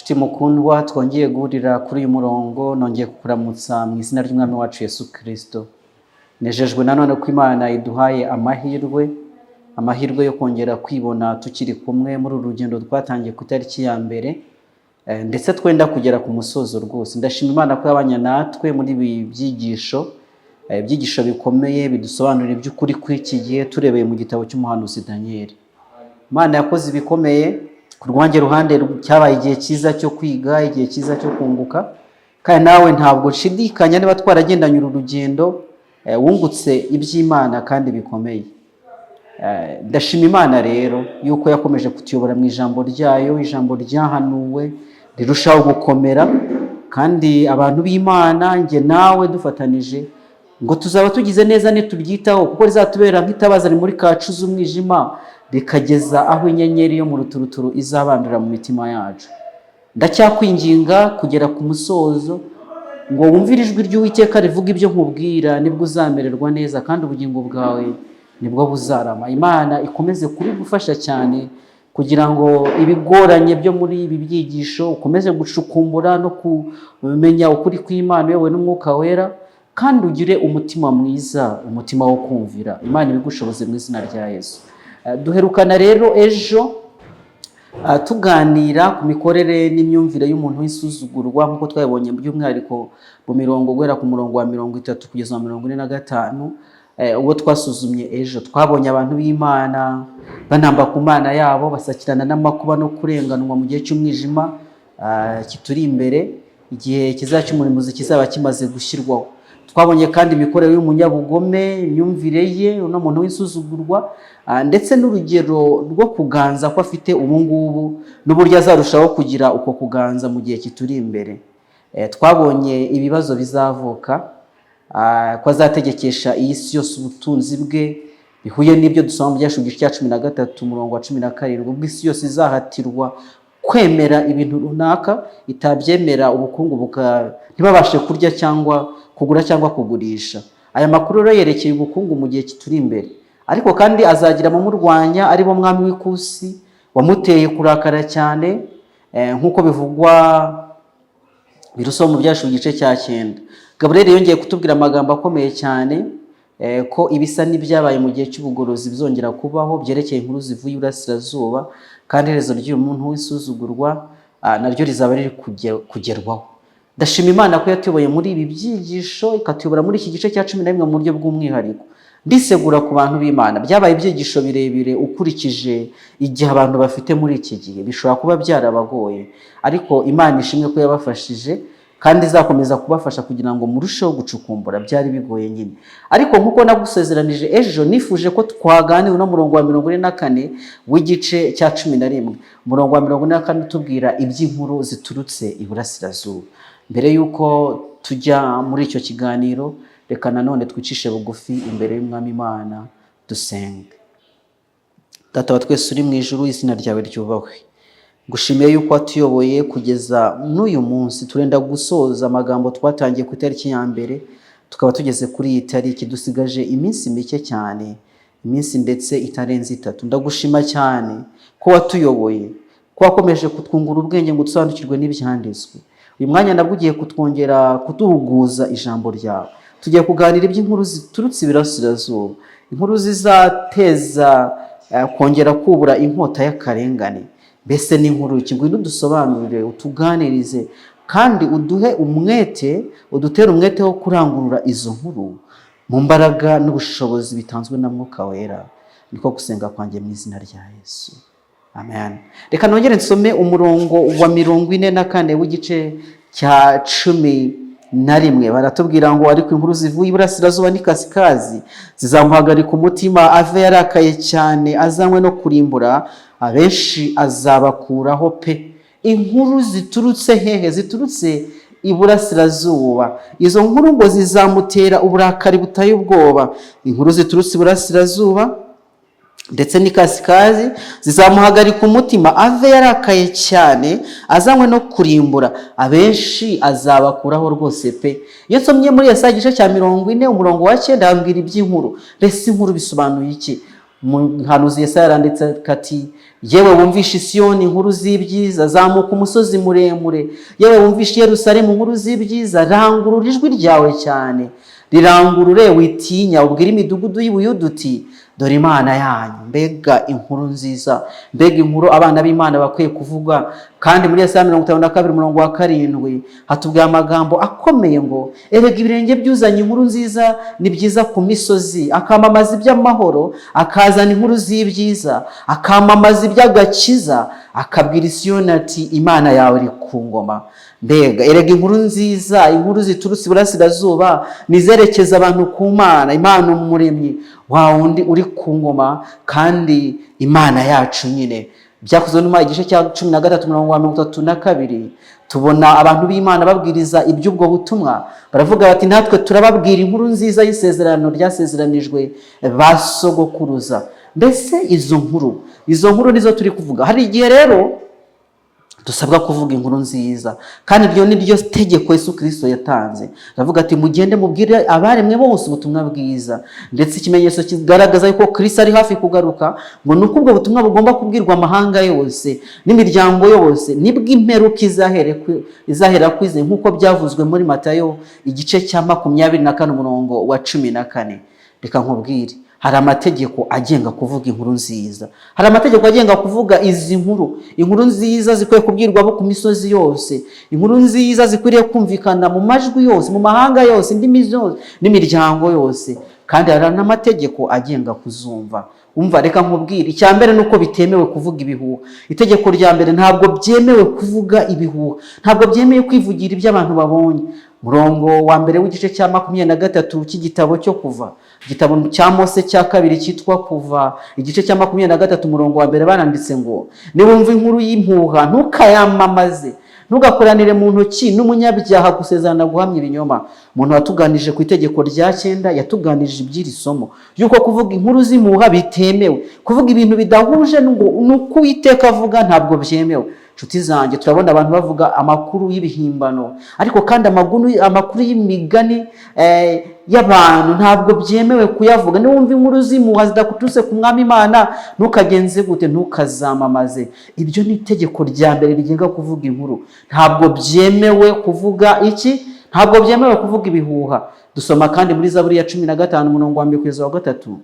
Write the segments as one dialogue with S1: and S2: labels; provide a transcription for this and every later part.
S1: Nshuti mukundwa, twongeye guhurira kuri uyu murongo, nongeye kukuramutsa mu izina ry'Umwami wacu Yesu Kirisito. Nejejwe nanone ko Imana iduhaye amahirwe, amahirwe yo kongera kwibona tukiri kumwe muri uru rugendo twatangiye ku itariki ya mbere, ndetse twenda kugera ku musozo rwose. Ndashima Imana ko yabanye natwe muri ibi byigisho, ibyigisho bikomeye bidusobanurira iby'ukuri kw'iki gihe turebeye mu gitabo cy'umuhanuzi Daniel. Imana yakoze ibikomeye ku rwanjye ruhande, cyabaye igihe cyiza cyo kwiga, igihe cyiza cyo kunguka, kandi nawe ntabwo nshidikanya niba twaragendanye uru rugendo, wungutse iby'Imana kandi bikomeye. Ndashima Imana rero yuko yakomeje kutuyobora mu ijambo ryayo, ijambo ryahanuwe rirushaho gukomera, kandi abantu b'Imana, njye nawe dufatanije, ngo tuzaba tugize neza nituryitaho, kuko rizatubera nk'itabaza rimuri kacu z'umwijima rikageza aho inyenyeri yo mu ruturuturu izabandura mu mitima yacu. Ndacyakwinginga kugera ku musozo ngo wumvire ijwi ry'Uwiteka rivuga ibyo nkubwira, nibwo uzamererwa neza kandi ubugingo bwawe nibwo buzarama. Imana ikomeze kubigufasha cyane kugira ngo ibigoranye byo muri ibi byigisho ukomeze gucukumbura no kumenya ukuri kw'Imana uyobowe n'Umwuka Wera, kandi ugire umutima mwiza, umutima wo kumvira. Imana ibigushoboze mu izina rya Yesu. Duherukana rero ejo tuganira ku mikorere n'imyumvire y'umuntu w'insuzugurwa, nk'uko twabibonye by'umwihariko mu mirongo guhera ku murongo wa 30 kugeza wa 45. Uwo twasuzumye ejo, twabonye abantu b'Imana banamba ku Mana yabo, basakirana n'amakuba no kurenganwa mu gihe cy'umwijima kituri imbere, igihe kizaba cy'umurimbuzi kizaba kimaze gushyirwaho. Twabonye kandi imikorere y'umunyabugome, imyumvire ye, uno muntu w'insuzugurwa, ndetse n'urugero rwo kuganza ko afite ubu ngubu n'uburyo azarushaho kugira uko kuganza mu gihe kituri imbere. Twabonye ibibazo bizavuka, ko azategekesha iyi si yose ubutunzi bwe, bihuye n'ibyo dusoma mu Byahishuwe igice cya 13 umurongo wa 17, ubwo isi yose izahatirwa kwemera ibintu runaka, itabyemera ubukungu ntibabashe kurya cyangwa kugura cyangwa kugurisha. Aya makuru rero yerekeye ubukungu mu gihe kituri imbere, ariko kandi azagira abamurwanya, ari bo mwami w'ikusi wamuteye kurakara cyane, nk'uko bivugwa birushaho mu Byahishuwe igice cya 9. Gaburiyeli yongeye kutubwira amagambo akomeye cyane, ko ibisa n'ibyabaye mu gihe cy'ubugorozi bizongera kubaho byerekeye inkuru zivuye iburasirazuba, kandi iherezo ry'uyu muntu w'isuzugurwa naryo rizaba riri kugerwaho. Ndashima Imana ko yatuyoboye muri ibi byigisho, ikatuyobora muri iki gice cya 11 mu buryo bw'umwihariko. Ndisegura ku bantu b'Imana, byabaye ibyigisho birebire ukurikije igihe abantu bafite muri iki gihe, bishobora kuba byarabagoye, ariko Imana ishimwe ko yabafashije kandi izakomeza kubafasha kugira ngo murusheho gucukumbura. Byari bigoye nyine, ariko nk'uko nagusezeranije ejo, nifuje ko twaganira uno murongo wa 44 w'igice cya 11. Umurongo wa 44 utubwira iby'inkuru ziturutse iburasirazuba. Mbere y'uko tujya muri icyo kiganiro, reka nanone twicishe bugufi imbere y'Umwami Imana dusenge. Data wa twese uri mu ijuru, izina ryawe ryubahwe. Ngushimiye yuko watuyoboye kugeza n'uyu munsi. Turenda gusoza amagambo twatangiye ku itariki ya mbere, tukaba tugeze kuri iyi tariki, dusigaje iminsi mike cyane, iminsi ndetse itarenze 3. Ndagushima cyane ko watuyoboye, ko wakomeje kutwungura ubwenge ngo dusobanukirwe n'ibyanditswe. Uyu mwanya nabwo ugiye kutwongera kuduhuguza ijambo ryawe. Tugiye kuganira iby'inkuru ziturutse iburasirazuba, inkuru zizateza kongera kubura inkota y'akarengane. Mbese ni inkuru ki? Ngwino udusobanurire, utuganirize, kandi uduhe umwete, udutere umwete wo kurangurura izo nkuru mu mbaraga n'ubushobozi bitanzwe na Mwuka Wera. Niko gusenga kwanjye mu izina rya Yesu, amen. Reka nongere nsome umurongo wa 44 w'igice cya 11. Baratubwira ngo: "Ariko inkuru zivuye iburasirazuba n'ikasikazi zizamuhagarika umutima, ave yarakaye cyane, azanywe no kurimbura abenshi, azabakuraho pe." Inkuru ziturutse hehe? Ziturutse iburasirazuba. Izo nkuru ngo zizamutera uburakari buteye ubwoba. Inkuru ziturutse iburasirazuba ndetse n'ikasikazi zizamuhagarika umutima, ave yarakaye cyane, azanywe no kurimbura abenshi, azabakuraho rwose pe. Iyo nsomye muri Yesaya igice cya 40 umurongo wa 9, hambwira iby'inkuru. Mbese inkuru bisobanuye iki? Umuhanuzi Yesaya yaranditse ati: "Yewe wumvishe Isiyoni inkuru z'ibyiza, zamuka umusozi muremure. Yewe wumvishe Yerusalemu inkuru z'ibyiza, rangurura ijwi ryawe cyane, rirangurure, witinya, ubwire imidugudu y'Ubuyuda uti: 'Dore Imana yanyu.'" Mbega inkuru nziza, mbega inkuru abana b'Imana bakwiye kuvuga! Kandi muri Yesaya 52 umurongo wa 7 hatubwiye amagambo akomeye ngo: "Erega ibirenge byuzanye inkuru nziza ni byiza ku misozi, akamamaza iby'amahoro, akazana inkuru z'ibyiza, akamamaza iby'agakiza, akabwira Isiyoni ati: 'Imana yawe iri ku ngoma.'" Mbega, erega inkuru nziza, inkuru ziturutse iburasirazuba nizerekeza abantu ku Mana, Imana Umuremyi, wa wundi uri ku ngoma, kandi Imana yacu nyine. Byakozwe n'Intumwa igice cya 13 umurongo wa 32, tubona abantu b'Imana babwiriza iby'ubwo butumwa. Baravuga bati: "Natwe turababwira inkuru nziza y'isezerano ryasezeranijwe ba sogokuruza." Mbese izo nkuru nizo turi kuvuga. Hari igihe rero dusabwa kuvuga inkuru nziza, kandi iryo ni ryo tegeko Yesu Kirisito yatanze. Aravuga ati: "Mugende mubwire abaremwe bose ubutumwa bwiza." Ndetse ikimenyetso kigaragaza yuko Kirisito ari hafi kugaruka ngo ni uko ubwo butumwa bugomba kubwirwa amahanga yose n'imiryango yose, nibwo imperuka izahera kwize, nk'uko byavuzwe muri Matayo igice cya 24 umurongo wa 14. Reka nkubwire, hari amategeko agenga kuvuga inkuru nziza, hari amategeko agenga kuvuga izi nkuru. Inkuru nziza zikwiye kubwirwa abo ku misozi yose, inkuru nziza zikwiriye kumvikana mu majwi yose, mu mahanga yose, indimi zose n'imiryango yose. Kandi hari n'amategeko agenga kuzumva. Umva, reka nkubwire, icya mbere ni uko bitemewe kuvuga ibihuha. Itegeko rya mbere: ntabwo byemewe kuvuga ibihuha, ntabwo byemewe kwivugira ibyo abantu babonye. Murongo wa mbere w'igice cya 23 cy'igitabo cyo Kuva, igitabo cya Mose cya kabiri cyitwa Kuva, igice cya 23 umurongo wa mbere, baranditse ngo: "Niwumva inkuru y'impuha, ntukayamamaze, ntugakoranire mu ntoki n'umunyabyaha gusezerana guhamya ibinyoma." Umuntu watuganije ku itegeko rya cyenda yatuganije iby'iri somo yuko kuvuga inkuru z'impuha bitemewe, kuvuga ibintu bidahuje n'uko Uwiteka avuga ntabwo byemewe. Inshuti zanjye, turabona abantu bavuga amakuru y'ibihimbano, ariko kandi amakuru y'imigani y'abantu ntabwo byemewe kuyavuga. Niwumva inkuru z'impuha zidaturutse ku Mwami Imana, ntukagenze gute? Ntukazamamaze. Iryo ni itegeko rya mbere rigenga kuvuga inkuru. Ntabwo byemewe kuvuga iki? Ntabwo byemewe kuvuga ibihuha. Dusoma kandi muri Zaburi ya 15 umurongo wa mbere kugeza wa gatatu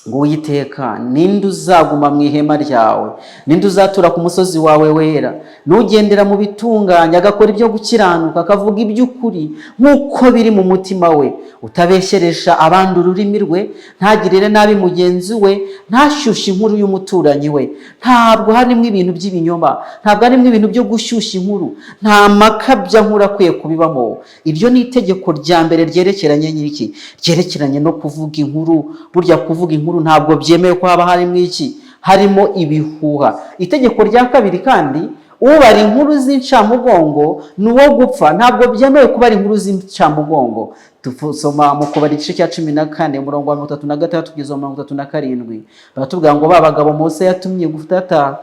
S1: ngo: "Uwiteka, ninde uzaguma mu ihema ryawe? Ninde uzatura ku musozi wawe wera? Nugendera mu bitunganye, agakora ibyo gukiranuka, akavuga iby'ukuri nk'uko biri mu mutima we, utabeshyeresha abandi ururimi rwe, ntagirire nabi mugenzi we, ntashyushye inkuru y'umuturanyi we." Ntabwo harimo ibintu by'ibinyoma, ntabwo harimo ibintu byo gushyushya inkuru, nta makabya nkuru akwiye kubibamo. Iryo ni itegeko rya mbere ryerekeranye n'iki? Ryerekeranye no kuvuga inkuru. Burya kuvuga inkuru ntabwo byemewe ko haba harimo iki? Harimo ibihuha. Itegeko rya kabiri kandi: ubara inkuru z'incamugongo ni uwo gupfa. Ntabwo byemewe kubara inkuru z'incamugongo. Dusoma mu Kubara igice cya 14 umurongo wa 36 kugeza 37, baratubwira ngo ba bagabo Mose yatumye gutata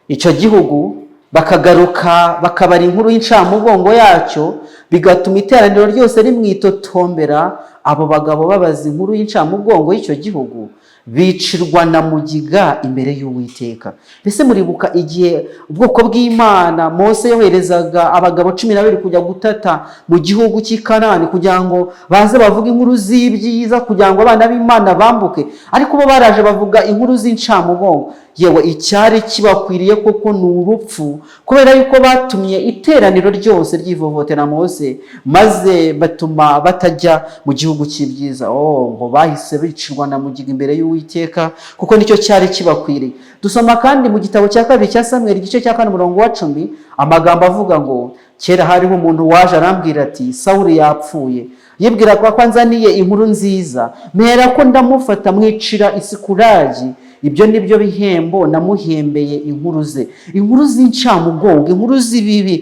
S1: icyo gihugu bakagaruka bakabara inkuru y'incamugongo yacyo, bigatuma iteraniro ryose rimwitotombera. Abo bagabo babaza inkuru y'incamugongo y'icyo gihugu bicirwa na mugiga imbere y'Uwiteka. Mbese muribuka igihe ubwoko bw'Imana, Mose yoherezaga abagabo 12 kujya gutata mu gihugu cy'i Kanani kugira ngo baze bavuge inkuru z'ibyiza, kugira ngo abana b'Imana bambuke? Ariko bo baraje bavuga inkuru z'incamugongo. Yewe, icyari kibakwiriye koko ni urupfu, kubera yuko batumye iteraniro ryose ryivovotera Mose, maze batuma batajya mu gihugu cy'ibyiza. Oh, ngo bahise bicirwa na mugiga imbere y'Uwiteka, kuko nicyo cyari kibakwiriye. Dusoma kandi mu gitabo cya kabiri cya Samweli igice cya 4 umurongo wa 10 amagambo avuga ngo: "Kera hariho umuntu waje arambwira ati: 'Sawuli yapfuye.' Yibwira ko anzaniye inkuru nziza, mpera ko ndamufata mwicira i Sikulagi." Ibyo ni byo bihembo namuhembeye inkuru ze, inkuru z'incamugongo, inkuru z'ibibi.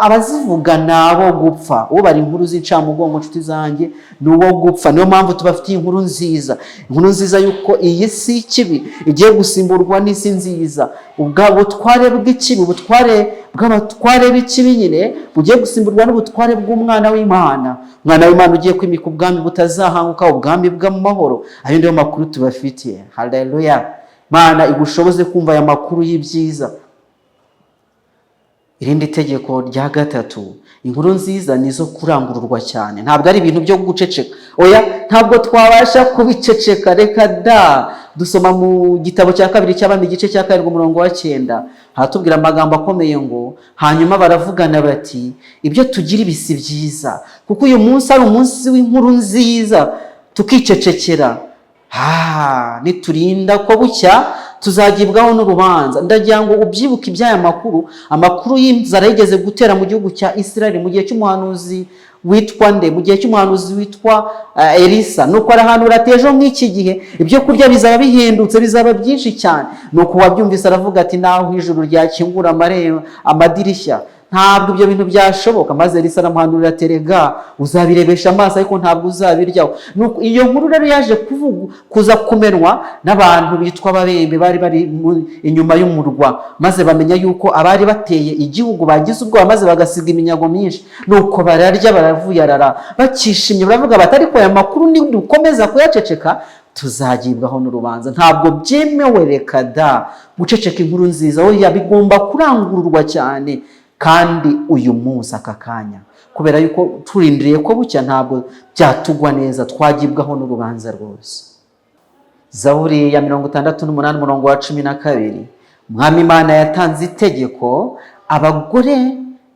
S1: Abazivuga ni abo gupfa. Ubara inkuru z'incamugongo, nshuti zanjye, ni uwo gupfa. Niyo mpamvu tubafitiye inkuru nziza, inkuru nziza y'uko iyi si y'ikibi igiye gusimburwa n'isi nziza. Ubwa butware bw'ikibi, ubutware bw'abatware b'ikibi nyine, bugiye gusimburwa n'ubutware bw'Umwana w'Imana, Umwana w'Imana ugiye kwimika ubwami butazahanguka, ubwami bw'amahoro. Ayo niyo makuru tubafitiye. Haleluya! Mana igushoboze kumva aya makuru y'ibyiza. Irindi tegeko rya gatatu: inkuru nziza ni izo kurangururwa cyane, ntabwo ari ibintu byo guceceka. Oya, ntabwo twabasha kubiceceka, reka da. Dusoma mu gitabo cya kabiri cy'Abami, igice cya 7, umurongo wa 9, haratubwira amagambo akomeye ngo: "Hanyuma baravugana bati: 'Ibyo tugira ibi si byiza, kuko uyu munsi ari umunsi w'inkuru nziza, tukicecekera. Niturinda ko bucya tuzagibwaho n'urubanza.'" Ndagira ngo ubyibuke iby'aya makuru, amakuru y'inzara yigeze gutera mu gihugu cya Israel mu gihe cy'umuhanuzi witwa nde? Mu gihe cy'umuhanuzi witwa Elisa. Nuko arahanura ati: "Ejo nk'iki gihe ibyo kurya bizaba bihendutse, bizaba byinshi cyane." Nuko uwabyumvise aravuga ati: "Naho ijuru ryakingura amarembo, amadirishya, ntabwo ibyo bintu byashoboka." Maze Elisa aramuhanurira ati: "Erega uzabirebesha amaso, ariko ntabwo uzabiryaho." Nuko iyo nkuru rero yaje kuvuga, kuza kumenwa n'abantu bitwa Ababembe bari bari inyuma y'umurwa, maze bamenya yuko abari bateye igihugu bagize ubwoba, maze bagasiga iminyago myinshi. Nuko bararya, baravuyarara, bakishimye, baravuga bati: "Ariko aya makuru nidukomeza kuyaceceka tuzagibwaho n'urubanza." Ntabwo byemewe, reka da, guceceka inkuru nziza. Oya, bigomba kurangururwa cyane, kandi uyu munsi, aka kanya, kubera yuko turindiriye ko bucya ntabwo byatugwa neza, twagibwaho n'urubanza rwose. Zaburi ya 68, umurongo wa 12: Umwami Imana yatanze itegeko, abagore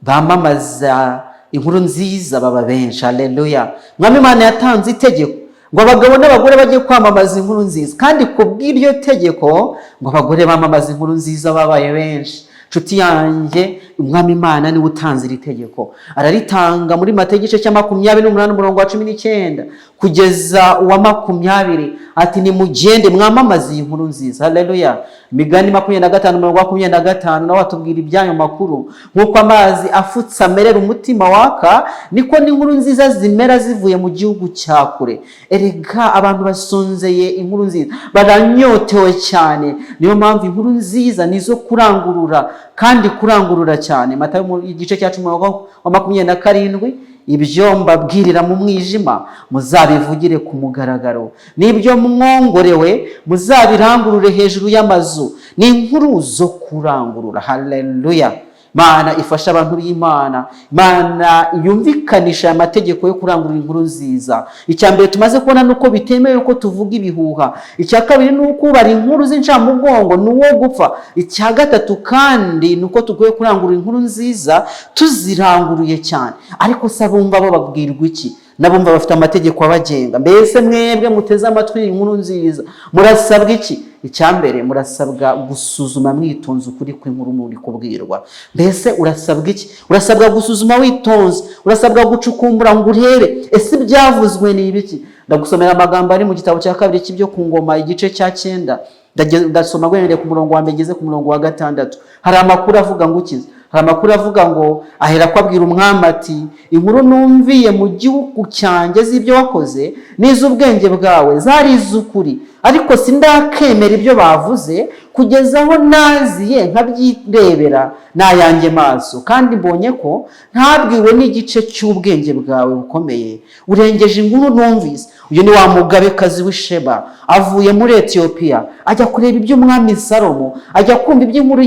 S1: bamamaza inkuru nziza baba benshi. Haleluya! Umwami Imana yatanze itegeko ngo abagabo n'abagore bajye kwamamaza inkuru nziza, kandi ku bw'iryo tegeko ngo abagore bamamaza inkuru nziza babaye benshi. Nshuti yanjye, Umwami Imana niwe utanze iri tegeko. Araritanga muri Matayo, igice cya 28, umurongo wa 19 kugeza uwa 20, ati: "Nimugende mwamamaze iyi nkuru nziza." Haleluya! Imigani 25, umurongo wa 25, nawe atubwira iby'ayo makuru: "Nk'uko amazi afutse amerera umutima waka, niko n'inkuru nziza zimera zivuye mu gihugu cya kure." Erega abantu basonzeye inkuru nziza, baranyotewe cyane. Niyo mpamvu inkuru nziza ni izo kurangurura, kandi kurangurura cyane. Matayo mu igice cya 10, umurongo wa 27: "Ibyo mbabwirira mu mwijima muzabivugire ku mugaragaro, n'ibyo mwongorewe muzabirangurure hejuru y'amazu." Ni inkuru zo kurangurura. Haleluya! Imana ifasha abantu b'Imana. Imana yumvikanisha aya mategeko yo kurangurura inkuru nziza. Icya mbere tumaze kubona ni uko bitemewe ko tuvuga ibihuha. Icya kabiri ni uko ubara inkuru z'incamugongo ni uwo gupfa. Icya gatatu kandi ni uko tugoye kurangurura inkuru nziza tuziranguruye cyane. Ariko se abumva bo babwirwa iki? N'abumva bafite amategeko abagenga. Mbese mwebwe muteze amatwi inkuru nziza, murasabwa iki? Icya mbere, murasabwa gusuzuma mwitonze ukuri kw'inkuru muri kubwirwa. Mbese urasabwa iki? Urasabwa gusuzuma witonze, urasabwa gucukumbura ngo urebe: ese ibyavuzwe ni ibiki? Ndagusomera amagambo ari mu gitabo cya kabiri cy'Ibyo ku Ngoma, igice cya 9. Ndasoma guhereye ku murongo wa mbere ngeze ku murongo wa 6. Hari amakuru avuga ngo ukize, hari amakuru avuga ngo: "Ahera ko abwira umwami ati: 'Inkuru numviye mu gihugu cyanjye z'ibyo wakoze n'iz'ubwenge bwawe zari iz'ukuri, ariko sindakemera ibyo bavuze kugeza aho naziye nkabyirebera n'ayanjye maso. Kandi mbonye ko ntabwiwe n'igice cy'ubwenge bwawe bukomeye, urengeje inkuru numvise.'" Uyu ni wa mugabekazi w'Isheba, avuye muri Etiyopiya, ajya kureba iby'umwami Salomo, ajya kumva iby'inkuru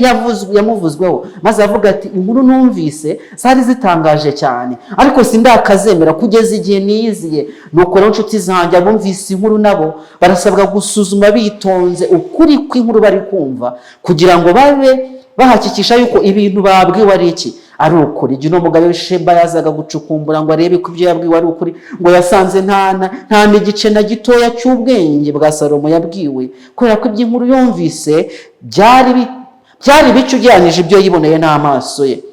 S1: yamuvuzweho, maze avuga ati: "Inkuru numvise zari zitangaje cyane, ariko sindakazemera kugeza igihe niyiziye." Nuko rero, nshuti zanjye, abumvise inkuru nabo barasabwa gusuzuma bitonze ukuri kw'inkuru bari kumva, kugira ngo babe bahakikisha yuko ibintu babwiwe ari iki? Ari ukuri. Igihe uno mugabo w'Isheba yazaga gucukumbura ngo arebe ko ibyo yabwiwe ari ukuri, ngo yasanze nta n'igice na gitoya cy'ubwenge bwa Salomo yabwiwe, kubera ko iby'inkuru yumvise byari bice ugereranyije ibyo yiboneye n'amaso ye.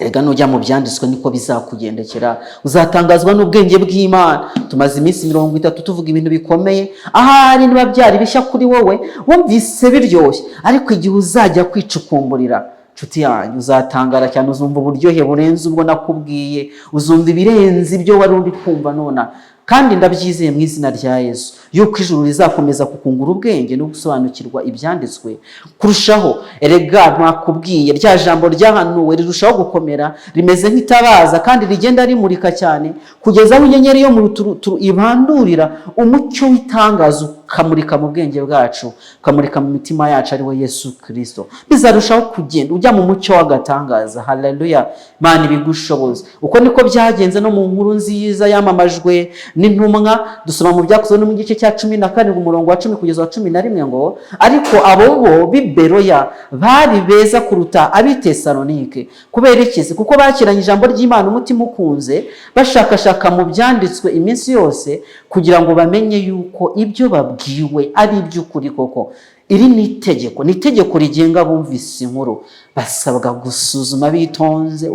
S1: Erega nujya mu byanditswe niko bizakugendekera, uzatangazwa n'ubwenge bw'Imana. Tumaze iminsi 30 tuvuga ibintu bikomeye. Ahari niba byari bishya kuri wowe, wumvise biryoshye, ariko igihe uzajya kwicukumburira, nshuti yanjye, uzatangara cyane, uzumva uburyohe burenze ubwo nakubwiye, uzumva ibirenze ibyo wari uri kumva nona. Kandi ndabyizeye mu izina rya Yesu yuko ijuru rizakomeza kukungura ubwenge no gusobanukirwa ibyanditswe kurushaho. Erega nakubwiye, rya jambo ryahanuwe rirushaho gukomera, rimeze nk'itabaza kandi rigenda rimurika cyane kugeza aho inyenyeri yo mu ruturuturu ibandurira umucyo w'itangazo, ukamurika mu bwenge bwacu, ukamurika mu mitima yacu, ari we Yesu Kirisito. Bizarushaho kugenda ujya mu mucyo w'agatangaza. Haleluya! Imana ibigushoboza. Uko niko byagenze no mu nkuru nziza yamamajwe n'intumwa. Dusoma mu Byakozwe no mu gice cya 17, umurongo wa 10 kugeza wa 11 ngo: "Ariko abo bo b'i Beroya bari beza kuruta ab'i Tesalonike." Kubera iki se? Kuko bakiranye ijambo ry'Imana umutima ukunze, bashakashaka mu byanditswe iminsi yose kugira ngo bamenye yuko ibyo babwiwe ari iby'ukuri koko. Iri ni itegeko, ni itegeko rigenga abumvise inkuru. Basabwa gusuzuma bitonze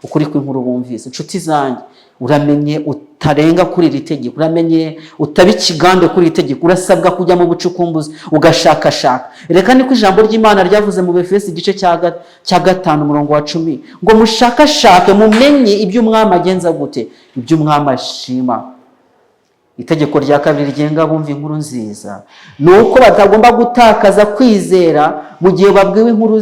S1: ukuri kw'inkuru bumvise. Inshuti zanjye, uramenye utarenga kuri iri tegeko, uramenye utaba ikigande kuri iri tegeko. Urasabwa kujya mu bucukumbuzi, ugashakashaka. Reka niko ijambo ry'Imana ryavuze mu Befesi igice cya 5, umurongo wa 10 ngo: "Mushakashake mumenye ibyo umwami agenza gute, ibyo umwami ashima." Itegeko rya kabiri rigenga abumva inkuru nziza ni uko batagomba gutakaza kwizera mu gihe babwiwe inkuru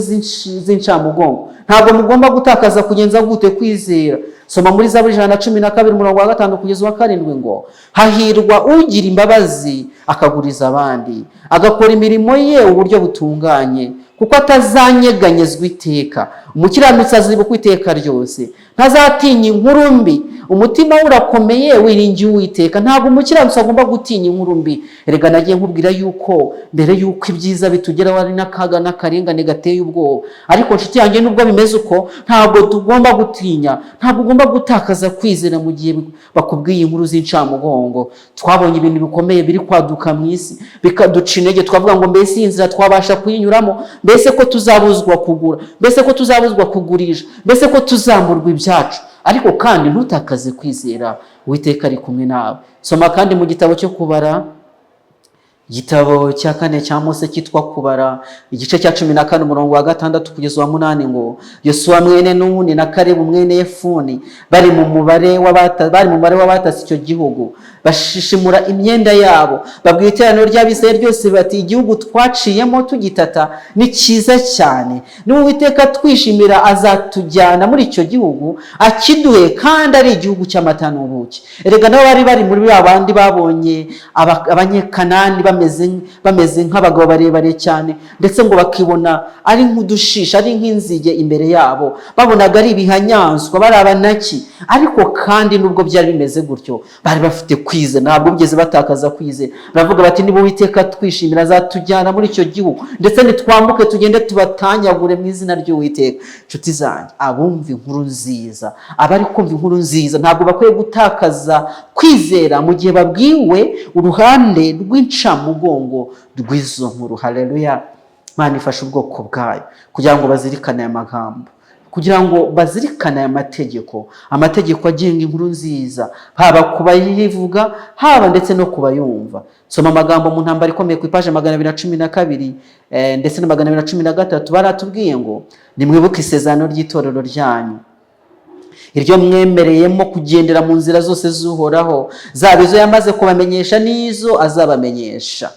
S1: z'incamugongo. Ntabwo mugomba gutakaza kugenza gute? Kwizera. Soma muri Zaburi 112, umurongo wa 5 kugeza uwa 7 ngo: "Hahirwa ugira imbabazi akaguriza abandi, agakora imirimo ye uburyo butunganye, kuko atazanyeganyezwa iteka. Umukiranutsi azibukwa iteka ryose, ntazatinya inkuru mbi. Umutima we urakomeye, wiringiye Uwiteka." Ntabwo umukiranutsi agomba gutinya inkuru mbi. Erega nagiye nkubwira yuko mbere yuko ibyiza bitugeraho hari n'akaga n'akarengane gateye ubwoba. Ariko nshuti yanjye, nubwo bimeze uko, ntabwo tugomba gutinya, ntabwo ugomba gutakaza kwizera mu gihe bakubwiye inkuru z'incamugongo. Twabonye ibintu bikomeye biri kwaduka mu isi, bikaduca intege. Twavuga ngo: "Mbese iyi nzira twabasha kuyinyuramo? Mbese ko tuzabuzwa kugura? Mbese ko tuzabuzwa kugurisha? Mbese ko tuzamburwa ibyacu?" Ariko kandi ntutakaze kwizera, Uwiteka ari kumwe nawe. Soma kandi mu gitabo cyo Kubara, igitabo cya kane cya Mose cyitwa Kubara, igice cya 14, umurongo wa 6 kugeza uwa 8 ngo: "Yosuwa mwene Nuni na Karebu mwene Yefuni bari mu mubare w'abatasi icyo gihugu, bashishimura imyenda yabo, babwira iteraniro ry'Abisirayeli ryose bati: 'Igihugu twaciyemo tugitata ni cyiza cyane. Niba Uwiteka twishimira, azatujyana muri icyo gihugu akiduhe, kandi ari igihugu cy'amata n'ubuki.'" Erega nabo bari bari muri ba bandi babonye Abanyekanani bameze nk'abagabo barebare cyane, ndetse ngo bakibona ari nk'udushishi, ari nk'inzige imbere yabo. Babonaga ari ibihanyanswa, bari Abanaki. Ariko kandi nubwo byari bimeze gutyo, bari bafite kwizera, ntabwo bigeze batakaza kwizera. Baravuga bati: "Niba Uwiteka twishimira, azatujyana muri icyo gihugu, ndetse nitwambuke tugende tubatanyagure mu izina ry'Uwiteka." Inshuti zanjye, abumva inkuru nziza, abari kumva inkuru nziza, ntabwo bakwiye gutakaza kwizera mu gihe babwiwe uruhande rw'incamugongo rw'izo nkuru. Haleluya! Imana ifashe ubwoko bwayo kugira ngo bazirikane aya magambo, kugira ngo bazirikane aya mategeko, amategeko agenga inkuru nziza, haba ku bayivuga, haba ndetse no ku bayumva. Soma amagambo mu Ntambara Ikomeye ku ipaje 212 ndetse na 213. Baratubwiye ngo: "Nimwibuke isezerano ry'itorero ryanyu, iryo mwemereyemo kugendera mu nzira zose z'Uhoraho, zaba izo yamaze kubamenyesha n'izo azabamenyesha.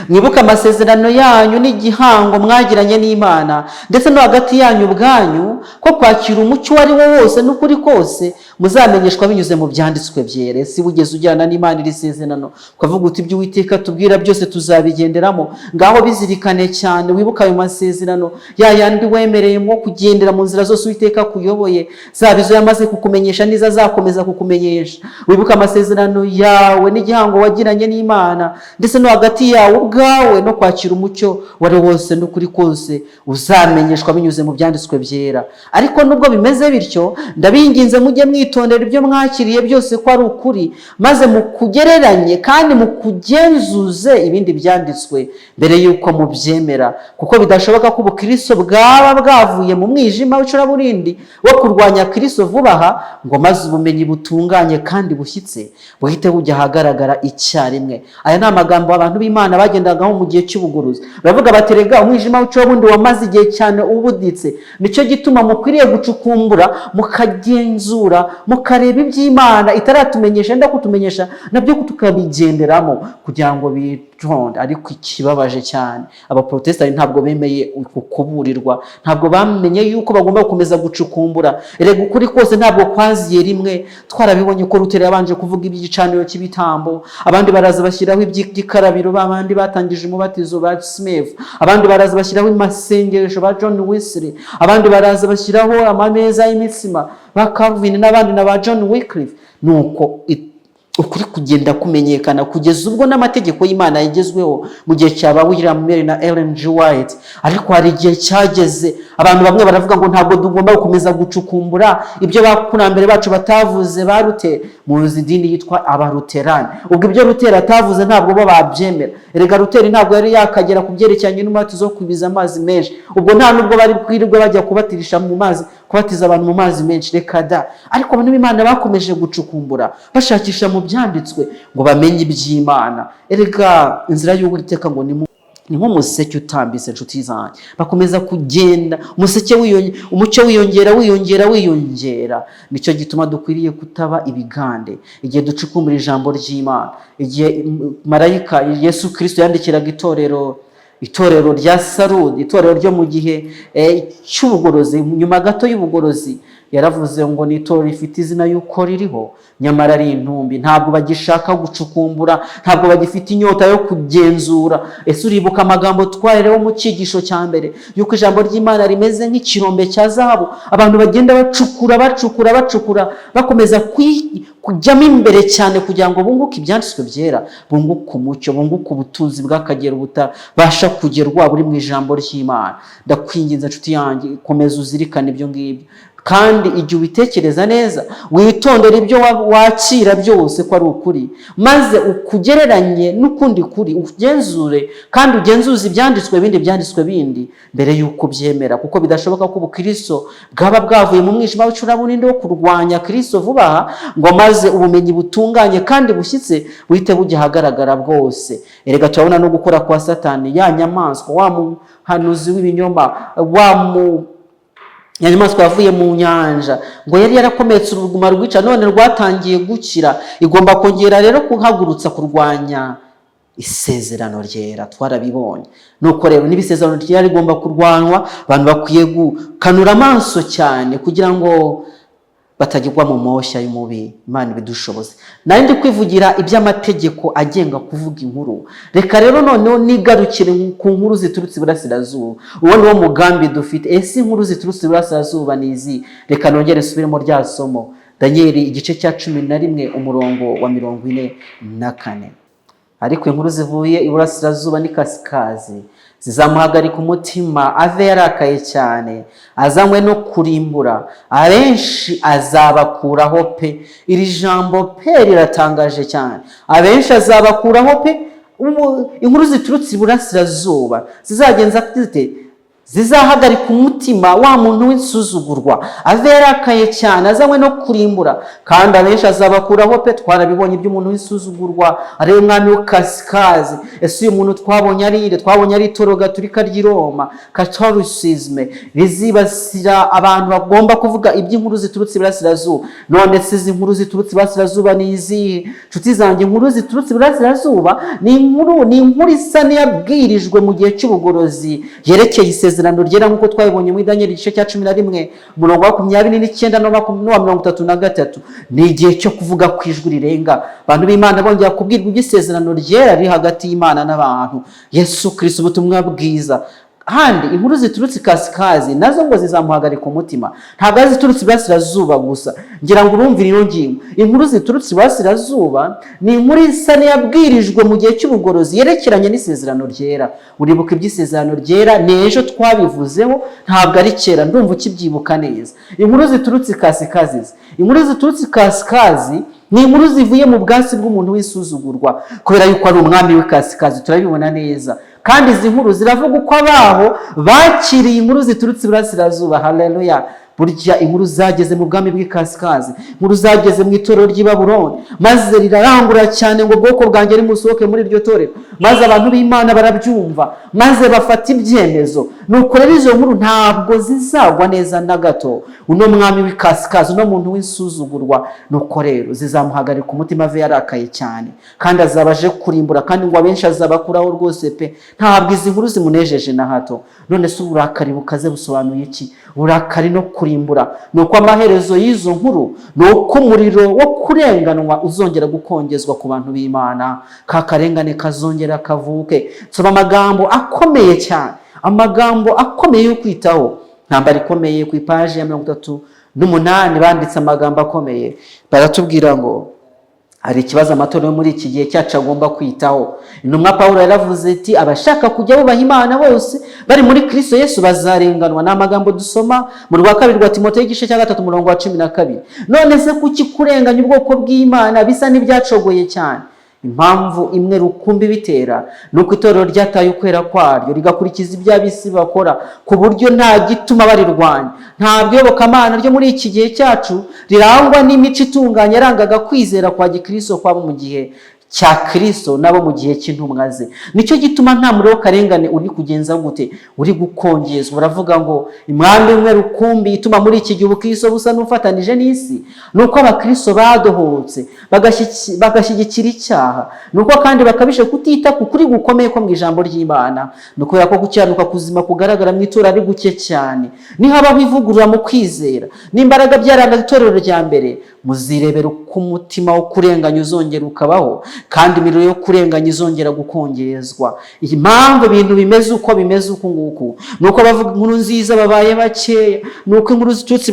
S1: Mwibuke amasezerano yanyu n'igihango mwagiranye n'Imana, ndetse no hagati yanyu ubwanyu, ko kwakira umucyo uwo ari wo wose n'ukuri kose muzamenyeshwa binyuze mu byanditswe byera." Ese wigeze ujyana n'Imana iri sezerano, ukavuga uti: "Ibyo Uwiteka tubwira byose tuzabigenderamo"? Ngaho bizirikane cyane, wibuke ayo masezerano ya yandi wemereyemo kugendera mu nzira zose Uwiteka akuyoboye, zaba izo yamaze kukumenyesha n'izo azakomeza kukumenyesha. Wibuke amasezerano yawe n'igihango wagiranye n'Imana, ndetse no hagati yawe ubwawe, no kwakira umucyo uwo ari wo wose n'ukuri kose uzamenyeshwa binyuze mu byanditswe byera. "Ariko nubwo bimeze bityo, ndabinginze mujye mwitonda mwitondera ibyo mwakiriye byose ko ari ukuri, maze mukugereranye kandi mukugenzuze ibindi byanditswe mbere y'uko mubyemera, kuko bidashoboka ko ubukristo bwaba bwavuye mu mwijima w'icuraburindi wo kurwanya Kristo vuba aha, ngo maze ubumenyi butunganye kandi bushyitse buhite bujya ahagaragara icyarimwe. Aya ni amagambo abantu b'Imana bagendagaho mu gihe cy'ubugorozi. Baravuga bati: "Rega umwijima w'icuraburindi wamaze igihe cyane ubuditse, nicyo gituma mukwiriye gucukumbura, mukagenzura, mukareba iby'Imana itaratumenyesha, yenda kutumenyesha nabyo tukabigenderamo kugira ngo bitonde." Ariko ikibabaje cyane, abaprotesitanti ntabwo bemeye uku kuburirwa, ntabwo bamenye yuko bagomba gukomeza gucukumbura. Erega ukuri kose ntabwo kwaziye rimwe. Twarabibonye ko Luteri yabanje kuvuga iby'igicaniro cy'ibitambo, abandi baraza bashyiraho iby'ikarabiro, abandi batangije umubatizo ba Smith, abandi baraza bashyiraho amasengesho ba John Wesley, abandi baraza bashyiraho amameza y'imitsima ba Calvin n'abandi na ba John Wycliffe. Nuko ukuri kugenda kumenyekana kugeza ubwo n'amategeko y'Imana yagezweho mu gihe cya ba William Mary na Ellen G. White. Ariko hari igihe cyageze abantu bamwe baravuga ngo ntabwo tugomba gukomeza gucukumbura ibyo bakurambere bacu batavuze, ba Luteri. Muzi idini yitwa Abaluterani. Ubwo ibyo Luteri atavuze ntabwo bo babyemera. Erega Luteri ntabwo yari yakagera ku byerekeranye n'umubatizo wo kwibiza amazi menshi. Ubwo nta nubwo bari kwirirwa bajya kubatirisha mu mazi, kubatiza abantu mu mazi menshi, reka da. Ariko abantu b'Imana bakomeje gucukumbura, bashakisha mu byanditswe ngo bamenye iby'Imana. Erega inzira y'Uwiteka ngo ni nk'umuseke utambitse, inshuti zanjye. Bakomeza kugenda, umuseke umucyo wiyongera, wiyongera, wiyongera. Nicyo gituma dukwiriye kutaba ibigande igihe ducukumbura ijambo ry'Imana. Igihe marayika Yesu Kirisito yandikiraga itorero rya Sarudi, itorero ryo mu gihe cy'ubugorozi, nyuma gato y'ubugorozi, yaravuze ngo ni itorero rifite izina y'uko ririho, nyamara ari intumbi. Ntabwo bagishaka gucukumbura, ntabwo bagifite inyota yo kugenzura. Ese uribuka amagambo twaherewe mu cyigisho cya mbere, yuko ijambo ry'Imana rimeze nk'ikirombe cya zahabu abantu bagenda bacukura, bacukura, bacukura, bakomeza kujyamo imbere cyane kugira ngo bunguke ibyanditswe byera, bunguke umucyo, bunguke ubutunzi bw'akagero butabasha kugerwa buri mu ijambo ry'Imana? Ndakwinginze, nshuti yanjye, komeza uzirikane ibyo ngibyo, kandi igihe ubitekereza neza, witondere ibyo wakira byose ko ari ukuri, maze ukugereranye n'ukundi kuri, ugenzure kandi ugenzuze ibyanditswe bindi, byanditswe bindi, mbere y'uko byemera, kuko bidashoboka ko ubukristo bwaba bwavuye mu mwijima w'icuraburindi wo kurwanya Kristo vuba aha, ngo maze ubumenyi butunganye kandi bushyitse buhite bujya ahagaragara bwose. Erega turabona no gukora kwa Satani, ya nyamaswa, wa muhanuzi w'ibinyoma, wa mu nyamaswa yavuye mu nyanja, ngo yari yarakometse uruguma rwica, none rwatangiye gukira. Igomba kongera rero kuhagurutsa kurwanya isezerano ryera. Twarabibonye. Nuko rero niba isezerano ryera rigomba kurwanywa, abantu bakwiye gukanura amaso cyane kugira ngo batagirwa mu moshya y'umubi. Imana ibidushoboze. Nari ndi kwivugira iby'amategeko agenga kuvuga inkuru. Reka rero noneho nigarukire ku nkuru ziturutse iburasirazuba. Uwo ni wo mugambi dufite. Ese inkuru ziturutse iburasirazuba ni izi? Reka nongere nsubiremo rya somo, Daniyeli igice cya 11, umurongo wa 44: "Ariko inkuru zivuye iburasirazuba n'ikasikazi zizamuhagarika umutima, ave yarakaye cyane, azanywe no kurimbura, abenshi azabakuraho pe." Iri jambo "pe" riratangaje cyane. Abenshi azabakuraho pe. Inkuru ziturutse iburasirazuba zizagenza zite? Zizahagarika umutima wa muntu w'insuzugurwa, ave yarakaye cyane, azanywe no kurimbura, kandi abenshi azabakuraho pe. Twarabibonye iby'umuntu w'insuzugurwa, ariwe mwami w'ikasikazi. Ese uyu muntu twabonye ari inde? Twabonye ari itorero gatolika ry'i Roma, Catholicism, rizibasira abantu bagomba kuvuga iby'inkuru ziturutse iburasirazuba. None se izi nkuru ziturutse iburasirazuba ni izihe, nshuti zanjye? Inkuru ziturutse iburasirazuba ni inkuru isa n'iyabwirijwe mu gihe cy'ubugorozi, yerekeye isezerano ryera, nk'uko twabibonye muri Daniel igice cya 11, umurongo wa 29 n'uwa 33. Ni igihe cyo kuvuga ku ijwi rirenga, abantu b'Imana bongera kubwirwa iby'isezerano ryera riri hagati y'Imana n'abantu, Yesu Kirisito, ubutumwa bwiza. Kandi inkuru ziturutse ikasikazi nazo ngo zizamuhagarika umutima. Ntabwo ari iziturutse iburasirazuba gusa. Ngira ngo urumvire iyo ngingo. Inkuru ziturutse iburasirazuba ni inkuru isa n'iyabwirijwe mu gihe cy'ubugorozi, yerekeranye n'isezerano ryera. Uribuka iby'isezerano ryera? Ni ejo twabivuzeho, ntabwo ari kera, ndumva ukibyibuka neza. Inkuru ziturutse ikasikazi, inkuru ziturutse ikasikazi ni inkuru zivuye mu bwatsi bw'umuntu w'isuzugurwa, kubera yuko ari umwami w'ikasikazi, turabibona neza. Kandi izi nkuru ziravuga uko abaho bakiriye inkuru ziturutse iburasirazuba. Haleluya! Burya inkuru zageze mu bwami bw'ikasikazi, inkuru zageze mu itorero ry'i Babuloni, maze rirarangura cyane ngo: "Ubwoko bwanjye, nimusohoke muri iryo torero." Maze abantu b'Imana barabyumva, maze bafata ibyemezo. Nuko rero izo nkuru ntabwo zizagwa neza na gato uno mwami w'ikasikazi, uno muntu w'insuzugurwa. Nuko rero zizamuhagarika umutima, ave yarakaye cyane, kandi azaba aje kurimbura, kandi ngo abenshi azabakuraho rwose pe. Ntabwo izi nkuru zimunejeje na hato. None se uburakari bukaze busobanuye iki? Uburakari no kurimbura ni uko amaherezo y'izo nkuru ni uko umuriro wo kurenganwa uzongera gukongezwa ku bantu b'Imana, ka karengane kazongera kavuke. Nsoma amagambo akomeye cyane, amagambo akomeye yo kwitaho. Ntambara ikomeye, ku ipaji ya 38, banditse amagambo akomeye, baratubwira ngo hari ikibazo amatorero muri iki gihe cyacu agomba kwitaho. Intumwa Paul yaravuze ati: "Abashaka kujya bubaha Imana bose bari muri Kristo Yesu bazarenganwa." Ni amagambo dusoma mu rwa kabiri rwa Timoteyo, igice cya 3, umurongo wa 12. None se kuki kurenganya ubwoko bw'Imana bisa n'ibyacogoye cyane? Impamvu imwe rukumbi bitera ni uko itorero ryataye ukwera kwaryo, rigakurikiza ibyo ab'isi bakora, ku buryo nta gituma barirwanya. Ntabwo iyobokamana ryo muri iki gihe cyacu rirangwa n'imico itunganye yarangaga kwizera kwa gikristo kwabo mu gihe cya Kristo nabo mu gihe cy'intumwa ze. Nicyo gituma nta muriro w'akarengane uri kugenza gute? Uri gukongezwa. Baravuga ngo impamvu imwe rukumbi ituma muri iki gihe ubukristo busa n'ufatanije n'isi ni uko abakristo badohotse, bagashyigikira icyaha. Ni uko kandi bakabije kutita ku kuri gukomeye ko mu ijambo ry'Imana. Ni ukubera ko gukiranuka kuzima kugaragara mu itorero ari guke cyane. Nihabaho ivugurura mu kwizera n'imbaraga byarangaga itorero rya mbere, muzirebera uko umutima wo kurenganya uzongera ukabaho, kandi imiriro yo kurenganya izongera gukongezwa. Iyi mpamvu ibintu bimeze uko bimeze uku nguku ni uko abavuga inkuru nziza babaye bakeya, ni uko inkuru ziturutse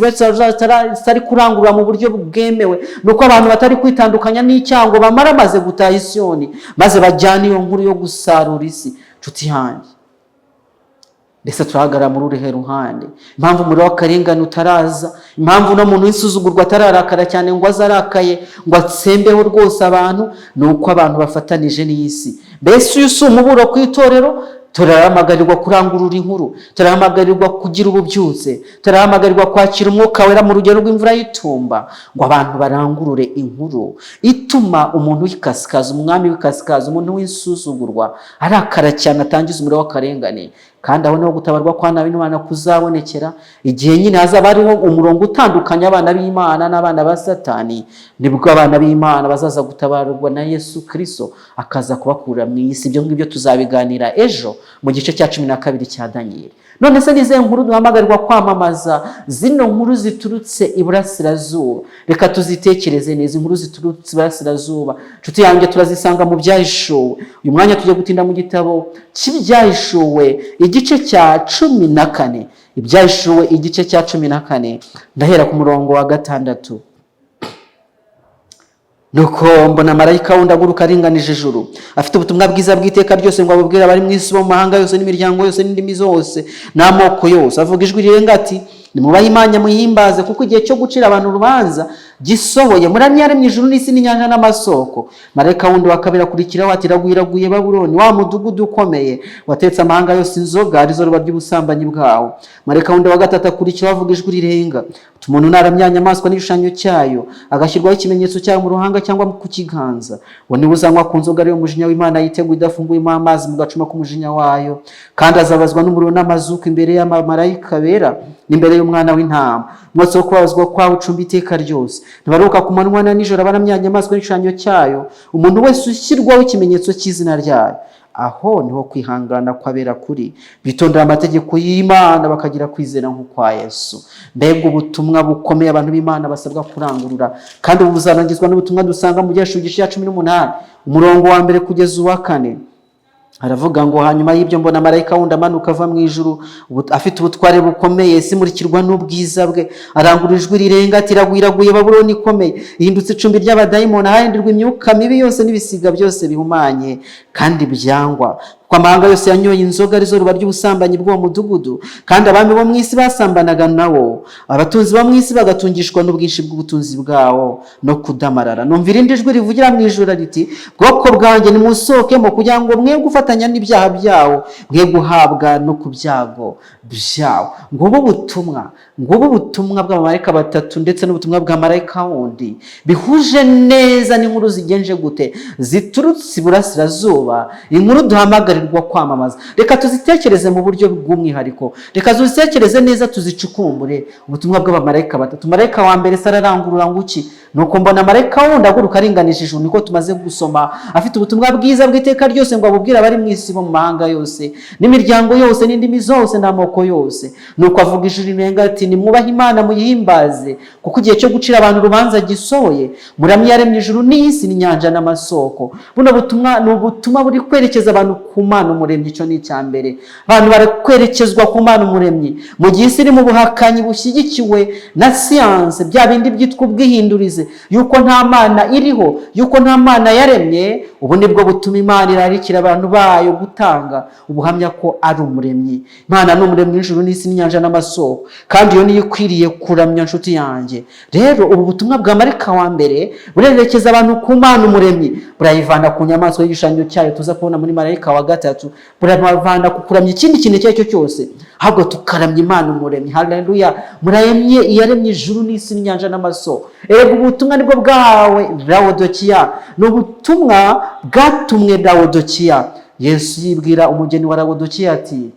S1: zitari kurangurura mu buryo bwemewe, ni uko abantu batari kwitandukanya n'icyaha ngo bamare amaze gutaha isiyoni, maze bajyane iyo nkuru yo gusarura isi. Nshuti yanjye, mbese turahagarara muri uruhe ruhande? Impamvu umuriro w'akarengane utaraza, impamvu uno muntu w'insuzugurwa atararakara cyane ngo aze arakaye ngo atsembeho rwose abantu, ni uko abantu bafatanije n'isi. Mbese uyu si umuburo ku itorero? Turahamagarirwa kurangurura inkuru, turahamagarirwa kugira ububyutse, turahamagarirwa kwakira Umwuka Wera mu rugero rw'imvura y'itumba, ngo abantu barangurure inkuru ituma umuntu w'ikasikazi, umwami w'ikasikazi, umuntu w'insuzugurwa arakara cyane, atangiza umuriro w'akarengane. Kandi aho niho gutabarwa kwa nabi n'Imana kuzabonekera, igihe nyine hazaba hariho umurongo utandukanya abana b'Imana n'abana ba Satani. Nibwo abana b'Imana bazaza gutabarwa na Yesu Kristo, akaza kubakura mu isi. Ibyo ngibyo tuzabiganira ejo mu gice cya 12 cya Daniyeli. None se n'izihe nkuru duhamagarirwa kwamamaza? Zino nkuru ziturutse iburasirazuba, reka tuzitekereze neza. Inkuru ziturutse iburasirazuba, nshuti yanjye, turazisanga mu Byahishuwe. Uyu mwanya tujya gutinda mu gitabo cy'Ibyahishuwe, igice cya 14. Ibyahishuwe, igice cya 14, ndahera ku murongo wa 6. Nuko mbona marayika wundi aguruka aringanije ijuru, afite ubutumwa bwiza bw'iteka ryose, ngo abubwire abari mu isi bo mu mahanga yose n'imiryango yose n'indimi zose n'amoko yose, avuga ijwi rirenga ati: "Nimubahe Imana, muhimbaze, kuko igihe cyo gucira abantu urubanza gisohoye. Muramye mu ijuru n'isi n'inyanja n'amasoko." Marayika wundi wa kabiri akurikiraho ati: "Iraguye, iraguye Babuloni, wa mudugudu ukomeye watetse amahanga yose inzoga, arizo ruba ry'ubusambanyi bwawo." Marayika wundi wa gatatu akurikiraho, avuga ijwi rirenga ati: "Umuntu naramya inyamaswa n'igishushanyo cyayo, agashyirwaho ikimenyetso cyayo mu ruhanga cyangwa ku kiganza, uwo niwe uzanywa ku nzoga ariyo mujinya w'Imana yiteguye, idafunguyemo amazi mu gacuma k'umujinya wayo, kandi azabazwa n'umuriro n'amazuku imbere y'abamarayika bera n'imbere y'Umwana w'Intama. Umwotsi wo kubabazwa kwawo ucumba iteka ryose. Ntibaruhuka ku manywa na nijoro abaramya inyamaswa n'igishushanyo cyayo, umuntu wese ushyirwaho ikimenyetso cy'izina ryayo." Aho niho kwihangana kw'abera kuri, bitondera amategeko y'Imana, bakagira kwizera nk'ukwa Yesu. Mbega ubutumwa bukomeye abantu b'Imana basabwa kurangurura! Kandi ubu buzarangizwa n'ubutumwa dusanga mu Byahishuwe, igice cya 18, umurongo wa 1 kugeza uwa 4. Aravuga ngo: "Hanyuma y'ibyo mbona marayika wundi amanuka ava mu ijuru, afite ubutware bukomeye, isi imurikirwa n'ubwiza bwe. Arangurura ijwi rirenga ati: 'Iraguye, iraguye Babuloni ikomeye, ihindutse icumbi ry'abadayimoni, ahahindirwa imyuka mibi yose n'ibisiga byose bihumanye kandi byangwa, kuko amahanga yose yanyoye inzoga arizo ruba ry'ubusambanyi bw'uwo mudugudu. Kandi abami bo mu isi basambanaga nawo, abatunzi bo mu isi bagatungishwa n'ubwinshi bw'ubutunzi bwawo no kudamarara.' Numva irindi jwi rivugira mu ijuru riti: 'Bwoko bwanjye, nimusohokemo, kugira ngo mwe gufatanya n'ibyaha byawo, mwe guhabwa no ku byago byawo.'" Ngubu butumwa bw'abamarayika batatu ndetse n'ubutumwa bwa marayika wundi bihuje neza n'inkuru zigenje gute? Ziturutse iburasirazuba, inkuru duhamagarirwa kwamamaza. Reka tuzitekereze mu buryo bw'umwihariko, reka tuzitekereze neza, tuzicukumbure. Ubutumwa bw'abamarayika batatu. Marayika wa mbere se ararangurura ngo iki? "Nuko mbona marayika wundi aguruka aringanije ijuru," niko tumaze gusoma, "afite ubutumwa bwiza bw'iteka ryose ngo abubwire abari mu isi bo mu mahanga yose n'imiryango yose n'indimi zose n'amoko yose. Nuko avuga ijwi rirenga ati: 'Nimwubahe Imana, muyihimbaze, kuko igihe cyo gucira abantu urubanza gisohoye. Muramye yaremye ijuru n'isi n'inyanja n'amasoko.'" Buno butumwa ni ubutumwa buri kwerekeza abantu ku Mana Umuremyi. Icyo ni icya mbere. Abantu bari kwerekezwa ku Mana Umuremyi mu gihe isi iri mu buhakanyi bushyigikiwe na siyanse, bya bindi byitwa ubwihindurize, yuko nta Mana iriho, yuko nta Mana yaremye. Ubu nibwo butuma Imana irarikira abantu bayo gutanga ubuhamya ko ari Umuremyi. Imana ni Umuremyi w'ijuru n'isi n'inyanja n'amasoko, kandi iyo niyo ikwiriye kuramya, nshuti yanjye. Rero ubu butumwa bwa marayika wa mbere burerekeza abantu ku Mana Umuremyi, burayivana ku nyamaswa y'igishushanyo cyayo tuza kubona muri marayika wa gatatu, burabavana ku kuramya ikindi kintu icyo ari cyo cyose, ahubwo tukaramya Imana Umuremyi. Haleluya! Muremye iyaremye ijuru n'isi n'inyanja n'amasoko. Erega ubutumwa nibwo bwahawe Lawodokiya, ni ubutumwa bwatumwe Lawodokiya. Yesu yibwira umugeni wa Lawodokiya ati: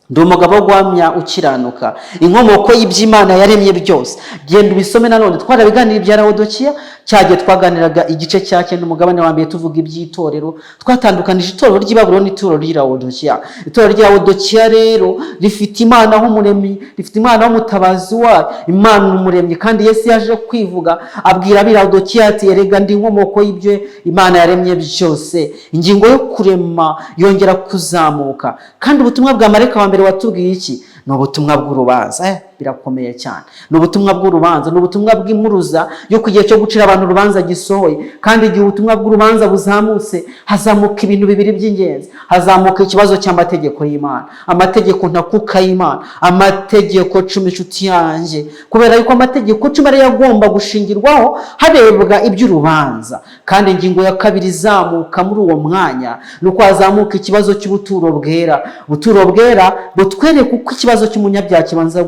S1: "Ndi umugabo wo guhamya ukiranuka, inkomoko y'iby'Imana yaremye byose." Genda ubisome nanone, twarabiganira ibya Lawodokiya cyagiye twaganiraga igice cya 9, umugabane wa mbere, tuvuga iby'itorero. Twatandukanije itorero ry'i Babuloni n'itorero ry'i Lawodokiya. Itorero ry'i Lawodokiya rero rifite Imana h'Umuremyi, rifite Imana h'Umutabazi wayo, Imana Umuremyi. Kandi Yesu yaje kwivuga, abwira ab'i Lawodokiya ati: "Erega ndi inkomoko y'ibyo Imana yaremye byose." Ingingo yo kurema yongera kuzamuka. Kandi ubutumwa bwa marayika wa mbere watubwiye iki? Ni ubutumwa bw'urubanza. Birakomeye cyane. Ni ubutumwa bw'urubanza, ni ubutumwa bw'impuruza yo ku gihe cyo gucira abantu urubanza gisohoye. Kandi igihe ubutumwa bw'urubanza buzamutse, hazamuka ibintu bibiri by'ingenzi. Hazamuka ikibazo cy'amategeko y'Imana, amategeko ntakuka y'Imana, amategeko 10, inshuti yanjye, kubera yuko amategeko 10 ariyo agomba gushingirwaho harebwa iby'urubanza. Kandi ingingo ya kabiri izamuka muri uwo mwanya ni uko hazamuka ikibazo cy'ubuturo bwera. Ubuturo bwera butwereka uko ikibazo cy'umunyabyaha kibanza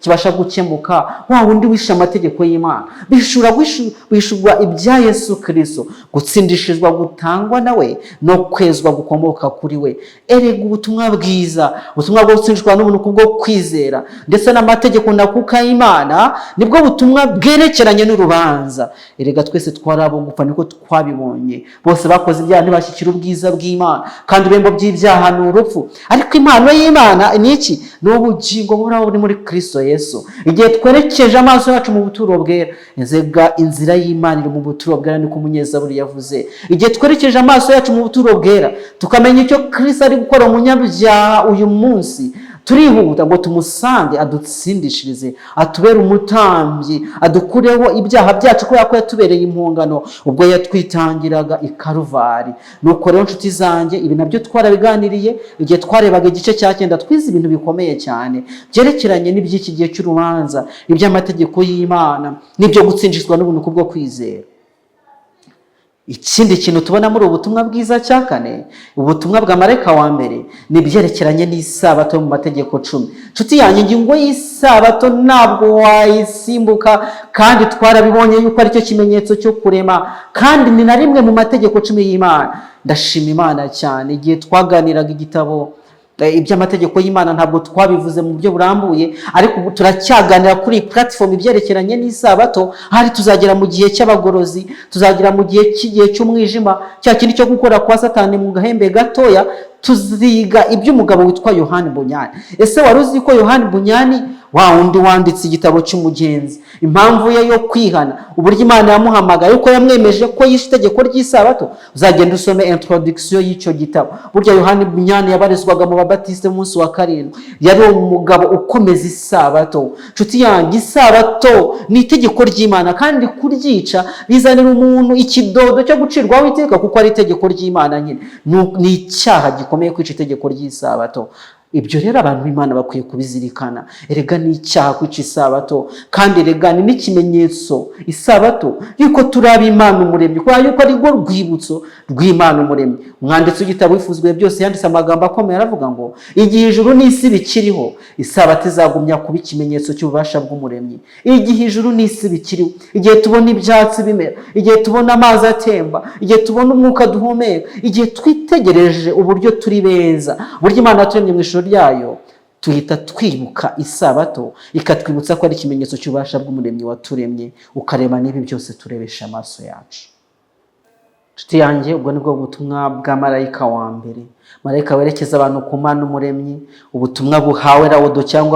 S1: kibasha gukemuka, wa wundi wishe amategeko y'Imana. Bishura bishurwa ibya Yesu Kirisito, gutsindishirizwa gutangwa nawe no kwezwa gukomoka kuri we. Erega ubutumwa bwiza, ubutumwa bwo gutsindishwa n'ubuntu kubwo kwizera ndetse n'amategeko ntakuka y'Imana, nibwo butumwa bwerekeranye n'urubanza. Erega twese twari abo gupfa, niko twabibonye. Bose bakoze ibyaha ntibashyikira ubwiza bw'Imana, kandi ibihembo by'ibyaha ni urupfu, ariko impano y'Imana ni iki? Ni ubugingo buhoraho buri muri Kristo Yesu. Igihe twerekeje amaso yacu mu buturo bwera, inzega inzira y'Imana iri mu buturo bwera, niko umunyezaburi yavuze. Igihe twerekeje amaso yacu mu buturo bwera, tukamenya icyo Kristo ari gukora umunyabyaha uyu munsi, turihuta ngo tumusange, adutsindishirize, atubere umutambyi, adukureho ibyaha byacu, kubera ko yatubereye impongano ubwo yatwitangiraga i Karuvari. Nuko rero, nshuti zanjye, ibi nabyo twarabiganiriye igihe twarebaga igice cya 9. Twize ibintu bikomeye cyane byerekeranye n'iby'iki gihe cy'urubanza, iby'amategeko y'Imana n'ibyo gutsindishwa n'ubuntu kubwo kwizera. Ikindi kintu tubona muri ubu butumwa bwiza cya kane, ubutumwa bwa marayika wa mbere, ni ibyerekeranye n'isabato yo mu mategeko 10. Nshuti yanjye, ingingo y'isabato ntabwo wayisimbuka, kandi twarabibonye yuko aricyo kimenyetso cyo kurema, kandi ni na rimwe mu mategeko 10 y'Imana. Ndashima Imana cyane. Igihe twaganiraga igitabo iby'amategeko y'Imana, ntabwo twabivuze mu buryo burambuye, ariko ubu turacyaganira kuri iyi platform ibyerekeranye n'isabato. Hari tuzagera mu gihe cy'abagorozi, tuzagera mu gihe cy'igihe cy'umwijima, cya kindi cyo gukora kwa Satani mu gahembe gatoya. Tuziga iby'umugabo witwa Yohani Bunyani. Ese wari uzi ko Yohani Bunyani, wa wundi wanditse igitabo cy'umugenzi, impamvu ye yo kwihana, uburyo Imana yamuhamagaye, uko yamwemeje ko yishe itegeko ry'isabato? Uzagenda usome introduction y'icyo gitabo. Burya Yohani Bunyani yabarizwaga mu Babatisite munsi wa karindwi, yari umugabo ukomeza isabato. Nshuti yanjye, isabato ni itegeko ry'Imana, kandi kuryica bizanira umuntu ikidodo cyo gucirwaho iteka, kuko ari itegeko ry'Imana nyine. Ni icyaha gikomeye kwica itegeko ry'isabato. Ibyo rero abantu b'Imana bakwiye kubizirikana. Erega ni icyaha kwica isabato, kandi erega ni n'ikimenyetso isabato yuko turi ab'Imana Umuremyi, kubera yuko ari rwo rwibutso rw'Imana Umuremyi. Umwanditsi w'igitabo Wifuzwe Byose yanditse amagambo akomeye, aravuga ngo igihe ijuru n'isi bikiriho, isabato izagumya kuba ikimenyetso cy'ububasha bw'Umuremyi. Igihe ijuru n'isi bikiriho, igihe tubona ibyatsi bimera, igihe tubona amazi atemba, igihe tubona umwuka duhumeka, igihe twitegereje uburyo turi beza, uburyo Imana yaturemye mu ishusho ryayo, tuhita twibuka isabato, ikatwibutsa ko ari ikimenyetso cy'ububasha bw'Umuremyi waturemye, ukarema n'ibi byose turebesha amaso yacu. Nshuti yanjye, ubwo ni bwo butumwa bwa marayika wa mbere, marayika werekeza abantu ku Mana Umuremyi. Ubutumwa buhawe Rawodo, cyangwa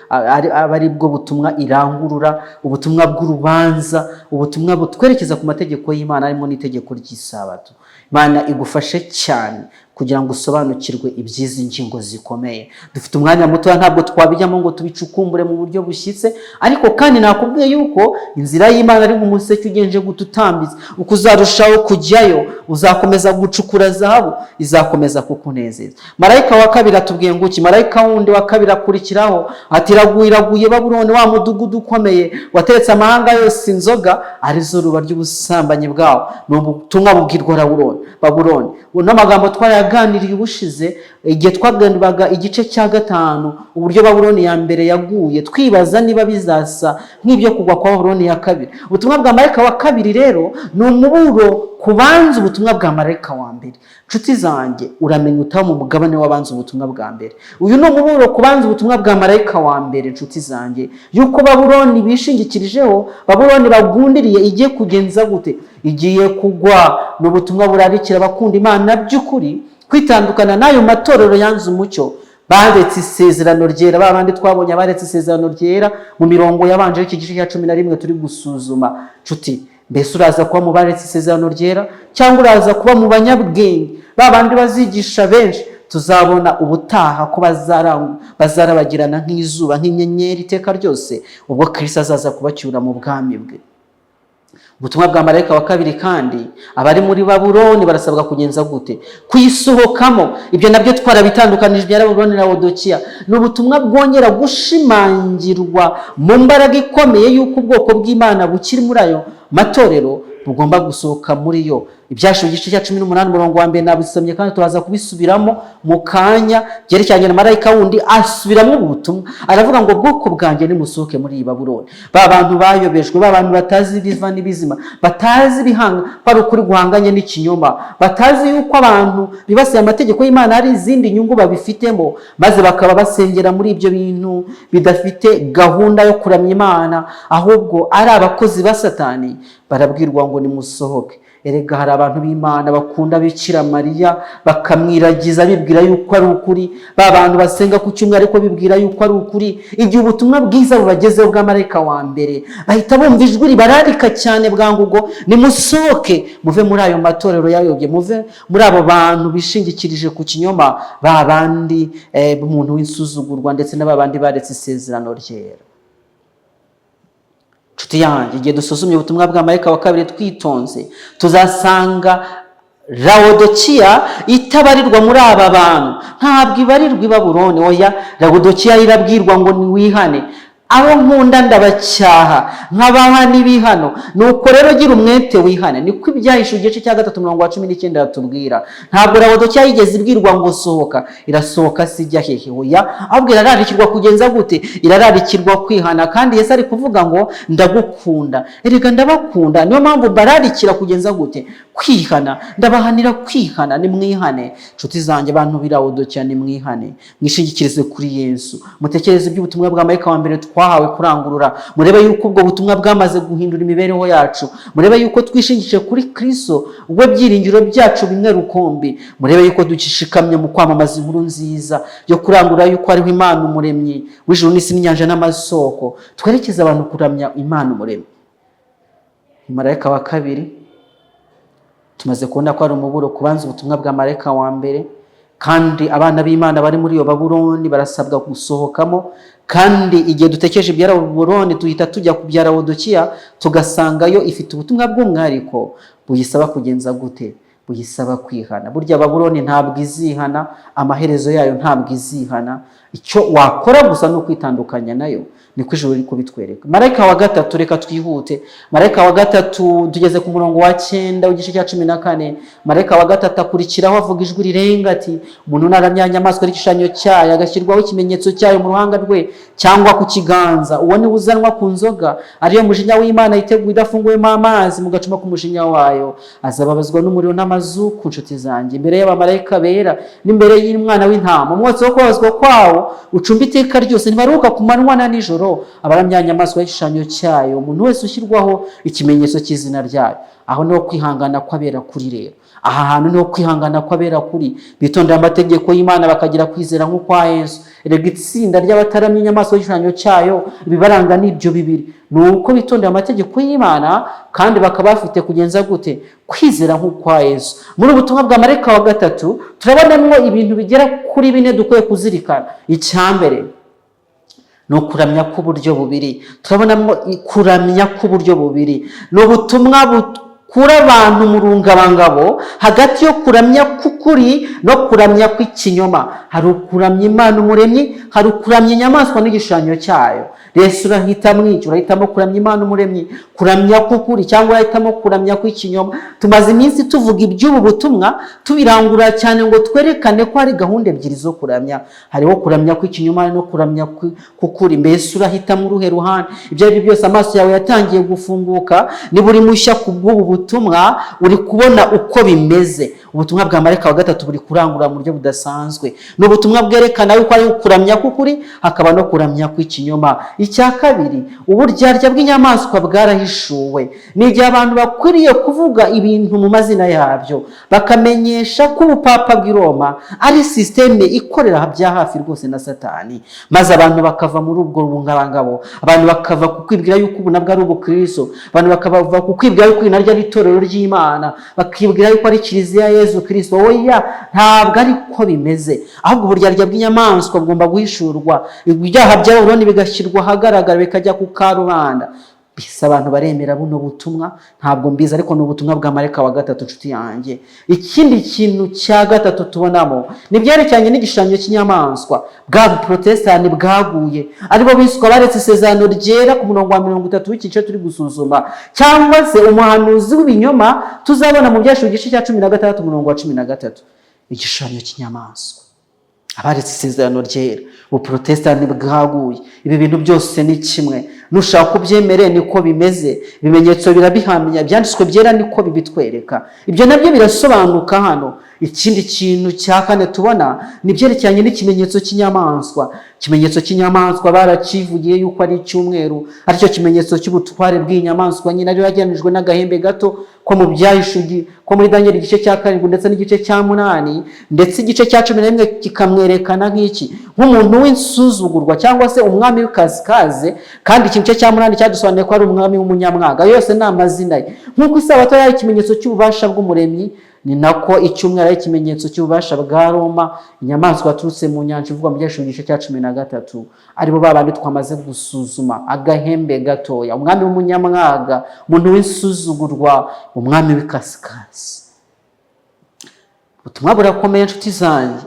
S1: aba ari bwo butumwa irangurura, ubutumwa bw'urubanza, ubutumwa butwerekeza ku mategeko y'Imana, harimo n'itegeko ry'isabato. Imana igufashe cyane kugira ngo usobanukirwe iby'izi ngingo zikomeye. Dufite umwanya mutoya, ntabwo twabijyamo ngo tubicukumbure mu buryo bushyitse, ariko kandi nakubwiye yuko inzira y'Imana ari nk'umuseke ugenje guta utambitse. Uko uzarushaho kujyayo, uzakomeza gucukura zahabu, izakomeza kukunezeza. Marayika wa kabiri atubwiye ngo iki? Marayika wundi wa kabiri akurikiraho ati: "Iraguye, iraguye Babuloni, wa mudugudu ukomeye wateretse amahanga yose inzoga, arizo ruba ry'ubusambanyi bwawo." Ni ubutumwa bubwirwa Babuloni. Babuloni, uno magambo twayaganiriye ubushize igihe twaganiraga igice cya 5, uburyo Babuloni ya mbere yaguye, twibaza niba bizasa nk'ibyo kugwa kwa Babuloni ya kabiri. Ubutumwa bwa marayika wa kabiri rero ni umuburo kubanza ubutumwa bwa marayika wa mbere. Nshuti zanjye, uramenya utaba mu mugabane w'abanza ubutumwa bwa mbere. Uyu ni umuburo kubanza ubutumwa bwa marayika wa mbere, nshuti zanjye, yuko Babuloni bishingikirijeho, Babuloni bagundiriye, igiye kugenza gute? Igiye kugwa. Ni ubutumwa burarikira abakunda Imana by'ukuri kwitandukana n'ayo matorero yanze umucyo, baretse isezerano ryera, ba bandi twabonye baretse isezerano ryera mu mirongo yabanje y'iki gice cya 11 turi gusuzuma. Nshuti, mbese uraza kuba mu baretse isezerano ryera, cyangwa uraza kuba mu banyabwenge, ba bandi bazigisha benshi, tuzabona ubutaha ko bazarabagirana nk'izuba, nk'inyenyeri iteka ryose, ubwo Kristo azaza kubacyura mu bwami bwe? Ubutumwa bwa marayika wa kabiri kandi, abari muri Babuloni barasabwa kugenza gute? Kuyisohokamo. Ibyo nabyo twarabitandukanije, bya Babuloni na Lawodokiya. Ni ubutumwa bwongera gushimangirwa mu mbaraga ikomeye y'uko ubwoko bw'Imana bukiri muri ayo matorero bugomba gusohoka muri yo. Ibyashiwe igice cya 18 umurongo wa mbere nabisomye, kandi turaza kubisubiramo mu kanya, byerekeranye na marayika wundi asubiramo ubu butumwa, aravuga ngo: "Bwoko bwanjye, nimusohoke muri iyi Babuloni." Ba bantu bayobejwe, ba bantu batazi ibiva n'ibizima, batazi ibihanga ko ari ukuri guhanganye n'ikinyoma, batazi yuko abantu bibasiye amategeko y'Imana hari izindi nyungu babifitemo, maze bakaba basengera muri ibyo bintu bidafite gahunda yo kuramya Imana, ahubwo ari abakozi ba Satani, barabwirwa ngo nimusohoke. Erega hari abantu b'Imana bakunda Bikira Mariya, bakamwiragiza bibwira yuko ari ukuri, ba bantu basenga ku cyumweru ariko bibwira yuko ari ukuri. Igihe ubutumwa bwiza bubagezeho bwa marayika wa mbere, bahita bumva ijwi ribararika cyane bwangu ngo nimusohoke, muve muri ayo matorero yayobye, muve muri abo bantu bishingikirije ku kinyoma, ba bandi b'umuntu w'insuzugurwa, ndetse na ba bandi baretse isezerano ryera. Nshuti yanjye, igihe dusuzumye ubutumwa bwa marayika wa kabiri twitonze, tuzasanga Lawodokiya itabarirwa muri aba bantu. Ntabwo ibarirwa i Babuloni, oya. Lawodokiya irabwirwa ngo niwihane. "Abo nkunda ndabacyaha, nkabaha n'ibihano, nuko rero gira umwete wihane," niko Ibyahishe igice cya 3 umurongo wa 19 yatubwira. Ntabwo Lawodokiya yigeze ibwirwa ngo sohoka. Irasohoka si ijya hehe? Oya, ahubwo irararikirwa kugenza gute? Irararikirwa kwihana. Kandi Yesu ari kuvuga ngo ndagukunda, erega ndabakunda, niyo mpamvu bararikira kugenza gute? Kwihana. Ndabahanira kwihana, nimwihane. Nshuti zanjye, abantu b'i Lawodokiya, nimwihane, mwishingikirize kuri Yesu, mutekereze iby'ubutumwa bwa marayika wa mbere twabonye. twahawe kurangurura. Murebe yuko ubwo butumwa bwamaze guhindura imibereho yacu. Murebe yuko twishingikije kuri Kristo, we byiringiro byacu bimwe rukumbi. Murebe yuko dushikamye mu kwamamaza inkuru nziza yo kurangurura yuko hariho Imana Umuremyi w'ijuru n'isi n'inyanja n'amasoko. Twerekeze abantu kuramya Imana Umuremyi. Marayika wa kabiri tumaze kubona ko ari umuburo kubanza ubutumwa bwa marayika wa mbere, kandi abana b'Imana bari muri iyo Babuloni barasabwa gusohokamo. Kandi igihe dutekereje ibya Babuloni, duhita tujya ku bya Lawodokiya, tugasangayo ifite ubutumwa bw'umwihariko buyisaba kugenza gute? Buyisaba kwihana. Burya Babuloni ntabwo izihana, amaherezo yayo ntabwo izihana. Icyo wakora gusa ni ukwitandukanya nayo, niko ijuru riri kubitwereka. Marayika wa gatatu, reka twihute. Marayika wa gatatu, tugeze ku murongo wa 9 w'igice cya 14. Marayika wa gatatu akurikiraho avuga ijwi rirenga ati: "Umuntu naramya inyamaswa n'igishushanyo cyayo, agashyirwaho ikimenyetso cyayo mu ruhanga rwe cyangwa ku kiganza, uwo niwe uzanywa ku nzoga ariyo mujinya w'Imana yiteguye idafunguyemo amazi mu gacuma k'umujinya wayo, azababazwa n'umuriro n'amazuku." Nshuti zanjye, imbere y'abamarayika bera n'imbere y'Umwana w'Intama, umwotsi wo kubabazwa kwawo ucumba iteka ryose. Ntibaruhuka ku manywa na nijoro abaramya inyamaswa y'igishushanyo cyayo, umuntu wese ushyirwaho ikimenyetso cy'izina ryayo. Aho niho kwihangana kw'abera kuri. Rero aha hantu niho kwihangana kw'abera kuri, bitondera amategeko y'Imana, bakagira kwizera nk'ukwa Yesu. Erega itsinda ry'abataramya inyamaswa y'igishushanyo cyayo, ibibaranga ni ibyo bibiri: ni uko bitondera amategeko y'Imana, kandi bakaba bafite kugenza gute? Kwizera nk'ukwa Yesu. Muri ubu butumwa bwa marayika wa gatatu turabonamo ibintu bigera kuri bine dukwiye kuzirikana. Icya mbere ni ukuramya k'uburyo bubiri. Turabonamo kuramya k'uburyo bubiri. Ni ubutumwa bukura abantu mu rungabangabo hagati yo kuramya k'ukuri no kuramya kw'ikinyoma. Hari ukuramya Imana Umuremyi, hari ukuramya inyamaswa n'igishushanyo cyayo. Rero urahitamo icyo? Urahitamo kuramya Imana Umuremyi, kuramya k'ukuri, cyangwa urahitamo kuramya kw'ikinyoma? Tumaze iminsi tuvuga iby'ubu butumwa, tubirangurura cyane ngo twerekane ko hari gahunda ebyiri zo kuramya: hariho kuramya kw'ikinyoma no kuramya k'ukuri. Mbese urahitamo uruhe ruhande? Ibyo ari byo byose, amaso yawe yatangiye gufunguka. Niba uri mushya ku bw'ubu butumwa, uri kubona uko bimeze. Ubutumwa bwa marayika wa gatatu buri kurangurura mu buryo budasanzwe. Ni ubutumwa bwerekana yuko ari ukuramya k'ukuri, hakaba no kuramya kw'ikinyoma. Icya kabiri, uburyarya bw'inyamaswa bwarahishuwe. Ni igihe abantu bakwiriye kuvuga ibintu mu mazina yabyo, bakamenyesha ko ubupapa bw'i Roma ari sisiteme ikorera bya hafi rwose na Satani, maze abantu bakava muri ubwo bungabangabo, abantu bakava ku kwibwira yuko ubu nabwo ari ubukristo, abantu bakava ku kwibwira yuko iri naryo ari itorero ry'Imana, bakibwira yuko ari Kiliziya ya Yezu Kristo. Oya, ntabwo ari ko bimeze. Ahubwo uburyarya bw'inyamaswa bugomba guhishurwa, ibyaha bya Babuloni bigashyirwa ahagaragara, bikajya ku karubanda. Mbese abantu baremera buno butumwa? Ntabwo mbizi, ariko ni ubutumwa bwa marayika wa gatatu, nshuti yanjye. Ikindi kintu cya gatatu tubonamo ni ibyerekeranye n'igishushanyo cy'inyamaswa. Bwa buprotestani bwaguye, aribo biswa baretse isezerano ryera ku murongo wa 30 w'igice turi gusuzuma, cyangwa se umuhanuzi w'ibinyoma tuzabona mu Byahishuwe igice cya 16, umurongo wa 13. Igishushanyo cy'inyamaswa, abaretse isezerano ryera, ubuprotestani bwaguye, ibi bintu byose ni kimwe. Nushaka ubyemere, niko bimeze. Ibimenyetso birabihamya, ibyanditswe byera niko bibitwereka. Ibyo nabyo birasobanuka hano. Ikindi kintu cya kane tubona ni ibyerekeranye n'ikimenyetso cy'inyamaswa. Ikimenyetso cy'inyamaswa barakivugiye yuko ari icyumweru, aricyo kimenyetso cy'ubutware bw'inyamaswa nyine, ariyo yagereranijwe n'agahembe gato ko mu Byahishuwe, ko muri Daniel igice cya 7 ndetse n'igice cya 8, ndetse igice cya 11 kikamwerekana nk'iki? Nk'umuntu w'insuzugurwa cyangwa se umwami w'ikasikaze. Kandi iki gice cya 8 cyadusobanuye ko ari umwami w'umunyamwaga. Ayo yose ni amazina ye. Nk'uko Isabato yari ikimenyetso cy'ububasha bw'Umuremyi, ni nako icyumweru ari ikimenyetso cy'ububasha bwa Roma, inyamaswa yaturutse mu nyanja ivugwa mu Byahishuwe igice cya 13, aribo ba bandi twamaze gusuzuma: agahembe gatoya, umwami w'umunyamwaga, umuntu w'insuzugurwa, umwami w'ikasikazi. Ubutumwa burakomeye, inshuti zanjye,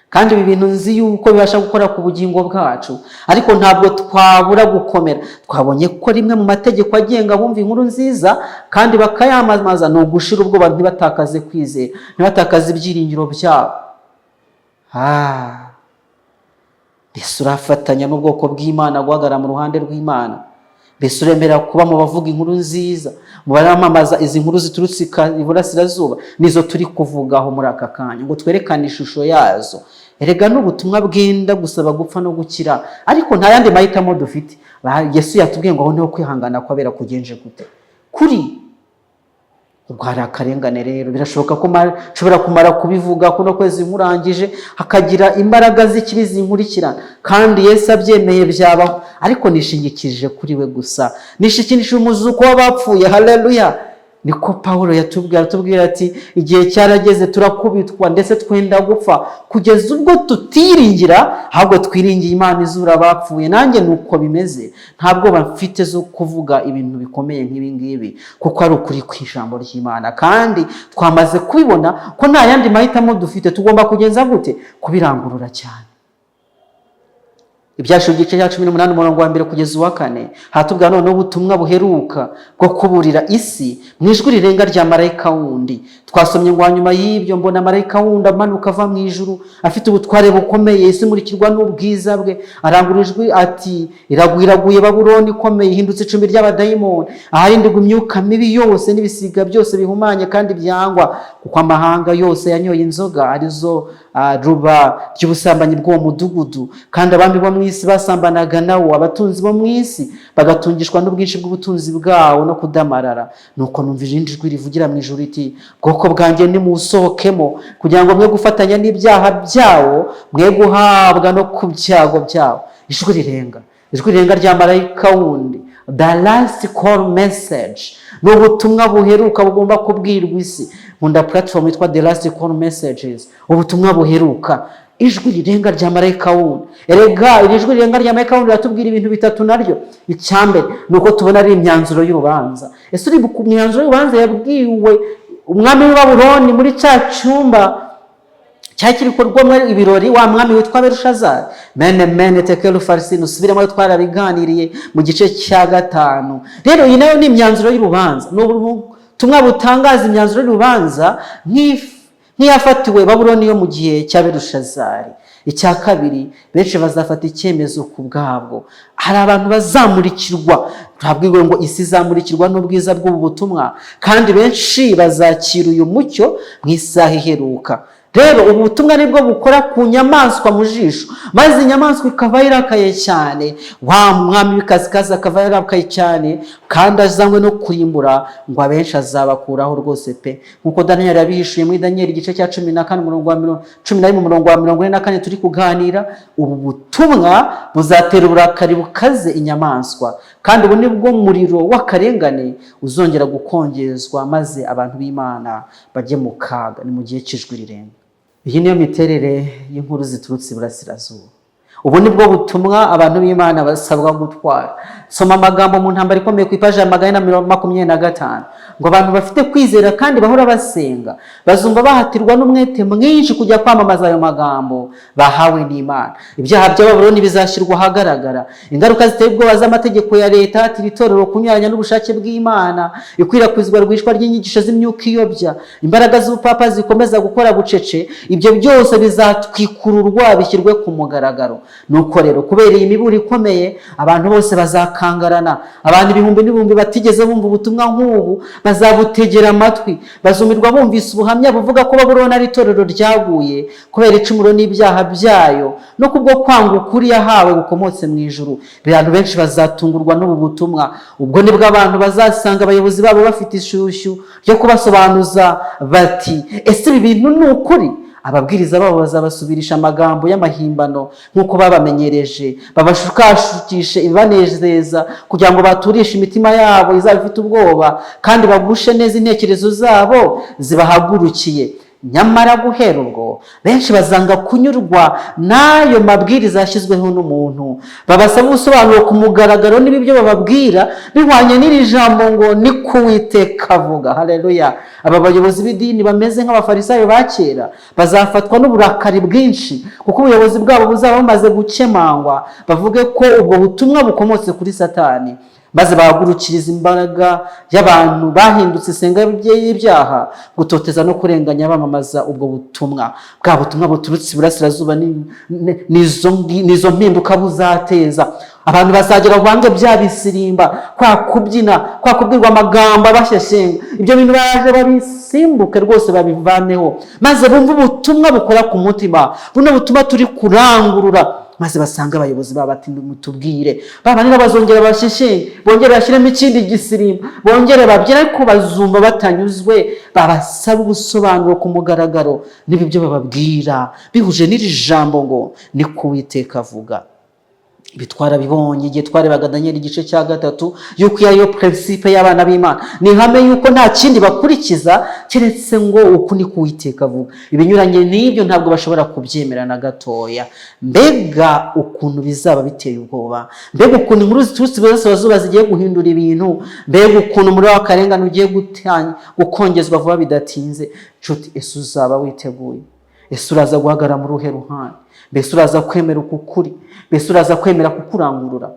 S1: kandi ibi bintu nzi yuko bibasha gukora ku bugingo bwacu, ariko ntabwo twabura gukomera. Twabonye ko rimwe mu mategeko agenga abumva inkuru nziza kandi bakayamamaza ni ugushira ubwoba, ntibatakaze kwizera, ntibatakaze ibyiringiro byabo. Mbese urafatanya n'ubwoko bw'Imana guhagarara mu ruhande rw'Imana? Mbese uremera kuba mu bavuga inkuru nziza, mu baramamaza izi nkuru ziturutse iburasirazuba, nizo turi kuvugaho muri aka kanya ngo twerekane ishusho yazo? Erega n'ubutumwa bwenda gusaba gupfa no gukira, ariko nta yandi mahitamo dufite. Yesu yatubwiye ngo aho niho kwihangana kwabera kugenje gute kuri. Ubwo hari akarengane rero, birashoboka ko nshobora kumara kubivuga kuno kwezi nkurangije, hakagira imbaraga z'ikibi zinkurikirana, kandi Yesu abyemeye byabaho. Ariko nishingikirije kuri we gusa, nishingikirije umuzuko w'abapfuye. Haleluya! Niko Pawulo yatubwira, aratubwira ati: "Igihe cyarageze turakubitwa, ndetse twenda gupfa, kugeza ubwo tutiringira, ahubwo twiringiye Imana izura abapfuye." Nanjye ni uko bimeze. Nta bwoba mfite zo kuvuga ibintu bikomeye nk'ibi ngibi, kuko ari ukuri kw'ijambo ry'Imana, kandi twamaze kubibona ko nta yandi mahitamo dufite. Tugomba kugenza gute? Kubirangurura cyane. Ibyahishuwe igice cya 18, umurongo wa 1 kugeza uwa 4, haratubwira noneho ubutumwa buheruka bwo kuburira isi mu ijwi rirenga rya marayika wundi. Twasomye ngo: "Hanyuma y'ibyo mbona marayika wundi amanuka ava mu ijuru, afite ubutware bukomeye, isi imurikirwa n'ubwiza bwe. Arangurura ijwi ati: 'Iraguye, iraguye Babuloni ikomeye, ihindutse icumbi ry'abadayimoni, aharindirwa imyuka mibi yose n'ibisiga byose bihumanye kandi byangwa, kuko amahanga yose yanyoye inzoga arizo ruba ry'ubusambanyi bw'uwo mudugudu. Kandi abami bo mu isi basambanaga nawo, abatunzi bo mu isi bagatungishwa n'ubwinshi bw'ubutunzi bwawo no kudamarara.' Nuko numva irindi jwi rivugira mu ijuru riti: 'Bwoko bwanjye, nimuwusohokemo, kugira ngo mwe gufatanya n'ibyaha byawo, mwe guhabwa no ku byago byawo.'" Ijwi rirenga, ijwi rirenga rya marayika wundi, the last call message, ni ubutumwa buheruka bugomba kubwirwa isi. Nkunda platform yitwa The Last Call Messages, ubutumwa buheruka, ijwi rirenga rya marayika wundi. Erega iri jwi rirenga rya marayika wundi riratubwira ibintu bitatu naryo. Icyambere ni uko tubona ari imyanzuro y'urubanza. Ese uri ku myanzuro y'urubanza yabwiwe umwami w'i Babuloni muri cya cyumba cyari kiri gukorwamo ibirori, wa mwami witwa Berushazari? Mene mene tekelu farisini, usubiremo, twarabiganiriye mu gice cya 5. Rero iyi nayo ni imyanzuro y'urubanza, ni ubutumwa butangaza imyanzuro y'urubanza nk'iyafatiwe Babuloni yo mu gihe cya Berushazari. Icya kabiri, benshi bazafata icyemezo ku bwabwo. Hari abantu bazamurikirwa. Ntabwo ngo isi izamurikirwa n'ubwiza bw'ubu butumwa, kandi benshi bazakira uyu mucyo mu isaha iheruka. Rero ubu butumwa nibwo bukora ku nyamaswa mu jisho, maze inyamaswa ikava irakaye cyane, wa mwami w'ikasikazi akava yarakaye cyane, kandi azanywe no kurimbura, ngo abenshi azabakuraho rwose pe, nk'uko Daniyeli yabihishuye muri Daniyeli igice cya 14, umurongo wa 11, umurongo wa 44 turi kuganira. Ubu butumwa buzatera uburakari bukaze inyamaswa, kandi ubu nibwo muriro w'akarengane uzongera gukongezwa, maze abantu b'Imana bajye mu kaga. Ni mu gihe cy'ijwi rirenga. Iyi niyo miterere y'inkuru ziturutse iburasirazuba. Ubu ni bwo butumwa abantu b'Imana basabwa gutwara. Soma amagambo mu Ntambara Ikomeye ku ipaji ya 425, ngo: "Abantu bafite kwizera kandi bahora basenga bazumva bahatirwa n'umwete mwinshi kujya kwamamaza ayo magambo bahawe n'Imana. Ibyaha by'Ababuloni bizashyirwa ahagaragara, ingaruka ziteye ubwoba z'amategeko ya leta ahatira itorero kunyuranya n'ubushake bw'Imana, ikwirakwizwa rwihishwa ry'inyigisho z'imyuka iyobya, imbaraga z'ubupapa zikomeza gukora bucece. Ibyo byose bizatwikururwa bishyirwe ku mugaragaro. Nuko rero, kubera iyi miburo ikomeye, abantu bose bazakangarana. Abantu ibihumbi n'ibihumbi batigeze bumva ubutumwa nk'ubu bazabutegera amatwi. Bazumirwa bumvise ubuhamya buvuga ko Babuloni ari itorero ryaguye kubera icumuro n'ibyaha byayo, no kubwo kwanga ukuri yahawe gukomotse mu ijuru. Abantu benshi bazatungurwa n'ubu butumwa. Ubwo nibwo abantu bazasanga abayobozi babo bafite ishyushyu ryo kubasobanuza bati: 'Ese ibi bintu ni ukuri?' Ababwiriza babo bazabasubirisha amagambo y'amahimbano nk'uko babamenyereje, babashukashukishe ibibanezeza kugira ngo baturishe imitima yabo izaba ifite ubwoba, kandi bagushe neza intekerezo zabo zibahagurukiye. Nyamara guhera ubwo benshi bazanga kunyurwa n'ayo mabwiriza yashyizweho n'umuntu, babasaba ubusobanuro ku mugaragaro niba ibyo bababwira bihwanye n'iri jambo ngo: 'Ni ko Uwiteka avuga.'" Haleluya! Aba bayobozi b'idini bameze nk'Abafarisayo ba kera bazafatwa n'uburakari bwinshi, kuko ubuyobozi bwabo buzaba bumaze gukemangwa, bavuge ko ubwo butumwa bukomotse kuri Satani, maze bahagurukiriza imbaraga y'abantu bahindutse isenga y'ibyaha gutoteza no kurenganya bamamaza ubwo butumwa. Bwa butumwa buturutse iburasirazuba n'izo mpinduka buzateza. Abantu bazagera bange bya bisirimba, kwa kubyina, kwa kubwirwa amagambo abashyeshyenga. Ibyo bintu baje babisimbuke rwose, babivaneho, maze bumve ubutumwa bukora ku mutima, buno butumwa turi kurangurura, maze basanga abayobozi babo bati: "Mutubwire." Baba niba bazongera bashyeshye, bongere bashyiremo ikindi gisirimba, bongere babyine, ariko bazumva batanyuzwe. Babasaba ubusobanuro ku mugaragaro niba ibyo bababwira bihuje n'iri jambo ngo: "Niko Uwiteka avuga." Ibi twarabibonye igihe twarebaga Daniel igice cya 3, yuko iyo ariyo principe y'abana b'Imana. Ni ihame yuko nta kindi bakurikiza keretse ngo: "Uku ni ko Uwiteka avuga." Ibinyuranye n'ibyo ntabwo bashobora kubyemera na gatoya. Mbega ukuntu bizaba biteye ubwoba! Mbega ukuntu inkuru ziturutse iburasirazuba zigiye guhindura ibintu! Mbega ukuntu umuriro w'akarengane ugiye gukongezwa vuba bidatinze! Nshuti, ese uzaba witeguye? Ese uraza guhagarara muri uruhe ruhande? Mbese uraza kwemera uku kuri? Mbese uraza kwemera kukurangurura?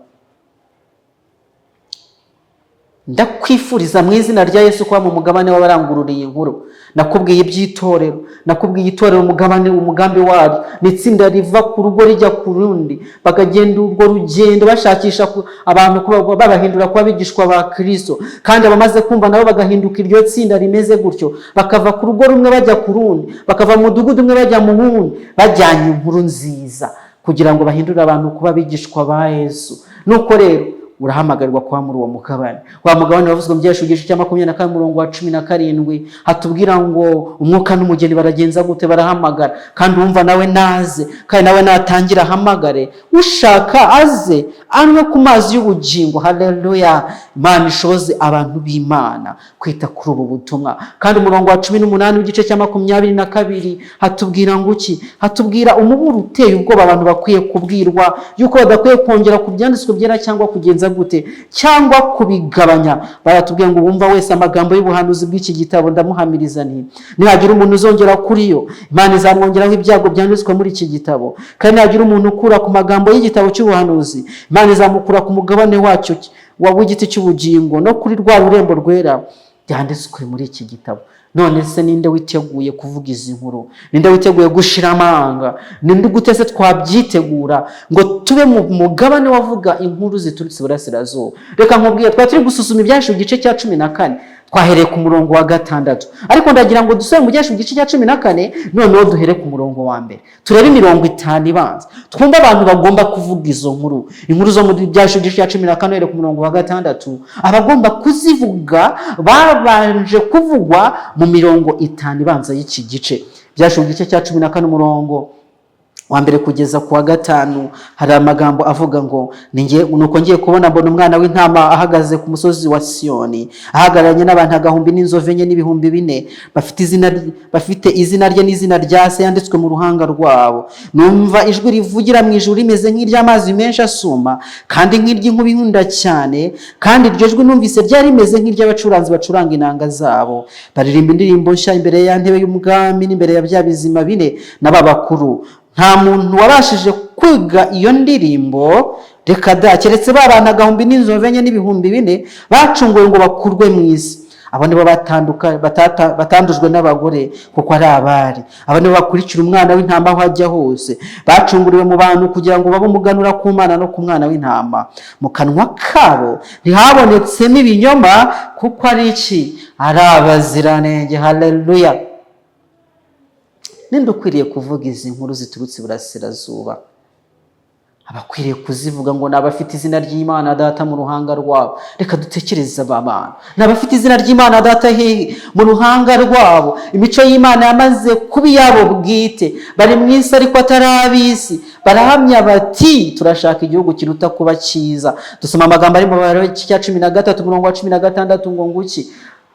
S1: Ndakwifuriza mu izina rya Yesu kuba mu mugabane w'abarangururiye inkuru. Nakubwiye iby'itorero, nakubwiye itorero, umugabane, umugambi waryo ni itsinda riva ku rugo rijya ku rundi, bakagenda urwo rugendo bashakisha abantu babahindura kuba abigishwa ba Kristo, kandi abamaze kumva nabo bagahinduka iryo tsinda rimeze gutyo, bakava ku rugo rumwe bajya ku rundi, bakava mu mudugudu umwe bajya mu wundi, bajyanye inkuru nziza kugira ngo bahindure abantu kuba abigishwa ba Yesu. Nuko rero urahamagarirwa kuba muri uwo mugabane, wa mugabane wavuzwe mu Byahishuriwe igice cya 22, umurongo wa 17, hatubwira ngo: "Umwuka n'umugeni baragenza gute? Barahamagara, kandi uwumva nawe naze, kandi nawe natangira ahamagare, ushaka aze anywe ku mazi y'ubugingo." Haleluya! Imana ishoboze abantu b'Imana kwita kuri ubu butumwa. Kandi umurongo wa 18 w'igice cya 22 hatubwira ngo iki? Hatubwira umuburo uteye ubwoba abantu bakwiye kubwirwa, yuko badakwiye kongera ku byanditswe byera cyangwa kugenza gute, cyangwa kubigabanya. Baratubwiye ngo: "Wumva wese amagambo y'ubuhanuzi bw'iki gitabo, ndamuhamiriza nti: nihagira umuntu uzongera kuri yo, Imana izamwongeraho ibyago byanditswe muri iki gitabo. Kandi nihagira umuntu ukura ku magambo y'igitabo cy'ubuhanuzi, Imana izamukura ku mugabane wacyo w'igiti cy'ubugingo no kuri rwa rurembo rwera byanditswe muri iki gitabo." None se ninde witeguye kuvuga izi nkuru? Ninde witeguye gushira amanga? Ninde gute se twabyitegura ngo tube mu mugabane wavuga inkuru ziturutse iburasirazuba? Reka nkubwire, twari turi gusuzuma Ibyahishuwe igice cya 14, twahereye ku murongo wa 6, ariko ndagira ngo dusubire mu Byahishuwe igice cya 14, noneho duhere ku murongo wa 1, turebe imirongo 5 ibanza, twumve abantu bagomba kuvuga izo nkuru. Inkuru zo muri Byahishuwe igice cya 14, uhereye ku murongo wa 6, abagomba kuzivuga babanje kuvugwa mu mirongo 5 ibanza y'iki gice. Byahishuwe igice cya 14, umurongo wa 1 kugeza ku wa 5, hari amagambo avuga ngo: "Nuko ngiye kubona, mbona umwana w'intama ahagaze ku musozi wa Siyoni, ahagararanye n'abantu agahumbi n'inzovu enye n'ibihumbi bine, bafite izina rye n'izina rya Se yanditswe mu ruhanga rwabo. Numva ijwi rivugira mu ijuru rimeze nk'iry'amazi menshi asuma, kandi nk'iry'inkuba ihunda cyane. Kandi iryo jwi numvise ryari rimeze nk'iry'abacuranzi bacuranga inanga zabo, baririmba indirimbo nshya imbere ya ntebe y'ubwami n'imbere ya bya bizima bine n'aba bakuru. Nta muntu wabashije kwiga iyo ndirimbo, reka da, keretse ba bantu agahumbi n'inzovu enye n'ibihumbi bine bacunguwe ngo bakurwe mu isi. Abo nibo batandujwe n'abagore, kuko ari abari. Abo nibo bakurikira umwana w'intama aho ajya hose. Bacunguriwe mu bantu kugira ngo babe umuganura ku Mana no ku mwana w'intama. Mu kanwa kabo ntihabonetsemo ibinyoma, kuko ari iki? Ari abaziranenge." Haleluya! Ninde ukwiriye kuvuga izi nkuru ziturutse iburasirazuba? Abakwiriye kuzivuga ngo ni abafite izina ry'Imana Data mu ruhanga rwabo. Reka dutekereze, aba bantu ni abafite izina ry'Imana Data hehe? Mu ruhanga rwabo. Imico y'Imana yamaze kuba iyabo bwite. Bari mu isi ariko atari ab'isi. Barahamya bati: "Turashaka igihugu kiruta kuba cyiza." Dusoma amagambo ari mu cya 13, umurongo wa 16, ngo nguki?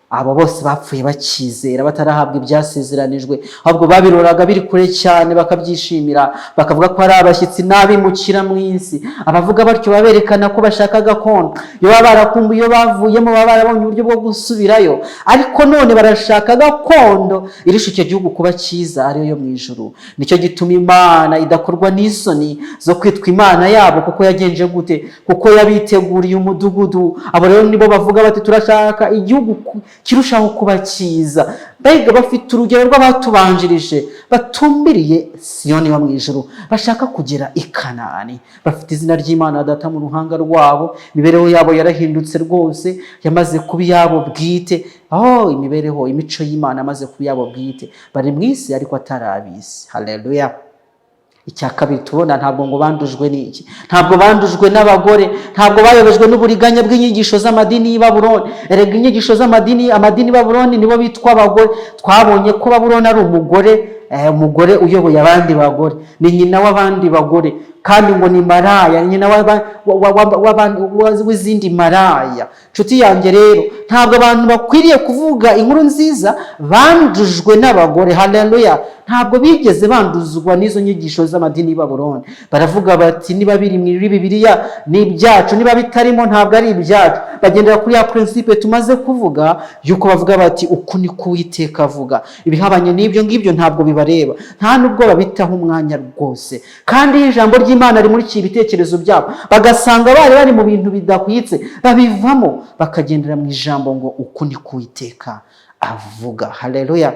S1: Abo bose bapfuye bakizera, batarahabwa ibyasezeranijwe, ahubwo babiroraga biri kure cyane, bakabyishimira, bakavuga ko ari abashyitsi n'abimukira mu isi. Abavuga batyo baberekana ko bashaka gakondo. Iyo baba barakumbuye iyo bavuyemo, baba barabonye uburyo bwo gusubirayo, ariko none barashaka gakondo irusha icyo gihugu kuba cyiza, ariyo yo mu ijuru. Nicyo gituma Imana idakorwa n'isoni zo kwitwa Imana yabo, kuko yagenje gute? Kuko yabiteguriye umudugudu. Abo rero nibo bavuga bati: "Turashaka igihugu Kirushaho kuba cyiza. Mbega bafite urugero rw'abatubanjirije batumbiriye Siyoni yo mu ijuru, bashaka kugera i Kanani. Bafite izina ry'Imana Data mu ruhanga rwabo. Imibereho yabo yarahindutse rwose, yamaze kuba iyabo bwite. Aho imibereho, imico y'Imana yamaze kuba iyabo bwite. Bari mu isi ariko atari ab'isi. Haleluya! Icya kabiri tubona, ntabwo ngo bandujwe n'iki? Ntabwo bandujwe n'abagore, ntabwo bayobejwe n'uburiganya bw'inyigisho z'amadini y'i Babuloni. Erega inyigisho z'amadini, amadini y'i Babuloni nibo bitwa abagore. Twabonye ko Babuloni ari umugore, umugore uyoboye abandi bagore, ni nyina w'abandi bagore, kandi ngo ni maraya, ni nyina w'izindi maraya. Nshuti yanjye rero, ntabwo abantu bakwiriye kuvuga inkuru nziza bandujwe n'abagore. Haleluya! Ntabwo bigeze banduzwa n'izo nyigisho z'amadini y'i Babuloni. Baravuga bati: "Niba biri muri Bibiliya ni ibyacu, niba bitarimo ntabwo ari ibyacu." Bagendera kuri ya principe tumaze kuvuga, yuko bavuga bati: "Uku ni ko Uwiteka avuga." Ibihabanye n'ibyo ngibyo ntabwo bibareba, nta nubwo babitaho umwanya rwose. Kandi iyo ijambo ry'Imana rimurikiye ibitekerezo byabo, bagasanga bari bari mu bintu bidahwitse, babivamo bakagendera mu ijambo ngo: "Uku ni ko Uwiteka avuga." Haleluya!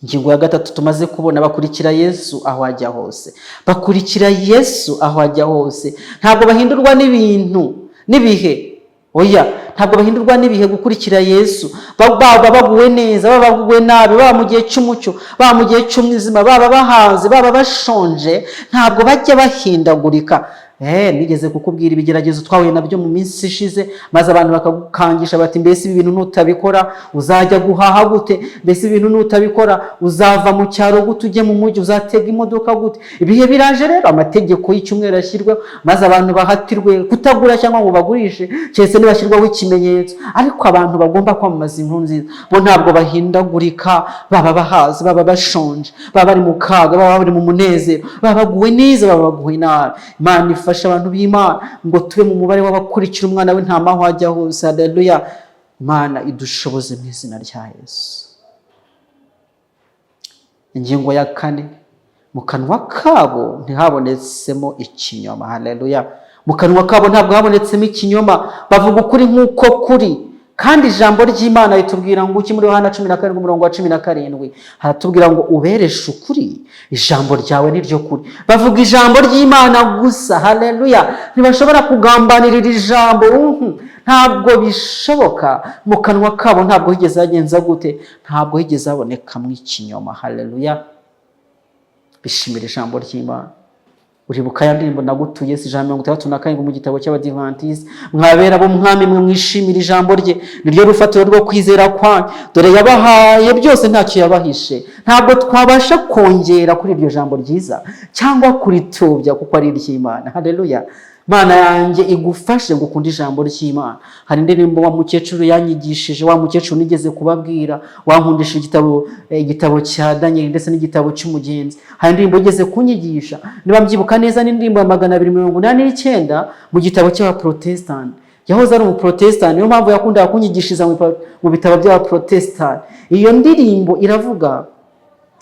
S1: Ingingo ya gatatu tumaze kubona, bakurikira Yesu aho ajya hose. Bakurikira Yesu aho ajya hose. Ntabwo bahindurwa n'ibintu n'ibihe. Oya, ntabwo bahindurwa n'ibihe gukurikira Yesu. Baba baguwe neza, baba baguwe nabi, baba mu gihe cy'umucyo, baba mu gihe cy'umwijima, baba bahaze, baba bashonje, ntabwo bajya bahindagurika. Nigeze kukubwira ibigeragezo twahuye nabyo mu minsi ishize, maze abantu bakagukangisha bati: "Mbese ibi bintu nutabikora uzajya guhaha gute? Mbese ibintu nutabikora uzava mu cyaro gute ujye mu mujyi? Uzatega imodoka gute?" Ibihe biraje rero, amategeko y'icyumweru ashyirweho, maze abantu bahatirwe kutagura cyangwa ngo bagurishe, keretse nibashyirwaho ikimenyetso. Ariko abantu bagomba kwamamaza inkuru nziza bo ntabwo bahindagurika. Baba bahaze, baba bashonje, baba bari mu kaga, baba bari mu munezero, baba baguwe neza, baba baguwe nabi. Imana ifasha abantu b'Imana ngo tube mu mubare w'abakurikira umwana w'intama aho ajya hose. Haleluya! Imana idushoboze mu izina rya Yesu. Ingingo ya kane, mu kanwa kabo ntihabonetsemo ikinyoma. Haleluya! Mu kanwa kabo ntabwo habonetsemo ikinyoma. Bavuga ukuri nk'uko kuri. Kandi ijambo ry'Imana ritubwira ngo iki muri Yohana 17 umurongo wa 17? Haratubwira ngo: "Ubereshe ukuri, ijambo ryawe ni ryo kuri." Bavuga ijambo ry'Imana gusa. Haleluya! Ntibashobora kugambanirira ijambo. Ntabwo bishoboka. Mu kanwa kabo ntabwo higeze hagenza gute? Ntabwo higeze habonekamo ikinyoma. Haleluya! Bishimira ijambo ry'Imana. Uribuka ya ndirimbo nagutuye, si 167 mu gitabo cy'Abadivantisiti? "Mwabera b'Umwami mwe, mwishimira ijambo rye, niryo rufatiro rwo kwizera kwanyu. Dore yabahaye byose, ntacyo yabahishe." Ntabwo twabasha kongera kuri iryo jambo ryiza cyangwa kuritubya, kuko ari iry'Imana. Haleluya! Mana yanjye igufashe ngo ukunde ijambo ry'Imana. Hari indirimbo wa mukecuru yanyigishije, wa mukecuru nigeze kubabwira wankundisha igitabo cya Daniel ndetse n'igitabo cy'Umugenzi. Hari indirimbo yigeze kunyigisha, niba mbyibuka neza ni indirimbo ya 289 mu gitabo cy'Abaprotesitanti. Yahoze ari umuprotesitanti, niyo mpamvu yakundaga kunyigishiriza mu bitabo by'Abaprotesitanti. Iyo ndirimbo iravuga,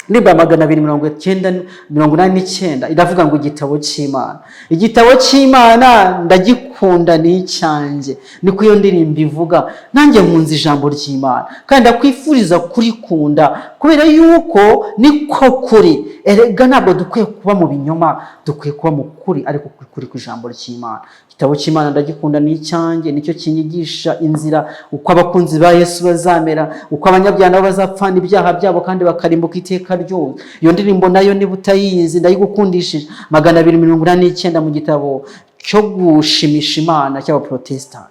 S1: indirimbo ya 289, iravuga ngo: "Igitabo cy'Imana, igitabo cy'Imana ndagikunda, ni icyanjye." Niko iyo ndirimbo ivuga. Nanjye nkunze ijambo ry'Imana kandi ndakwifuriza kurikunda, kubera yuko niko kuri. Erega ntabwo dukwiye kuba mu binyoma, dukwiye kuba mu kuri, ariko kuri kw'ijambo ry'Imana. "Igitabo cy'Imana ndagikunda, ni icyanjye, nicyo kinyigisha inzira, uko abakunzi ba Yesu bazamera, uko abanyabyaha nabo bazapfana ibyaha byabo kandi bakarimbuka iteka ryose." Iyo ndirimbo nayo niba utayizi, ndayigukundishije, 289 mu gitabo cyo gushimisha Imana cy'Abaprotesitanti.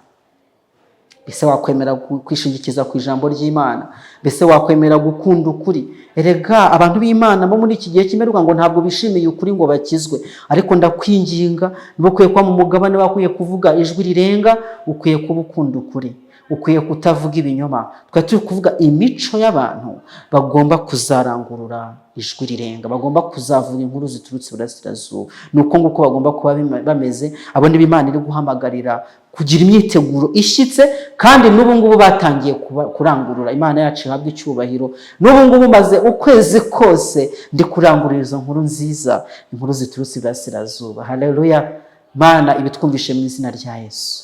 S1: Mbese wakwemera kwishingikiza ku ijambo ry'Imana? Mbese wakwemera gukunda ukuri? Erega abantu b'Imana bo muri iki gihe cy'imperuka ngo ntabwo bishimiye ukuri ngo bakizwe. Ariko ndakwinginga, niba ukwiye kuba mu mugabane wakwiye kuvuga ijwi rirenga, ukwiye kuba ukunda ukuri, ukwiye kutavuga ibinyoma. Twari turi kuvuga imico y'abantu bagomba kuzarangurura ijwi rirenga, bagomba kuzavuga inkuru ziturutse iburasirazuba. Ni uko nguko bagomba kuba bameze. Abo nibo Imana iri guhamagarira kugira imyiteguro ishyitse, kandi n'ubu ngubu batangiye kurangurura. Imana yacu ihabwa icyubahiro. N'ubu ngubu maze ukwezi kose ndi kurangurura izo nkuru nziza, inkuru ziturutse iburasirazuba. Haleluya! Mana ibitwumvishe mu izina rya Yesu.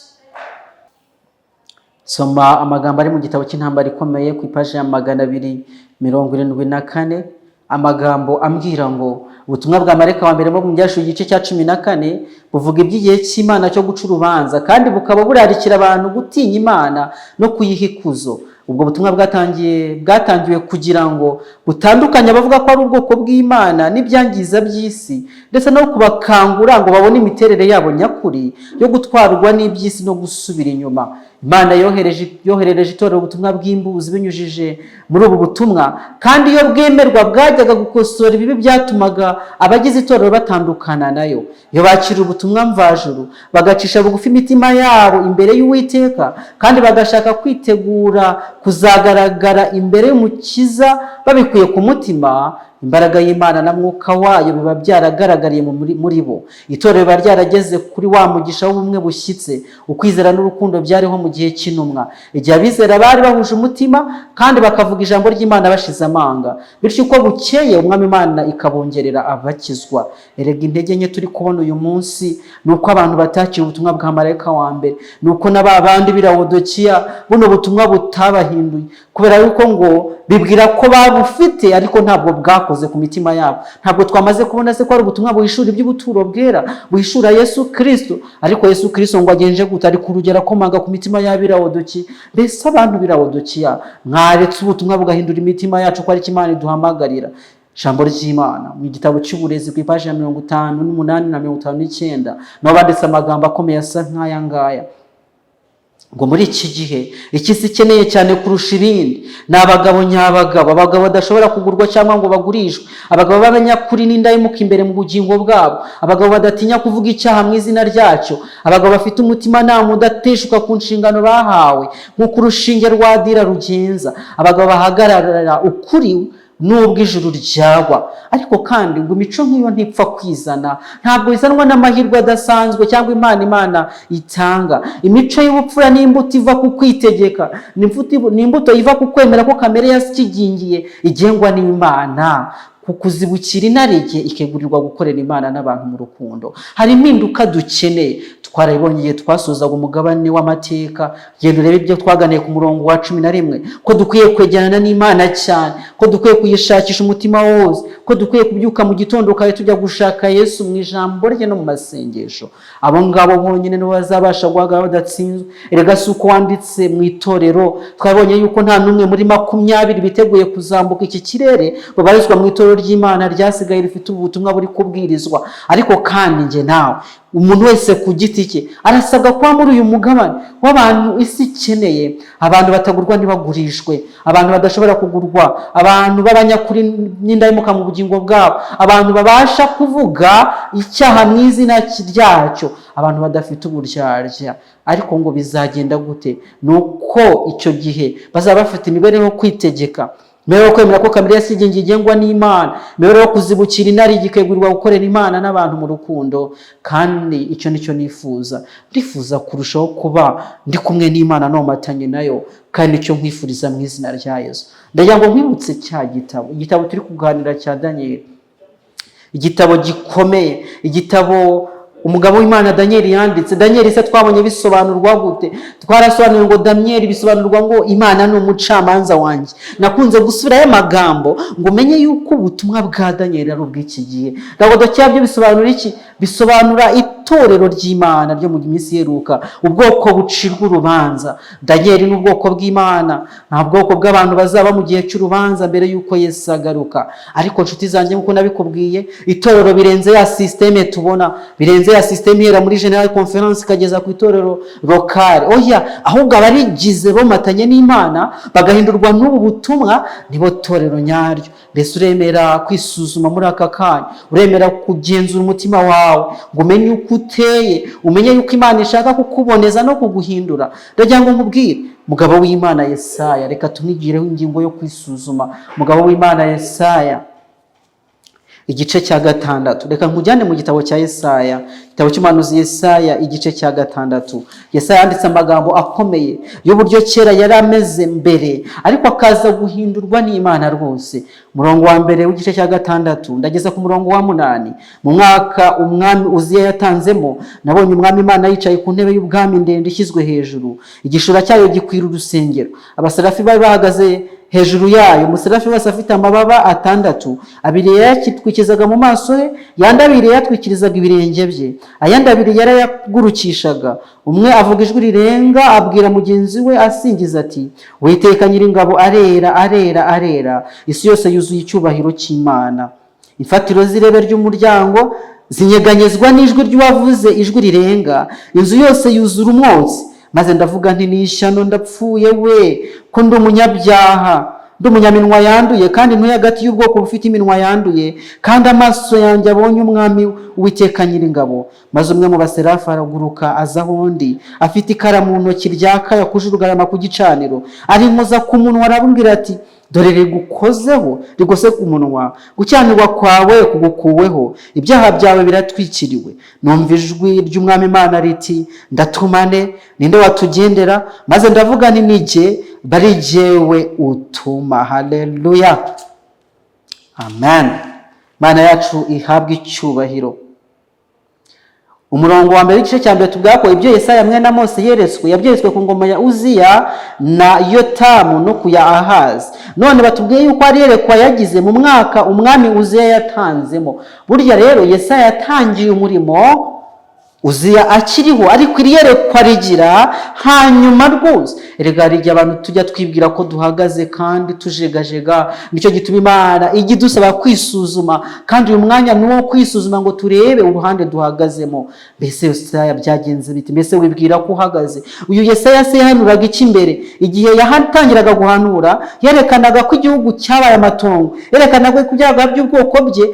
S1: Soma amagambo ari mu gitabo cy'Intambara Ikomeye ku ipaji ya 274, amagambo ambwira ngo ubutumwa bwa marayika wa mbere mu Byahishuwe igice cya 14 buvuga iby'igihe cy'Imana cyo guca urubanza, kandi bukaba burarikira abantu gutinya Imana no kuyiha ikuzo. Ubwo butumwa bwatangiwe kugira ngo butandukanye abavuga ko ari ubwoko bw'Imana n'ibyangiza by'isi, ndetse no kubakangura ngo babone imiterere yabo nyakuri yo gutwarwa n'iby'isi no gusubira inyuma. Imana yoherereje itorero ubutumwa bw'imbuzi binyujije muri ubu butumwa, kandi iyo bwemerwa bwajyaga gukosora ibibi byatumaga abagize itorero batandukana nayo. Iyo bakira ubutumwa mvajuru, bagacisha bugufi imitima yabo imbere y'Uwiteka, kandi bagashaka kwitegura kuzagaragara imbere y'Umukiza babikuye ku mutima, imbaraga y'Imana na Mwuka wayo biba byaragaragariye muri bo. Itorero riba ryarageze kuri wa mugisha w'ubumwe bushyitse, ukwizera n'urukundo byariho mu gihe cy'intumwa, igihe abizera bari bahuje umutima kandi bakavuga ijambo ry'Imana bashize amanga. Bityo uko bukeye Umwami Imana ikabongerera abakizwa. Erega intege nke turi kubona uyu munsi ni uko abantu batakira ubutumwa bwa marayika wa mbere, ni uko na ba bandi b'i Lawodokiya buno butumwa butabahinduye, kubera yuko ngo bibwira ko babufite ariko ntabwo bwakoze ku mitima yabo. Ntabwo twamaze kubona se ko ari ubutumwa buhishura iby'ubuturo bwera, buhishura Yesu Kirisito? Ariko Yesu Kirisito ngo agenje gute? Ari ku rugero akomanga ku mitima y'ab'i Lawodokiya. Mbese abantu b'i Lawodokiya, mwaretse ubutumwa bugahindura imitima yacu, ko ari cyo Imana iduhamagarira? Ijambo ry'Imana mu gitabo cy'Uburezi ku ipaji ya 58 na 59 naho banditse amagambo akomeye asa nk'aya ngaya, ngo muri iki gihe icyo isi ikeneye cyane kurusha ibindi ni abagabo nyabagabo, abagabo badashobora kugurwa cyangwa ngo bagurishwe, abagabo b'abanyakuri n'indahemuka imbere mu bugingo bwabo, abagabo badatinya kuvuga icyaha mu izina ryacyo, abagabo bafite umutimanama udateshuka ku nshingano bahawe nk'uko urushinge rwa dira rugenza, abagabo bahagararira ukuri nubwo ijuru ryagwa. Ariko kandi ngo imico nk'iyo ntipfa kwizana, ntabwo izanwa n'amahirwe adasanzwe cyangwa Imana itanga. Imico y'ubupfura ni imbuto iva ku kwitegeka, ni imbuto iva ku kwemera ko kamere yasigingiye igengwa n'Imana, ku kuzibukira inarijye, ikegurirwa gukorera Imana n'abantu mu rukundo. Hari impinduka dukeneye, twarabibonye igihe twasozaga umugabane w'amateka. Genda urebe ibyo twaganiye ku murongo wa 11, ko dukwiye kwegerana n'Imana cyane, ko dukwiye kuyishakisha umutima wose, ko dukwiye kubyuka mu gitondo kare tujya gushaka Yesu mu ijambo rye no mu masengesho. Abo ngabo bonyine nibo bazabasha guhagarara badatsinzwe. Erega si uko wanditse mu itorero. Twabonye yuko nta n'umwe muri 20 biteguye kuzambuka iki kirere babarizwa mu itorero ry'Imana ryasigaye rifite ubutumwa buri kubwirizwa. Ariko kandi njye nawe, umuntu wese ku giti cye, arasabwa kuba muri uyu mugabane w'abantu isi ikeneye, abantu batagurwa ntibagurishwe, abantu badashobora kugurwa, abantu b'abanyakuri n'indahemuka mu bugingo bwabo, abantu babasha kuvuga icyaha mu izina ryacyo, abantu badafite uburyarya. Ariko ngo bizagenda gute? Ni uko icyo gihe bazaba bafite imibereho yo kwitegeka, imibereho yo kwemera ko kamere yasigingi igengwa n'Imana, imibereho yo kuzibukira inarijye ikegurirwa gukorera Imana n'abantu mu rukundo. Kandi icyo nicyo nifuza. Ndifuza kurushaho kuba ndi kumwe n'Imana, nomatanye nayo, kandi nicyo nkwifuriza mu izina rya Yesu. Ndagira ngo nkwibutse cya gitabo, igitabo turi kuganira cya Daniyeli, igitabo gikomeye, igitabo umugabo w'Imana Daniyeli yanditse. Daniyeli se twabonye bisobanurwa gute? Twarasobanuye ngo Daniyeli bisobanurwa ngo Imana ni umucamanza wanjye. Nakunze gusubirayo amagambo ngo umenye yuko ubutumwa bwa Daniyeli ari ubw'iki gihe. Lawodokiya byo bisobanura iki? Bisobanura itorero ry'Imana ryo mu minsi iheruka, ubwoko bucirwa urubanza. Daniyeli ni ubwoko bw'Imana, nta bwoko bw'abantu bazaba mu gihe cy'urubanza mbere y'uko Yesu agaruka. Ariko nshuti zanjye, nk'uko nabikubwiye, itorero birenze ya système tubona, birenze ya système ihera muri general conference ikageza ku itorero locale. Oya, ahubwo abarigize bomatanye n'Imana bagahindurwa n'ubu butumwa nibo torero nyaryo. Mbese uremera kwisuzuma muri aka kanya? Uremera kugenzura umutima wawe ngo umenye uko uteye, umenye yuko Imana ishaka kukuboneza no kuguhindura? Ndagira ngo nkubwire mugabo w'Imana Yesaya, reka tumwigireho ingingo yo kwisuzuma. Mugabo w'Imana Yesaya, Igice cya 6. Reka nkujyane mu gitabo cya Yesaya, igitabo cy'umuhanuzi Yesaya, igice cya 6. Yesaya yanditse amagambo akomeye y'uburyo kera yari ameze mbere, ariko akaza guhindurwa n'Imana rwose. Umurongo wa 1 w'igice cya 6 ndageza ku murongo wa 8. Mu mwaka umwami Uziya yatanzemo, nabonye Umwami Imana yicaye ku ntebe y'ubwami ndende ishyizwe hejuru, igishura cyayo gikwira urusengero. Abaserafi bari bahagaze hejuru yayo, umuserafi wese afite amababa 6: 2 yayatwikirizaga mu maso he, ayandi 2 yayatwikirizaga ibirenge bye, ayandi 2 yarayagurukishaga. Umwe avuga ijwi rirenga, abwira mugenzi we asingiza ati: "Uwiteka Nyiringabo arera, arera, arera, isi yose yuzuye icyubahiro cy'Imana." Imfatiro z'irebe ry'umuryango zinyeganyezwa n'ijwi ry'uwavuze ijwi rirenga, inzu yose yuzura umwotsi. Maze ndavuga nti: "Ni ishyano, ndapfuye we, ko ndi umunyabyaha, ndi umunyaminwa yanduye, kandi ntuye hagati y'ubwoko bufite iminwa yanduye, kandi amaso yanjye abonye Umwami Uwiteka Nyiringabo." Maze umwe mu baserafi araguruka aza aho ndi, afite ikara mu ntoki ryaka yakuje urugarama ku gicaniro, arinkoza ku munwa, arabwira ati: "Dore rigukozeho, rigose ku munwa, gukiranirwa kwawe kugukuweho, ibyaha byawe biratwikiriwe." Numva ijwi ry'Umwami Imana riti: "Ndatuma nde? Ninde watugendera?" Maze ndavuga nti: "Ni jye, bari jyewe utuma." Haleluya, amen. Imana yacu ihabwe icyubahiro. Umurongo wa 1 w'igice cya 1 tuvuga ko ibyo Yesaya mwene Mose yeretswe, yabyeretswe ku ngoma ya Uziya na Yotamu no ku ya Ahazi. None batubwiye yuko ari yerekwa yagize mu mwaka umwami Uziya yatanzemo. Burya rero Yesaya yatangiye umurimo Uziya akiriho, ariko iri yerekwa rigira hanyuma rwose. Erega hari igihe abantu tujya twibwira ko duhagaze kandi tujegajega. Nicyo gituma Imana ijya idusaba kwisuzuma, kandi uyu mwanya ni uwo kwisuzuma ngo turebe uruhande duhagazemo. Mbese Yesaya byagenze biti? Mbese wibwira ko uhagaze? Uyu Yesaya se yahanuraga iki mbere? Igihe yatangiraga guhanura, yerekanaga ko igihugu cyabaye amatongo, yerekanaga ko ibyaha by'ubwoko bye,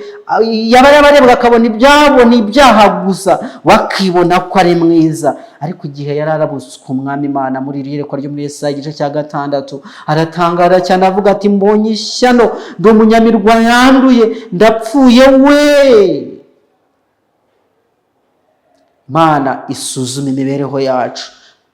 S1: yaba yabarebaga akabona ibyabo ni ibyaha gusa, bakibona ko ari mwiza. Ariko igihe yari arabutswe Umwami Imana muri iri yerekwa ryo muri Yesaya igice cya 6, aratangara cyane, avuga ati: "Mbonye ishyano, ndi umunyamirwa yanduye, ndapfuye we." Imana isuzuma imibereho yacu,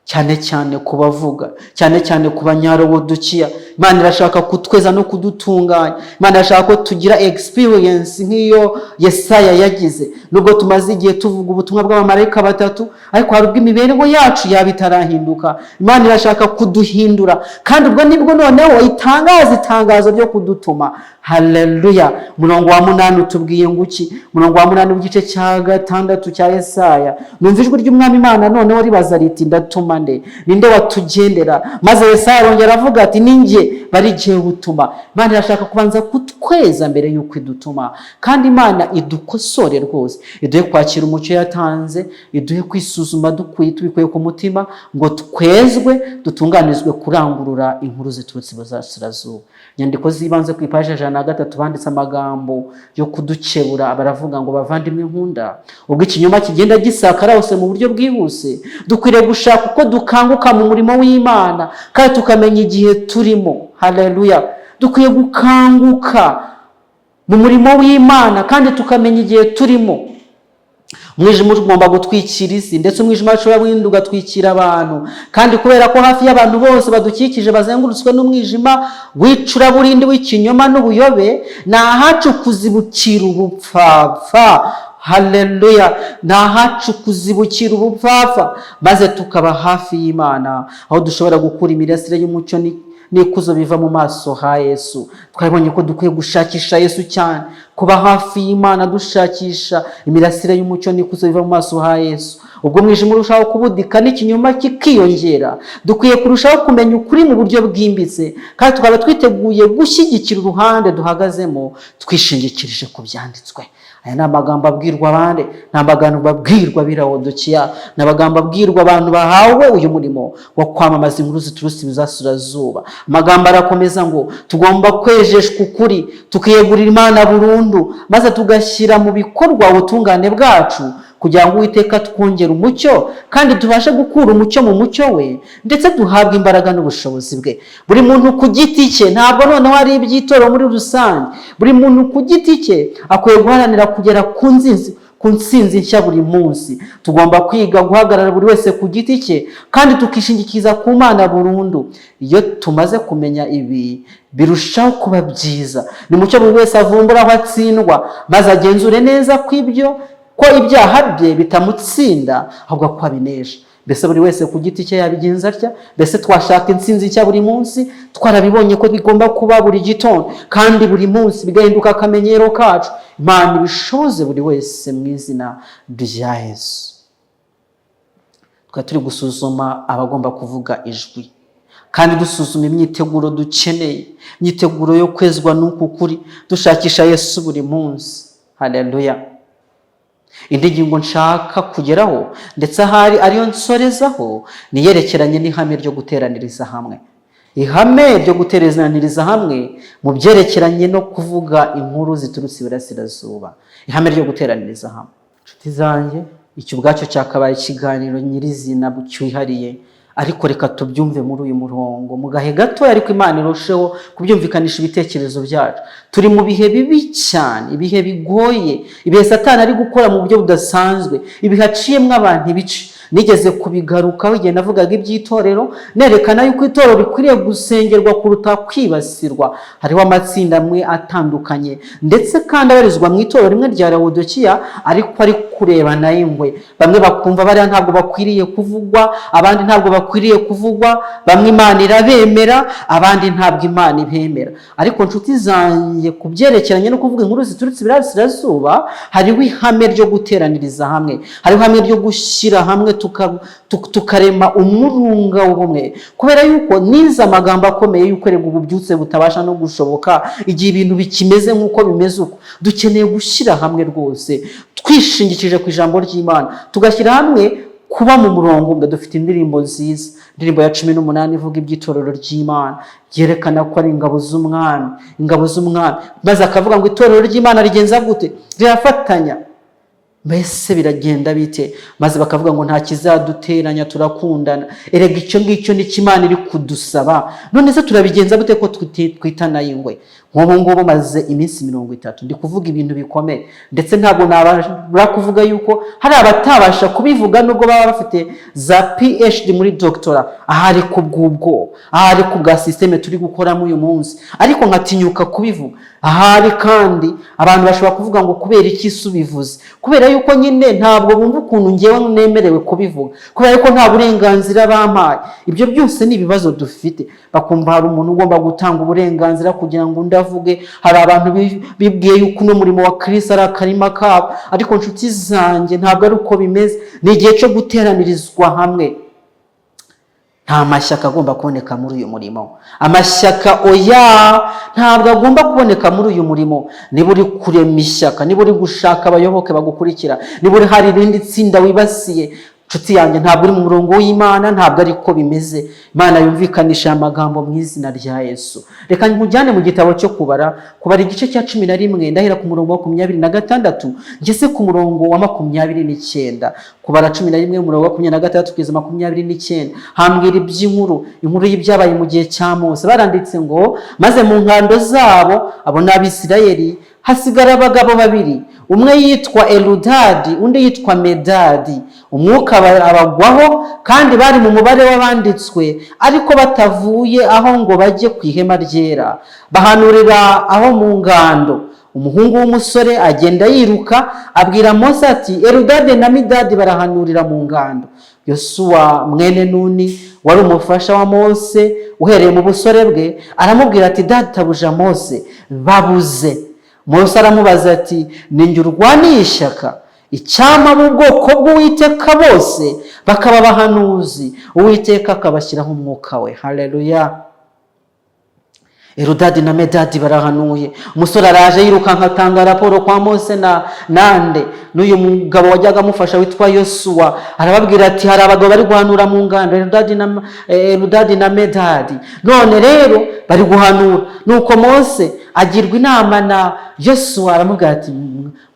S1: cyane cyane ku bavuga, cyane cyane ku Banyarowodukiya. Imana irashaka kutweza no kudutunganya. Imana irashaka ko tugira experience nk'iyo Yesaya yagize. Nubwo tumaze igihe tuvuga ubutumwa bw'abamarayika batatu, ariko hari ubwo imibereho yacu yaba itarahinduka. Imana irashaka kuduhindura, kandi ubwo nibwo noneho itangaza itangazo ryo kudutuma. Haleluya! Umurongo wa 8 utubwiye ngo iki? Umurongo wa 8 w'igice cya 6 cya Yesaya: "Numva ijwi ry'Umwami Imana noneho ribaza riti: 'Ndatuma nde? Ninde watugendera?' Maze Yesaya arongera avuga ati: 'Ni njye, bari jyewe utuma.'" Imana irashaka kubanza kutweza mbere y'uko idutuma, kandi Imana idukosore rwose, iduhe kwakira umucyo yatanze, iduhe kwisuzuma dukwiye tubikuye ku mutima, ngo twezwe, dutunganirizwe kurangurura inkuru ziturutse iburasirazuba. Inyandiko z'ibanze ku ipaji 103 banditse amagambo yo kudukebura, baravuga ngo: "Bavandimwe nkunda, ubwo ikinyoma kigenda gisakara hose mu buryo bwihuse, dukwiriye gushaka uko dukanguka mu murimo w'Imana kandi tukamenya igihe turimo." Haleluya! Dukwiye gukanguka mu murimo w'Imana kandi tukamenya igihe turimo. Umwijima ugomba gutwikira isi, ndetse umwijima w'icuraburindi ugatwikira abantu. Kandi kubera ko hafi y'abantu bose badukikije bazengurutswe n'umwijima w'icuraburindi w'ikinyoma n'ubuyobe, ni ahacu kuzibukira ubupfapfa. Haleluya! Ni ahacu kuzibukira ubupfapfa, maze tukaba hafi y'Imana, aho dushobora gukura imirasire y'umucyo n'ikuzo biva mu maso ha Yesu. Twabonye ko dukwiye gushakisha Yesu cyane, kuba hafi y'Imana dushakisha imirasire y'umucyo n'ikuzo biva mu maso ha Yesu. Ubwo umwijima urushaho kubudika n'ikinyoma kikiyongera, dukwiye kurushaho kumenya ukuri mu buryo bwimbitse, kandi tukaba twiteguye gushyigikira uruhande duhagazemo twishingikirije ku Byanditswe. Aya ni amagambo abwirwa abandi, ni amagambo abwirwa ab'Irawodokiya, ni amagambo abwirwa abantu bahawe uyu murimo wo kwamamaza inkuru ziturutse iburasirazuba. Amagambo arakomeza ngo tugomba kwejeshwa ukuri, tukiyegurira Imana burundu, maze tugashyira mu bikorwa ubutungane bwacu. Kugira ngo Uwiteka twongere umucyo kandi tubashe gukura umucyo mu mucyo we, ndetse duhabwe imbaraga n'ubushobozi bwe. Buri muntu ku giti cye, ntabwo noneho ari iby'itorero muri rusange, buri muntu ku giti cye akwiye guharanira kugera ku ntsinzi nshya buri munsi. Tugomba kwiga guhagarara buri wese ku giti cye kandi tukishingikiriza ku Mana burundu. Iyo tumaze kumenya ibi, birushaho kuba byiza. Ni mucyo buri wese avumbura aho atsindwa, maze agenzure neza ko ibyaha bye bitamutsinda, ahubwo ko abinesha. Mbese buri wese ku giti cye yabigenza atya? Mbese twashaka intsinzi nshya buri munsi? Twarabibonye ko bigomba kuba buri gitondo kandi buri munsi, bigahinduka akamenyero kacu. Imana ibishoze buri wese mu izina rya Yesu. Twari turi gusuzuma abagomba kuvuga ijwi, kandi dusuzuma imyiteguro dukeneye, imyiteguro yo kwezwa n'uku kuri, dushakisha Yesu buri munsi. Haleluya! Indi ngingo nshaka kugeraho, ndetse ahari ariyo nsorezaho, ni iyerekeranye n'ihame ryo guteraniriza hamwe. Ihame ryo guteraniriza hamwe mu byerekeranye no kuvuga inkuru ziturutse iburasirazuba. Ihame ryo guteraniriza hamwe, inshuti zanjye, icyo ubwacyo cyakabaye ikiganiro nyirizina cyihariye, ariko reka tubyumve muri uyu murongo mu gahe gatoya, ariko Imana irusheho kubyumvikanisha ibitekerezo byacu. Turi mu bihe bibi cyane, ibihe bigoye, ibihe Satani ari gukora mu buryo budasanzwe, ibihe aciyemo abantu ibice. Nigeze kubigarukaho igihe navugaga iby'itorero, nerekana yuko itorero rikwiriye gusengerwa kuruta kwibasirwa. Hariho amatsinda amwe atandukanye, ndetse kandi abarizwa mu itorero rimwe rya Lawodokiya, ariko ari kurebana y'ingwe. Bamwe bakumva bariya ntabwo bakwiriye kuvugwa, abandi ntabwo bakwiriye kuvugwa. Bamwe Imana irabemera, abandi ntabwo Imana ibemera. Ariko nshuti zanjye, ku byerekeranye no kuvuga inkuru ziturutse iburasirazuba, hariho ihame ryo guteraniriza hamwe, hariho ihame ryo gushyira hamwe, tukarema umurunga w'ubumwe. Kubera yuko nize amagambo akomeye y'uko erega ububyutse butabasha no gushoboka igihe ibintu bikimeze nk'uko bimeze uko. Dukeneye gushyira hamwe rwose, twishingikije ku ijambo ry'Imana, tugashyira hamwe kuba mu murongo umwe. Dufite indirimbo nziza, indirimbo ya 18 ivuga iby'itorero ry'Imana, ryerekana ko ari ingabo z'umwami, ingabo z'umwami. Maze akavuga ngo itorero ry'Imana rigenza gute? Rirafatanya. Mbese biragenda bite? Maze bakavuga ngo nta kizaduteranya, turakundana. Erega icyo ngicyo nicyo Imana iri kudusaba. None se turabigenza gute ko twitana ingwe? Nk'ubu ngubu maze iminsi 30 ndi kuvuga ibintu bikomeye, ndetse ntabwo nabura kuvuga yuko hari abatabasha kubivuga nubwo baba bafite za PhD muri doctorat, ahari ku bw'ubwoba, ahari ku bwa système turi gukoramo uyu munsi, ariko nkatinyuka kubivuga. Ahari kandi abantu bashobora kuvuga ngo kubera iki se ubivuze? Kubera yuko nyine ntabwo bumva ukuntu ngewe nemerewe kubivuga, kubera yuko nta burenganzira bampaye. Ibyo byose ni ibibazo dufite. Bakumva hari umuntu ugomba gutanga uburenganzira kugira ngo undi avuge. Hari abantu bibwiye yuko uno murimo wa Kirisitu ari akarima kabo, ariko nshuti zanjye, ntabwo ari uko bimeze. Ni igihe cyo guteranirizwa hamwe. Nta mashyaka agomba kuboneka muri uyu murimo. Amashyaka, oya, ntabwo agomba kuboneka muri uyu murimo. Niba uri kurema ishyaka, niba uri gushaka abayoboke bagukurikira, niba uri hari irindi tsinda wibasiye, nshuti yanjye, ntabwo uri mu murongo w'Imana, ntabwo ariko bimeze. Imana yumvikanisha aya magambo mu izina rya Yesu. Reka nkujyane mu gitabo cyo Kubara, Kubara igice cya 11, ndahera ku murongo wa 26 ngeze ku murongo wa 29. Kubara 11, umurongo wa 26 kugeza 29, hambwira iby'inkuru, inkuru y'ibyabaye mu gihe cya Mose. Baranditse ngo: "Maze mu nkando zabo, abo ni Abisirayeli, hasigara abagabo babiri, umwe yitwa Eludadi, undi yitwa Medadi. Umwuka abagwaho, kandi bari mu mubare w'abanditswe, ariko batavuye aho ngo bajye ku ihema ryera, bahanurira aho mu ngando. Umuhungu w'umusore agenda yiruka, abwira Mose ati: 'Eludadi na Midadi barahanurira mu ngando.' Yosuwa mwene Nuni, wari umufasha wa Mose uhereye mu busore bwe, aramubwira ati: 'Databuja Mose, babuze.' Mose aramubaza ati: 'Ni urwaniye ishyaka? Icyampa b'ubwoko bw'Uwiteka bose bakaba abahanuzi, Uwiteka akabashyiraho umwuka we!' Haleluya! Eludadi na Medadi barahanuye. Umusore araje yirukanka, atanga raporo kwa Mose na nande n'uyu mugabo wajyaga amufasha witwa Yosuwa. Arababwira ati: 'Hari abagabo bari guhanura mu ngando, Eludadi na Medadi. None rero bari guhanura.' Nuko Mose agirwa inama na Yosuwa, aramubwira ati: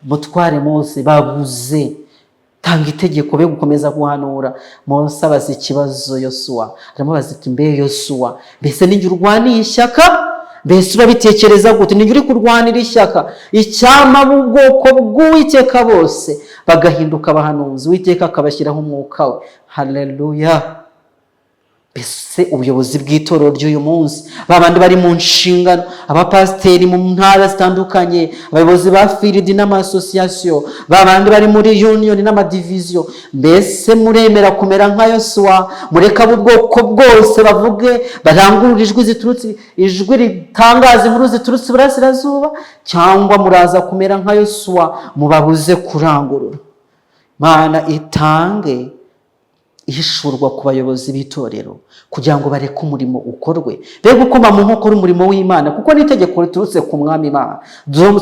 S1: 'Mutware Mose, babuze.' Tanga itegeko be gukomeza guhanura. Mose abaza ikibazo Yosuwa, aramubaza ati: "Mbe Yosuwa, mbese ninjye urwaniye ishyaka? Mbese urabitekereza gute? Ninjye uri kurwanira ishyaka? Icyampa b'ubwoko bw'Uwiteka bose bagahinduka abahanuzi, Uwiteka akabashyiraho umwuka we." Haleluya! Mbese ubuyobozi bw'itorero ry'uyu munsi, ba bandi bari mu nshingano, abapasiteri mu ntara zitandukanye, abayobozi ba field n'amasosiyasiyo, ba bandi bari muri union n'amadiviziyo, mbese muremera kumera nka Yosuwa, mureka ubwoko bwose bavuge, barangurure ijwi ziturutse, ijwi ritangaza inkuru ziturutse iburasirazuba, cyangwa muraza kumera nka Yosuwa, mubabuze kurangurura? Mana itange ihishurwa ku bayobozi b'itorero kugira ngo bareke umurimo ukorwe, be gukoma mu nkokora umurimo w'Imana, kuko n'itegeko riturutse ku Mwami Imana.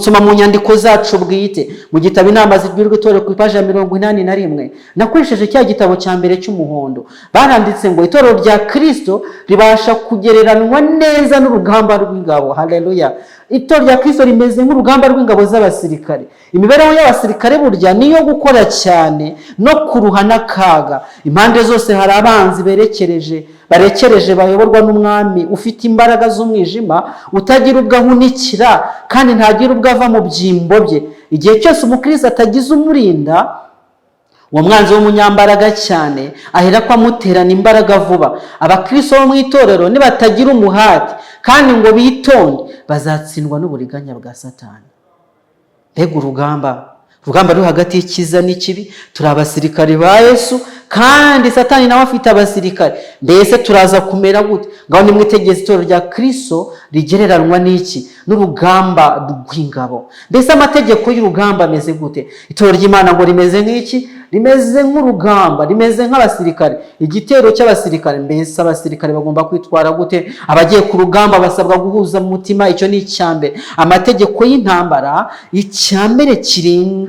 S1: Soma mu nyandiko zacu bwite, mu gitabo Inama Zibwirwa Itorero, ku ipaji ya 81. Nakoresheje cya gitabo cya mbere cy'umuhondo. Baranditse ngo itorero rya Kirisito ribasha kugereranwa neza n'urugamba rw'ingabo. Haleluya! Itorero rya Kirisito rimeze nk'urugamba rw'ingabo z'abasirikare. Imibereho y'abasirikare burya niyo gukora cyane no kuruha n'akaga. Impande zose hari abanzi berekereje, bayoborwa n'umwami ufite imbaraga z'umwijima, utagira ubwo ahunikira kandi ntagira ubwo ava mu byimbo bye. Igihe cyose umukristo atagize umurinda, uwo mwanzi w'umunyambaraga cyane ahera ko amuterana imbaraga vuba. Abakristo bo mu itorero nibatagira umuhati kandi ngo bitonde, bazatsindwa n'uburiganya bwa Satani. Mbega urugamba, urugamba ruri hagati y'icyiza n'ikibi! Turi abasirikari ba Yesu, kandi Satani nawe afite abasirikari. Mbese turaza kumera gute? Ngaho nimwitegereze, itorero rya Kristo rigereranwa n'iki? N'urugamba rw'ingabo. Mbese amategeko y'urugamba ameze gute? Itorero ry'Imana ngo rimeze nk'iki? Rimeze nk'urugamba, rimeze nk'abasirikare, igitero cy'abasirikare. Mbese abasirikare bagomba kwitwara gute? Abagiye ku rugamba basabwa guhuza mu mutima. Icyo ni icya mbere. Amategeko y'intambara, icya mbere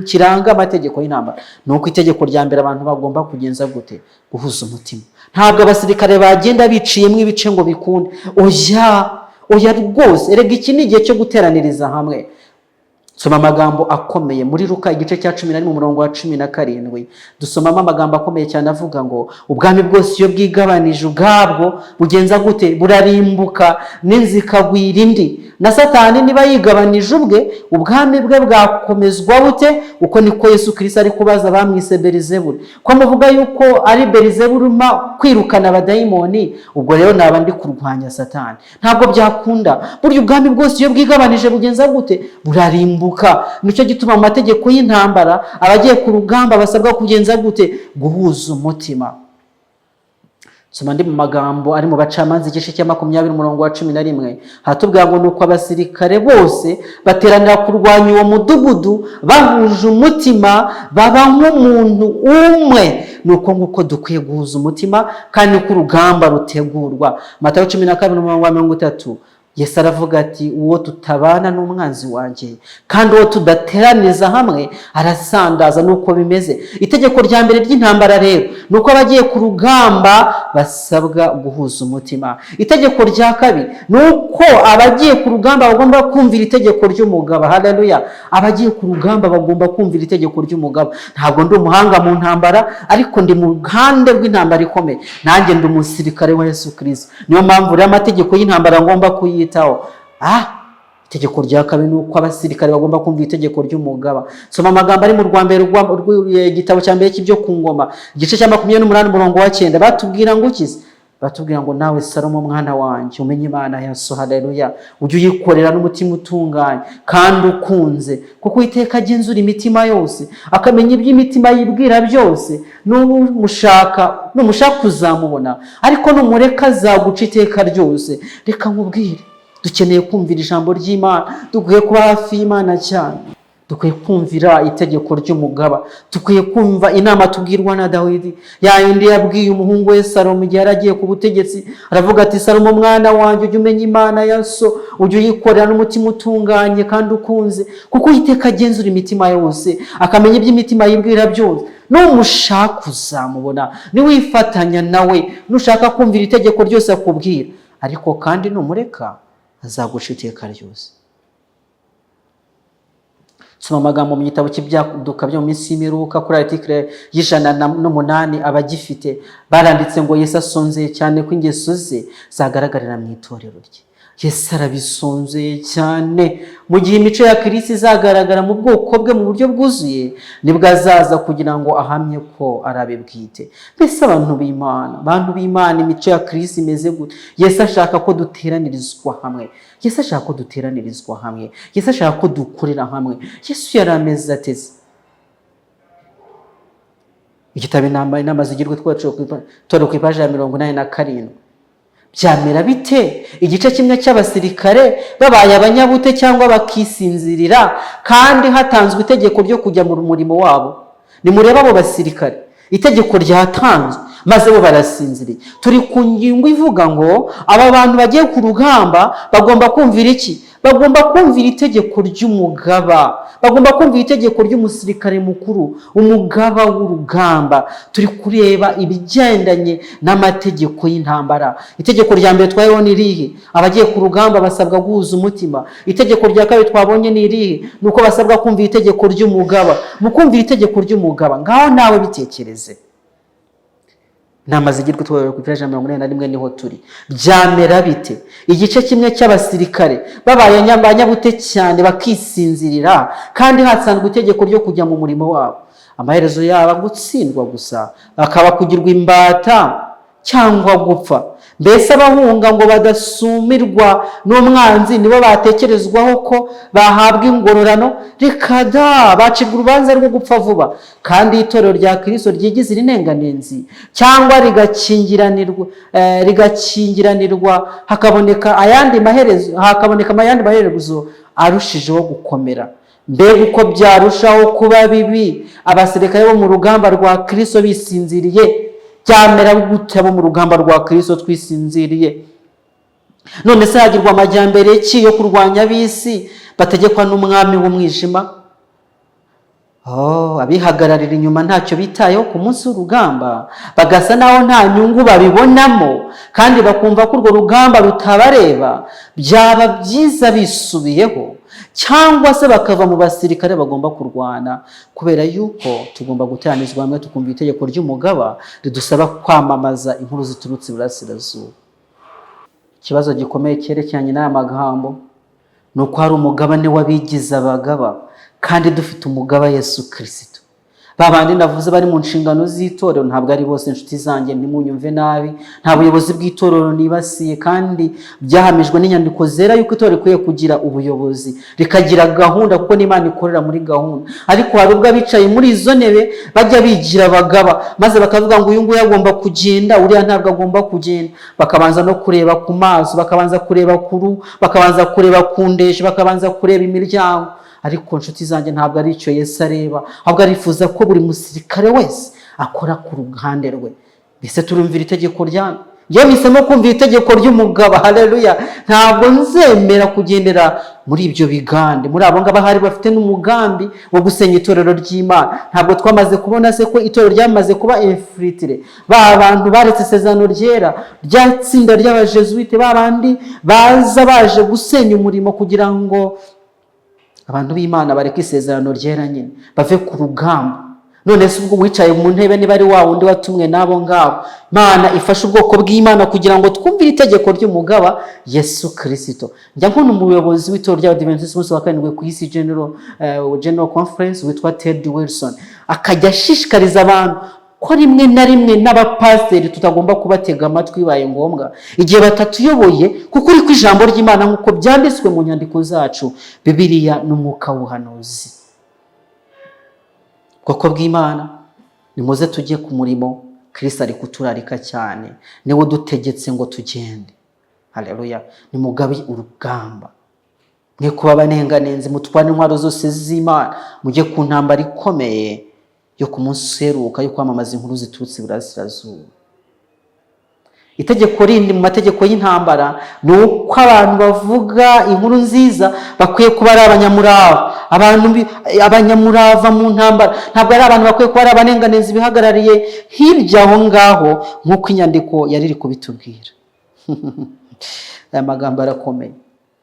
S1: kiranga amategeko y'intambara ni uko itegeko rya mbere, abantu bagomba kugenza gute? Guhuza umutima. Ntabwo abasirikare bagenda biciyemo ibice ngo bikunde. Oya, oya rwose. Erega iki ni igihe cyo guteraniriza hamwe. Soma amagambo akomeye muri Luka igice cya 11, umurongo wa 17. Dusomamo amagambo akomeye cyane avuga ngo: "Ubwami bwose iyo bwigabanije ubwabwo bugenza gute? Burarimbuka, n'inzu ikagwira indi. Na Satani niba yigabanije ubwe, ubwami bwe bwakomezwa bute?" Uko niko Yesu Kirisito ari kubaza bamwise Berizeburi. Ko muvuga yuko ari Berizeburi uma kwirukana abadayimoni, ubwo rero naba ndi kurwanya Satani? Ntabwo byakunda. Burya ubwami bwose iyo bwigabanije bugenza gute? Burarimbuka. Nicyo gituma mu mategeko y'intambara, abagiye ku rugamba basabwa kugenza gute? Guhuza umutima. Soma andi mu magambo ari mu Bacamanza igice cya 20, umurongo wa 11. Hatubwira ngo: "Nuko abasirikare bose bateranira kurwanya uwo mudugudu bahuje umutima, baba nk'umuntu umwe." Ni uko nguko dukwiye guhuza umutima, kandi niko urugamba rutegurwa. Matayo 12, umurongo wa 30, Yesu aravuga ati: "Uwo tutabana n'umwanzi wanjye, kandi uwo tudateraniza hamwe arasandaza." Nuko bimeze. Itegeko rya mbere ry'intambara rero ni uko abagiye ku rugamba basabwa guhuza umutima. Itegeko rya kabiri ni uko abagiye ku rugamba bagomba kumvira itegeko ry'umugaba. Haleluya! Abagiye ku rugamba bagomba kumvira itegeko ry'umugaba. Ntabwo ndi umuhanga mu ntambara, ariko ndi mu ruhande rw'intambara ikomeye. Nanjye ndi umusirikare wa Yesu Kirisito. Niyo mpamvu rero amategeko y'intambara ngomba kuyitaho. Itegeko rya kabiri ni uko abasirikare bagomba kumva itegeko ry'umugaba. Soma amagambo ari mu rwa mbere, igitabo cya mbere cy'Ibyo ku Ngoma, igice cya 28, umurongo wa 9. Batubwira ngo ukize, batubwira ngo: "Nawe Salomo mwana wanjye, umenye Imana ya so." Haleluya! "Ujye uyikorera n'umutima utunganye kandi ukunze, kuko Uwiteka agenzura imitima yose, akamenya iby'imitima yibwira byose. Numushaka, numushaka uzamubona, ariko numureka azaguca iteka ryose." Reka nkubwire, dukeneye kumvira ijambo ry'Imana. Dukwiye kuba hafi y'Imana cyane. Dukwiye kumvira itegeko ry'umugaba. Dukwiye kumva inama tubwirwa na Dawidi, ya yindi yabwiye umuhungu we Salomo igihe yari agiye ku butegetsi. Aravuga ati: "Salomo mwana wanjye, ujye umenya Imana ya so, ujye uyikorera n'umutima utunganye kandi ukunze, kuko Uwiteka agenzura imitima yose, akamenya iby'imitima yibwira byose. Numushaka uzamubona, niwifatanya nawe, nushaka kumvira itegeko ryose akubwira, ariko kandi numureka azaguca iteka ryose." Soma amagambo mu gitabo cy'Ibyaduka byo mu minsi y'imperuka kuri article y'108. Abagifite baranditse ngo Yesu asonzeye cyane ko ingeso ze zagaragarira mu itorero rye. Yesu arabisonzeye cyane. Mu gihe imico ya Kirisi izagaragara mu bwoko bwe mu buryo bwuzuye, nibwo azaza kugira ngo ahamye ko ari abe bwite. Mbese abantu b'Imana, abantu b'Imana, imico ya Kirisi imeze gute? Yesu ashaka ko duteranirizwa hamwe. Yesu ashaka ko duteranirizwa hamwe. Yesu ashaka ko dukorera hamwe. Yesu yari ameze ateze? Igitabo Inama Zigirwa turi ku ipaji ya 87. Byamera bite igice kimwe cy'abasirikare babaye abanyabute cyangwa bakisinzirira kandi hatanzwe itegeko ryo kujya mu murimo wabo? Nimurebe abo basirikare, itegeko ryatanzwe maze bo barasinziriye. Turi ku ngingo ivuga ngo aba bantu bagiye ku rugamba bagomba kumvira iki? Bagomba kumvira itegeko ry'umugaba, bagomba kumvira itegeko ry'umusirikare mukuru, umugaba w'urugamba. Turi kureba ibigendanye n'amategeko y'intambara. Itegeko rya mbere twayeho ni irihe? Abagiye ku rugamba basabwa guhuza umutima. Itegeko rya kabiri twabonye ni irihe? Ni uko basabwa kumvira itegeko ry'umugaba. Mu kumvira itegeko ry'umugaba, ngaho nawe bitekereze. Inama Zigirwa tubabara ku ipaji ya 41, niho turi. Byamera bite igice kimwe cy'abasirikare babaye abanyabute cyane bakisinzirira kandi hasanzwe itegeko ryo kujya mu murimo wabo? Amaherezo yaba gutsindwa gusa, bakaba kugirwa imbata cyangwa gupfa. Mbese abahunga ngo badasumirwa n'umwanzi nibo batekerezwaho ko bahabwa ingororano? Reka da, bacirwa urubanza rwo gupfa vuba. Kandi itorero rya Kirisito ryigize irinenganenzi cyangwa rigakingiranirwa, hakaboneka ayandi maherezo arushijeho gukomera. Mbega uko byarushaho kuba bibi abasirikare bo mu rugamba rwa Kirisito bisinziriye! Byamera gute abo mu rugamba rwa Kirisito twisinziriye? None se hagirwa amajyambere ki yo kurwanya ab'isi bategekwa n'umwami w'umwijima? Oh, abihagararira inyuma ntacyo bitayeho ku munsi w'urugamba, bagasa naho nta nyungu babibonamo kandi bakumva ko urwo rugamba rutabareba, byaba byiza bisubiyeho cyangwa se bakava mu basirikare bagomba kurwana, kubera yuko tugomba guteranizwa hamwe tukumva itegeko ry'umugaba ridusaba kwamamaza inkuru ziturutse iburasirazuba. Ikibazo gikomeye cyerekeranye n'aya magambo ni uko hari umugabane w'abigize abagaba kandi dufite umugaba Yesu Kirisito. Ba bandi navuze bari mu nshingano z'itorero, ntabwo ari bose, inshuti zanjye, ntimunyumve nabi. Nta buyobozi bw'itorero nibasiye, kandi byahamijwe n'inyandiko zera yuko itorero rikwiye kugira ubuyobozi, rikagira gahunda, kuko n'Imana ikorera muri gahunda. Ariko hari ubwo abicaye muri izo ntebe bajya bigira abagaba, maze bakavuga ngo uyu nguyu agomba kugenda, uriya ntabwo agomba kugenda. Bakabanza no kureba ku maso, bakabanza kureba ku ruhu, bakabanza kureba ku ndeshyo, bakabanza kureba imiryango. Ariko nshuti zanjye, ntabwo ari icyo Yesu areba, ahubwo arifuza ko buri musirikare wese akora ku ruhande rwe. Mbese turumvira itegeko ryanyu? Njyewe mpisemo kumvira itegeko ry'umugabo. Haleluya! Ntabwo nzemera kugendera muri ibyo bigande, muri abo ngabo ahari bafite n'umugambi wo gusenya itorero ry'Imana. Ntabwo twamaze kubona se ko itorero ryamaze kuba infiltré? Ba bantu baretse isezerano ryera, rya tsinda ry'Abajesuite, ba bandi baza baje gusenya umurimo kugira ngo abantu b'Imana bareke isezerano ryera nyine, bave ku rugamba. None se ubwo wicaye mu ntebe niba ari wa wundi watumwe n'abo ngabo? Imana ifashe ubwoko bw'Imana kugira ngo twumvire itegeko ry'umugaba Yesu Kirisito. Njya nkunda umuyobozi w'itorero ry'Abadiventisiti umunsi wa karindwi ku isi, General Conference, witwa Ted Wilson, akajya ashishikariza abantu ko rimwe na rimwe n'abapasiteri tutagomba kubatega amatwi bibaye ngombwa igihe batatuyoboye kuko uri ku ijambo ry'Imana nk'uko byanditswe mu nyandiko zacu, Bibiliya n'umwuka w'ubuhanuzi. Bwoko bw'Imana, nimuze tujye ku murimo. Kirisito ari kuturarika cyane, niwe udutegetse ngo tugende. Haleluya! Nimugabe urugamba, mwe kuba abanenganenzi, mutware intwaro zose z'Imana, mujye ku ntambara ikomeye yo ku munsi uheruka yo kwamamaza inkuru ziturutse iburasirazuba. Itegeko rindi mu mategeko y'intambara ni uko abantu bavuga inkuru nziza bakwiye kuba ari abanyamurava. Abantu abanyamurava mu ntambara ntabwo ari abantu bakwiye kuba ari abanenganenzi bihagarariye hirya aho ngaho, nk'uko inyandiko yari iri kubitubwira. Aya magambo arakomeye.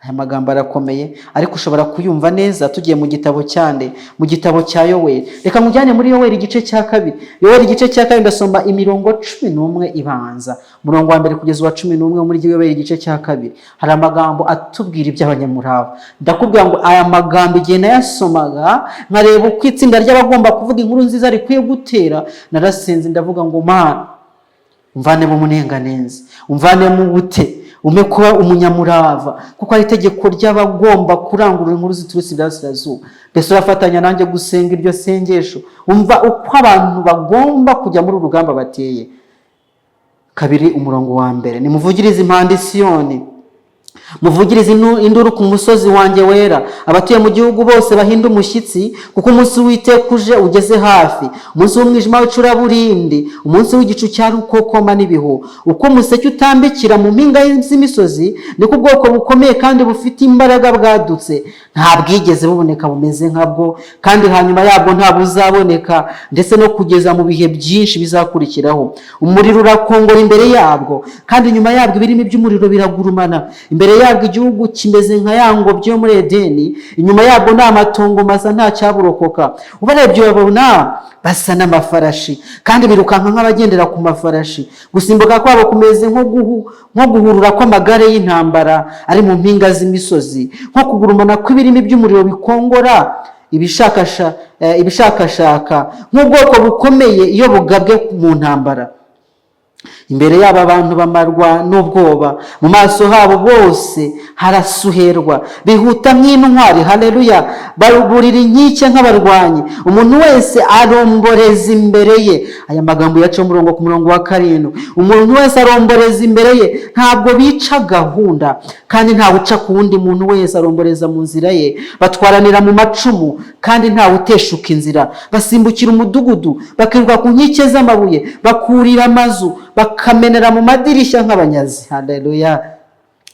S1: Aya magambo arakomeye, ariko ushobora kuyumva neza tugiye mu gitabo cyande, mu gitabo cya Yoweri. Reka mujyane muri Yoweri igice cya 2. Yoweri igice cya 2, ndasoma imirongo 11 ibanza, umurongo wa 1 kugeza uwa 11. Muri Yoweri igice cya 2 hari amagambo atubwira iby'abanyamurava. Ndakubwira ngo aya magambo, igihe nayasomaga nkareba uko itsinda ry'abagomba kuvuga inkuru nziza rikwiye gutera, narasenze, ndavuga ngo: "Mana, umvane mu munenganenzi, umvane mu bute, umpe kuba umunyamurava, kuko ari itegeko ry'abagomba kurangurura inkuru ziturutse iburasirazuba." Mbese urafatanya nanjye gusenga iryo sengesho? Umva uko abantu bagomba kujya muri uru rugamba bateye. 2 umurongo wa 1: "Nimuvugirize impanda i Siyoni, muvugirize induru ku musozi wanjye wera, abatuye mu gihugu bose bahinde umushyitsi, kuko umunsi w'Uwiteka uje ugeze hafi, umunsi w'umwijima w'icuraburindi, umunsi w'igicu cya rukokoma n'ibihu. Uko umuseke utambikira mu mpinga z'imisozi, niko ubwoko bukomeye kandi bufite imbaraga bwadutse. Nta bwigeze buboneka bumeze nkabwo, kandi hanyuma yabwo nta buzaboneka, ndetse no kugeza mu bihe byinshi bizakurikiraho. Umuriro urakongora imbere yabwo, kandi inyuma yabwo ibirimi by'umuriro biragurumana. Imbere yabwo igihugu kimeze nka ya ngobyi yo muri Edeni, inyuma yabwo ni amatongo masa, nta cyaburokoka. Ubarebye babona basa n'amafarashi, kandi birukanka nk'abagendera ku mafarashi. Gusimbuka kwabo kumeze nko guhurura kw'amagare y'intambara ari mu mpinga z'imisozi, nko kugurumana kw'ibirimi by'umuriro bikongora ibishakashaka, nk'ubwoko bukomeye iyo bugabwe mu ntambara. Imbere yabo abantu bamarwa n'ubwoba, mu maso habo bose harasuherwa. Bihuta nk'intwari, haleluya, burira inkike nk'abarwanyi, umuntu wese aromboreza imbere ye." Aya magambo yaca umurongo ku murongo wa 7: umuntu wese aromboreza imbere ye. Ntabwo bica gahunda, kandi ntawe uca ku wundi. Muntu wese aromboreza mu nzira ye. Batwaranira mu macumu, kandi ntawe uteshuka inzira. Basimbukira umudugudu, bakiruka ku nkike z'amabuye, bakurira amazu, bakamenera mu madirishya nk'abanyazi. Haleluya!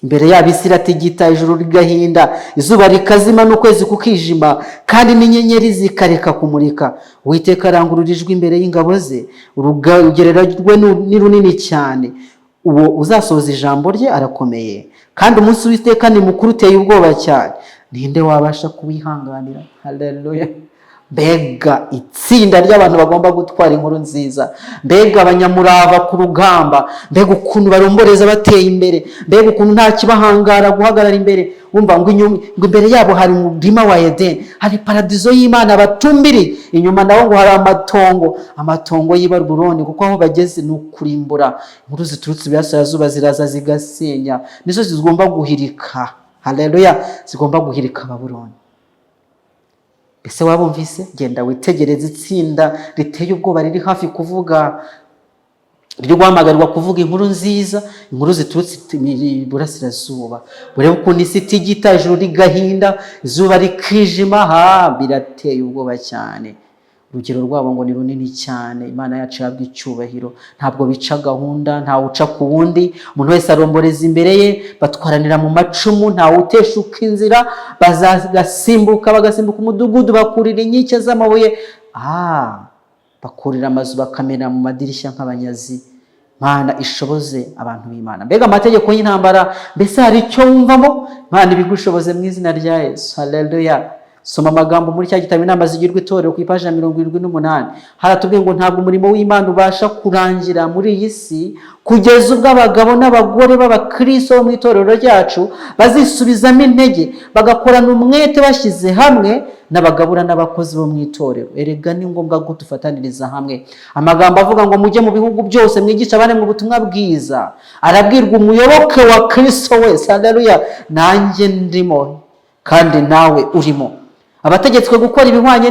S1: Imbere yabo isi iratigita, ijuru rigahinda, izuba rikazima n'ukwezi kukijima, kandi n'inyenyeri zikareka kumurika. Uwiteka arangurura ijwi imbere y'ingabo ze, urugerero rwe ni runini cyane. Uwo uzasohoza ijambo rye arakomeye, kandi umunsi w'Uwiteka ni mukuru, uteye ubwoba cyane. Ninde wabasha kuwihanganira? Haleluya! Mbega itsinda ry'abantu bagomba gutwara inkuru nziza! Mbega abanyamurava ku rugamba! Mbega ukuntu baromboreza bateye imbere! Mbega ukuntu nta kibahangara guhagarara imbere! Wumva ngo inyuma, ngo imbere yabo hari umurima wa Edeni, hari paradizo y'Imana batumbiriye. Inyuma naho ngo hari amatongo, amatongo y'i Babuloni, kuko aho bageze ni ukurimbura. Inkuru ziturutse iburasirazuba ziraza zigasenya, nizo zigomba guhirika, haleluya, zigomba guhirika Babuloni. Ese wabumvise? Genda witegereze itsinda riteye ubwoba riri hafi kuvuga, riri guhamagarirwa kuvuga inkuru nziza, inkuru ziturutse iburasirazuba. Urebe ukuntu isi itigita, ijuru rigahinda, izuba rikijima. Ha, birateye ubwoba cyane. Urugero rwabo ngo ni runini cyane. Imana yacu ihabwa icyubahiro. Ntabwo bica gahunda, ntawe uca ku wundi. Umuntu wese aromboreza imbere ye. Batwaranira mu macumu, ntawe uteshuka inzira. Bagasimbuka, bagasimbuka umudugudu, bakurira inkike z'amabuye, bakurira amazu, bakamena mu madirishya nk'abanyazi. Mana, ishoboze abantu b'Imana. Mbega amategeko y'intambara! Mbese hari icyo wumvamo? Imana ibigushoboze mu izina rya Yesu. Haleluya! Soma amagambo muri cya gitabo Inama Zigirwa Itorero, ku ipaji ya 78. Haratubwiye ngo ntabwo umurimo w'Imana ubasha kurangira muri iyi si kugeza ubwo abagabo n'abagore b'abakristo bo mu itorero ryacu bazisubizamo intege, bagakorana umwete bashyize hamwe n'abagabura n'abakozi bo mu itorero. Erega ni ngombwa ko dufataniriza hamwe. Amagambo avuga ngo mujye mu bihugu byose mwigisha abandi mu butumwa bwiza arabwirwa umuyoboke wa Kristo wese. Haleluya! Nanjye ndimo kandi nawe urimo. Abategetswe gukora ibihwanye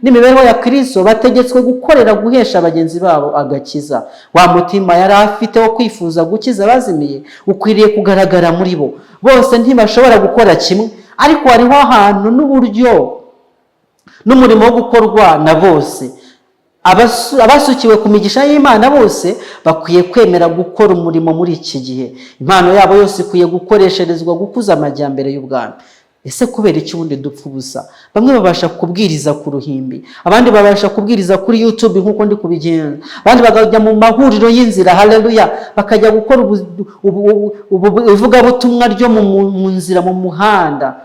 S1: n'imibereho ya Kristo bategetswe gukorera guhesha bagenzi babo agakiza. Wa mutima yari afite wo kwifuza gukiza abazimiye ukwiriye kugaragara muri bo bose. Ntibashobora gukora kimwe, ariko hariho ahantu n'uburyo n'umurimo wo gukorwa na bose. Abasukiwe ku migisha y'Imana bose bakwiye kwemera gukora umurimo muri iki gihe. Impano yabo yose ikwiye gukoresherezwa gukuza amajyambere y'ubwami. Ese kubera iki ubundi dupfa ubusa? Bamwe babasha kubwiriza ku ruhimbi, abandi babasha kubwiriza kuri YouTube nk'uko ndi kubigenza, abandi bakajya mu mahuriro y'inzira, haleluya, bakajya gukora ivugabutumwa ryo mu nzira, mu muhanda,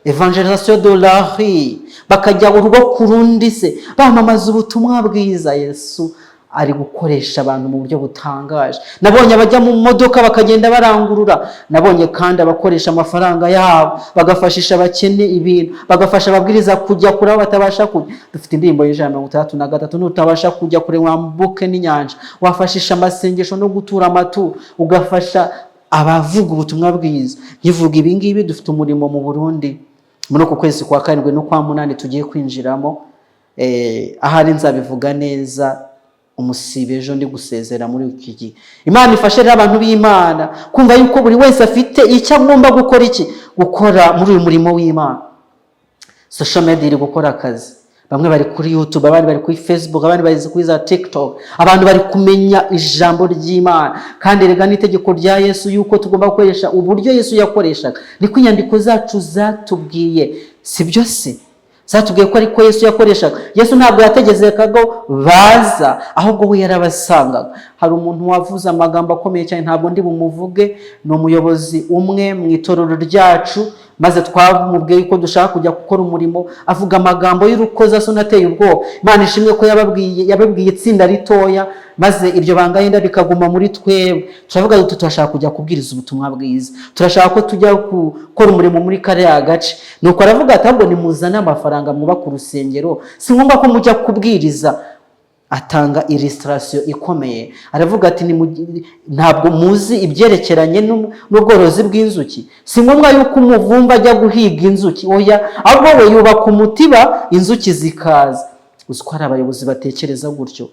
S1: évangélisation de la rue, bakajya urugo ku rundi se bamamaza ubutumwa bwiza. Yesu ari gukoresha abantu mu buryo butangaje. Nabonye abajya mu modoka bakagenda barangurura, nabonye kandi abakoresha amafaranga yabo bagafashisha abakene ibintu, bagafasha ababwiriza kujya kure aho batabasha kujya. Dufite indirimbo y'163: "Nutabasha kujya kure wambuke n'inyanja, wafashisha amasengesho no gutura amaturo, ugafasha abavuga ubutumwa bwiza." Nkivuga ibi ngibi, dufite umurimo mu Burundi muri uku kwezi kwa karindwi no kwa munani tugiye kwinjiramo. Ahari nzabivuga neza umusibe ejo ndi gusezera muri iki gihe. Imana ifashe rero abantu b'Imana kumva yuko buri wese afite icyo agomba gukora, iki gukora muri uyu murimo w'Imana. Social media iri gukora akazi. Bamwe bari kuri YouTube, abandi bari kuri Facebook, abandi bari kuri za TikTok. Abantu bari kumenya ijambo ry'Imana. Kandi rega n'itegeko rya Yesu yuko tugomba gukoresha uburyo Yesu yakoreshaga, niko inyandiko zacu zatubwiye, si byo se? Zatubwiye ko ariko Yesu yakoreshaga. Yesu ntabwo yategerezaga ko baza, ahubwo we yarabasangaga. Hari umuntu wavuze amagambo akomeye cyane, ntabwo ndi bumuvuge, ni umuyobozi umwe mu itorero ryacu, maze twamubwiye ko dushaka kujya gukora umurimo, avuga amagambo y'urukozasoni ateye ubwoba. Imana ishimwe ko yababwiye itsinda ritoya, maze iryo banga yenda rikaguma muri twebwe. Turavuga duti: "Turashaka kujya kubwiriza ubutumwa bwiza, turashaka ko tujya gukora umurimo muri kariya gace." Nuko aravuga ati: "Ahubwo nimuzane amafaranga mwubaka urusengero, si ngombwa ko mujya kubwiriza." Atanga illustration ikomeye, aravuga ati: "Ntabwo muzi ibyerekeranye n'ubworozi bw'inzuki? Si ngombwa yuko umuvumba ajya guhiga inzuki, oya, ahubwo we yubaka umutiba inzuki zikaza." Uzi ko hari abayobozi batekereza gutyo?